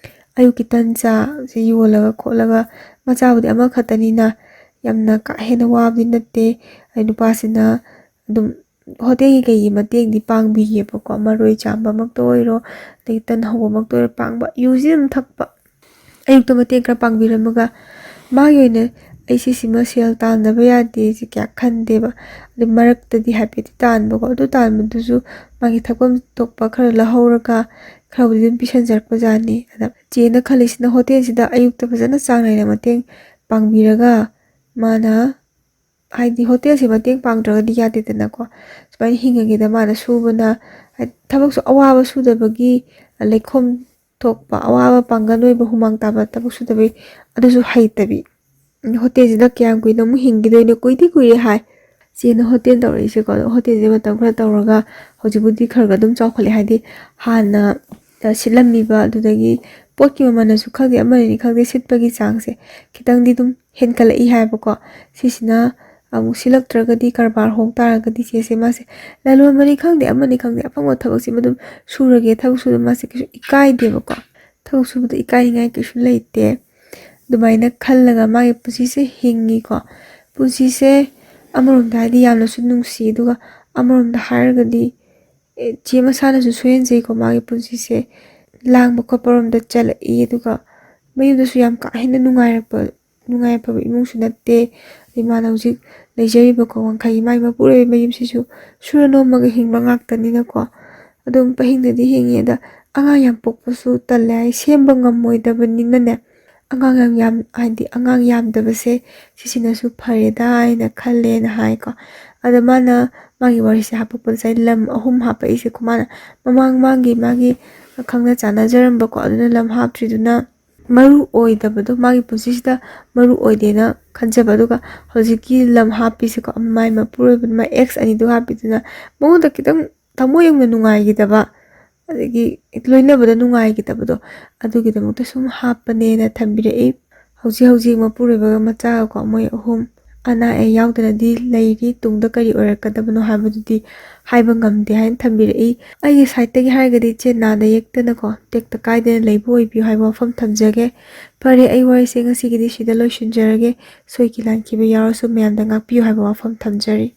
ꯑꯌꯨꯛꯀꯤ ꯇꯟ ꯆꯥꯁꯦ ꯌꯣꯜꯂꯒ ꯈꯣꯠꯂꯒ, ꯃꯆꯥꯕꯨꯗꯤ ꯑꯃꯈꯛꯇꯅꯤꯅ ꯌꯥꯝꯅ ꯀꯥ ꯍꯦꯟꯅ ꯋꯥꯕꯗꯤ ꯅꯠꯇꯦ꯫ ꯑꯗꯩ ꯅꯨꯄꯥꯁꯤꯅ ꯑꯗꯨꯝ ꯍꯣꯇꯦꯜꯒꯤ ꯀꯩꯒꯤ ꯃꯇꯦꯡꯗꯤ ꯄꯥꯡꯕꯤꯌꯦꯕꯀꯣ, ꯃꯔꯣꯏ ꯆꯥꯝꯕꯃꯛꯇ ꯑꯣꯏꯔꯣ, ꯑꯗꯒꯤ ꯇꯟ ꯍꯧꯕꯃꯛꯇ ꯑꯣꯏꯔꯣ, ꯄꯥꯡꯕ, ꯌꯨꯁꯤ ꯑꯗꯨꯝ ꯊꯛꯄ꯫ ꯑꯌꯨꯛꯇ ꯃꯇꯦꯡ ꯈꯔ ꯄꯥꯡꯕꯤꯔꯝꯃꯒ, ꯃꯥꯒꯤ ꯑꯣꯏꯅ ꯑꯩ ꯁꯤꯁꯤꯃ ꯁꯦꯜ ꯇꯥꯟꯗꯕ ꯌꯥꯗꯦꯁꯦ ꯀꯌꯥ ꯈꯟꯗꯦꯕ꯫ ꯑꯗꯩ ꯃꯔꯛꯇꯗꯤ ꯍꯥꯏꯐꯦꯠꯇꯤ ꯇꯥꯟꯕꯀꯣ, ꯑꯗꯨ ꯇꯥꯟꯕꯗꯨꯁꯨ ꯃꯥꯒꯤ ꯊꯛꯐꯝ ꯊꯣꯛꯄ ꯈꯔ ꯂꯧꯍꯧꯔꯒ ꯈꯔꯕꯨꯗꯤ ꯑꯗꯨꯝ ꯄꯤꯁꯟꯖꯔꯛꯄꯖꯥꯠꯅꯤ꯫ ꯑꯗ ꯆꯦꯅ ꯈꯜꯂꯤꯁꯤꯅ ꯍꯣꯇꯦꯜꯁꯤꯗ ꯑꯌꯨꯛꯇ ꯐꯖꯅ ꯆꯥꯡ ꯅꯥꯏꯅ ꯃꯇꯦꯡ ꯄꯥꯡꯕꯤꯔꯒ, ꯃꯥꯅ, ꯍꯥꯏꯗꯤ ꯍꯣꯇꯦꯜꯁꯦ ꯃꯇꯦꯡ ꯄꯥꯡꯗ꯭ꯔꯒꯗꯤ ꯌꯥꯗꯦꯗꯅꯀꯣ꯫ ꯁꯨꯃꯥꯏꯅ ꯍꯤꯡꯉꯒꯦꯗ ꯃꯥꯅ ꯁꯨꯕꯅ, ꯍꯥꯏꯗꯤ ꯊꯕꯛꯁꯨ ꯑꯋꯥꯕ ꯁꯨꯗꯕꯒꯤ, ꯂꯩꯈꯣꯝ ꯊꯣꯛꯄ, ꯑꯋꯥꯕ ꯄꯥꯡꯒꯜ ꯑꯣꯏꯕ, ꯍꯨꯃꯥꯡ ꯇꯥꯕ ꯊꯕꯛ ꯁꯨꯗꯕꯒꯤ, ꯑꯗꯨꯁꯨ ꯍꯩꯇꯕꯤ꯫ ꯍꯣꯇꯦꯜꯁꯤꯗ ꯀꯌꯥꯝ ꯀꯨꯏꯅ ꯑꯃꯨꯛ ꯍꯤꯡꯈꯤꯗꯣꯏꯅꯣ? ꯀꯨꯏꯗꯤ ꯀꯨꯏꯔꯦ ꯍꯥꯏ꯫ ꯆꯦꯅ ꯍꯣꯇꯦꯜ ꯇꯧꯔꯛꯏꯁꯦꯀꯣ꯫ ꯑꯗꯣ ꯍꯣꯇꯦꯜꯁꯦ ꯃꯇꯝ ꯈꯔ ꯇꯧꯔꯒ ꯍꯧꯖꯤꯛꯄꯨꯗꯤ ꯈꯔ ꯈꯔ ꯑꯗꯨꯝ ꯆꯥꯎꯈꯠꯂꯦ꯫ ꯍꯥꯏꯗꯤ ꯍꯥꯟꯅ, ꯑ, ꯁꯤꯠꯂꯝꯃꯤꯕ, ꯑꯗꯨꯗꯒꯤ ꯄꯣꯠꯀꯤ ꯃꯃꯜꯅꯁꯨ ꯈꯪꯗꯦ, ꯑꯃꯅꯅꯤ ꯈꯪꯗꯦ, ꯁꯤꯠꯄꯒꯤ ꯆꯥꯡꯁꯦ ꯈꯤꯇꯪꯗꯤ ꯑꯗꯨꯝ ꯍꯦꯟꯀꯠꯂꯛꯏ ꯍꯥꯏꯕꯀꯣ꯫ ꯁꯤꯁꯤꯅ ꯑꯃꯨꯛ ꯁꯤꯠꯂꯛꯇ꯭ꯔꯒꯗꯤ, ꯀꯔꯕꯥꯔ ꯍꯣꯡ ꯇꯥꯔꯒꯗꯤ ꯆꯦꯁꯦ ꯃꯥꯁꯦ ꯂꯂꯣꯟꯕꯅꯤ ꯈꯪꯗꯦ, ꯑꯃꯅꯤ ꯈꯪꯗꯦ, ꯑꯐꯪꯕ ꯊꯕꯛꯁꯤꯃ ꯑꯗꯨꯝ ꯁꯨꯔꯒꯦ꯫ ꯊꯕꯛ ꯁꯨꯕꯗ ꯃꯥꯁꯦ ꯀꯩꯁꯨ ꯏꯀꯥꯏꯗꯦꯕꯀꯣ꯫ ꯊꯕꯛ ꯁꯨꯕꯗ ꯏꯀꯥꯏꯅꯤꯡꯉꯥꯏ ꯀꯩꯁꯨ ꯂꯩꯇꯦ꯫ ꯑꯗꯨꯃꯥꯏꯅ ꯈꯜꯂꯒ ꯃꯥꯒꯤ ꯄꯨꯟꯁꯤꯁꯦ ꯍꯤꯡꯉꯤꯀꯣ꯫ ꯄꯨꯟꯁꯤꯁꯦ ꯑꯃꯔꯣꯝꯗ ꯍꯥꯏꯗꯤ ꯌꯥꯝꯅꯁꯨ ꯅꯨꯡꯁꯤ, ꯑꯗꯨꯒ ꯑꯃꯔꯣꯝꯗ ꯍꯥꯏꯔꯒꯗꯤ, ꯑꯦ, ꯆꯦ ꯃꯁꯥꯅꯁꯨ ꯁꯣꯏꯍꯟꯖꯩꯀꯣ꯫ ꯃꯥꯒꯤ ꯄꯨꯟꯁꯤꯁꯦ ꯂꯥꯡꯕ ꯈꯣꯠꯄꯔꯣꯝꯗ ꯆꯠꯂꯛꯏ, ꯑꯗꯨꯒ ꯃꯌꯨꯝꯗꯁꯨ ꯌꯥꯝ ꯀꯥ ꯍꯦꯟꯅ ꯅꯨꯡꯉꯥꯏꯔꯛꯄ, ꯅꯨꯡꯉꯥꯏ ꯌꯥꯏꯐꯕ ꯏꯃꯨꯡꯁꯨ ꯅꯠꯇꯦ꯫ ꯑꯗꯩ ꯃꯥꯅ ꯍꯧꯖꯤꯛ ꯂꯩꯖꯔꯤꯕꯀꯣ, ꯋꯥꯡꯈꯩꯒꯤ ꯃꯥꯒꯤ ꯃꯄꯨꯔꯣꯏꯕ ꯃꯌꯨꯝꯁꯤꯁꯨ ꯁꯨꯔ ꯅꯣꯝꯃꯒ ꯍꯤꯡꯕ ꯉꯥꯛꯇꯅꯤꯅꯀꯣ, ꯑꯗꯨꯝ ꯄꯍꯤꯡꯗꯗꯤ ꯍꯤꯡꯉꯤ꯫ ꯑꯗ ꯑꯉꯥꯡ ꯌꯥꯝ ꯄꯣꯛꯄꯁꯨ ꯇꯜꯂꯦ ꯍꯥꯏ, ꯁꯦꯝꯕ ꯉꯝꯃꯣꯏꯗꯕꯅꯤꯅꯅꯦ, ꯑꯉꯥꯡ ꯌꯥꯝ ꯌꯥꯝ, ꯍꯥꯏꯗꯤ ꯑꯉꯥꯡ ꯌꯥꯝꯗꯕꯁꯦ ꯁꯤꯁꯤꯅꯁꯨ ꯐꯔꯦꯗ ꯍꯥꯏꯅ ꯈꯜꯂꯦꯅ ꯍꯥꯏꯀꯣ꯫ ꯑꯗ ꯃꯥꯅ ꯃꯥꯒꯤ ꯋꯥꯔꯤꯁꯦ ꯍꯥꯄꯛꯄꯗ ꯉꯁꯥꯏ ꯂꯝ ꯑꯍꯨꯝ ꯍꯥꯄꯛꯏꯁꯦꯀꯣ꯫ ꯃꯥꯅ ꯃꯃꯥꯡ ꯃꯥꯒꯤ ꯃꯥꯒꯤ ꯈꯪꯅ ꯆꯥꯟꯅꯖꯔꯝꯕꯀꯣ, ꯑꯗꯨꯅ ꯂꯝ ꯍꯥꯞꯇ꯭ꯔꯤꯗꯨꯅ ꯃꯔꯨ ꯑꯣꯏꯗꯕꯗꯣ, ꯃꯥꯒꯤ ꯄꯨꯟꯁꯤꯁꯤꯗ ꯃꯔꯨ ꯑꯣꯏꯗꯦꯅ ꯈꯟꯖꯕ꯫ ꯑꯗꯨꯒ ꯍꯧꯖꯤꯛꯀꯤ ꯂꯝ ꯍꯥꯞꯄꯤꯁꯦꯀꯣ, ꯃꯥꯏ ꯃꯄꯨꯔꯣꯏꯕ, ꯃꯥꯏ ꯑꯦꯛꯁ ꯑꯅꯤꯗꯨ ꯍꯥꯞꯄꯤꯗꯨꯅ ꯃꯉꯣꯟꯗ ꯈꯤꯇꯪ ꯊꯃꯣꯏ ꯌꯥꯝꯅ ꯅꯨꯡꯉꯥꯏꯈꯤꯗꯕ, ꯑꯗꯒꯤ ꯂꯣꯏꯅꯕꯗ ꯅꯨꯡꯉꯥꯏꯈꯤꯗꯕꯗꯣ, ꯑꯗꯨꯒꯤꯗꯃꯛꯇ ꯁꯨꯝ ꯍꯥꯞꯄꯅꯦꯅ ꯊꯝꯕꯤꯔꯛꯏ꯫ ꯍꯧꯖꯤꯛ ꯍꯧꯖꯤꯛ ꯃꯄꯨꯔꯣꯏꯕꯒ ꯃꯆꯥꯒꯀꯣ, ꯃꯣꯏ ꯑꯍꯨꯝ ꯑꯅꯥ ꯑꯌꯦꯛ ꯌꯥꯎꯗꯅꯗꯤ ꯂꯩꯔꯤ꯫ ꯇꯨꯡꯗ ꯀꯔꯤ ꯑꯣꯏꯔꯛꯀꯗꯕꯅꯣ ꯍꯥꯏꯕꯗꯨꯗꯤ ꯍꯥꯏꯕ ꯉꯝꯗꯦ ꯍꯥꯏꯅ ꯊꯝꯕꯤꯔꯛꯏ꯫ ꯑꯩꯒꯤ ꯁꯥꯏꯠꯇꯒꯤ ꯍꯥꯏꯔꯒꯗꯤ ꯏꯆꯦ ꯅꯥꯗ ꯌꯦꯛꯇꯅꯀꯣ, ꯇꯦꯛꯇ ꯀꯥꯏꯗꯅ ꯂꯩꯕ ꯑꯣꯏꯕꯤꯌꯨ ꯍꯥꯏꯕ ꯋꯥꯐꯝ ꯊꯝꯖꯒꯦ꯫ ꯐꯔꯦ, ꯑꯩ ꯋꯥꯔꯤꯁꯦ ꯉꯁꯤꯒꯤꯗꯤ ꯁꯤꯗ ꯂꯣꯏꯁꯤꯟꯖꯔꯒꯦ꯫ ꯁꯣꯏꯈꯤ ꯂꯥꯟꯈꯤꯕ ꯌꯥꯎꯔꯁꯨ ꯃꯌꯥꯝꯗ ꯉꯥꯛꯄꯤꯌꯨ ꯍꯥꯏꯕ ꯋꯥꯐꯝ ꯊꯝꯖꯔꯤ꯫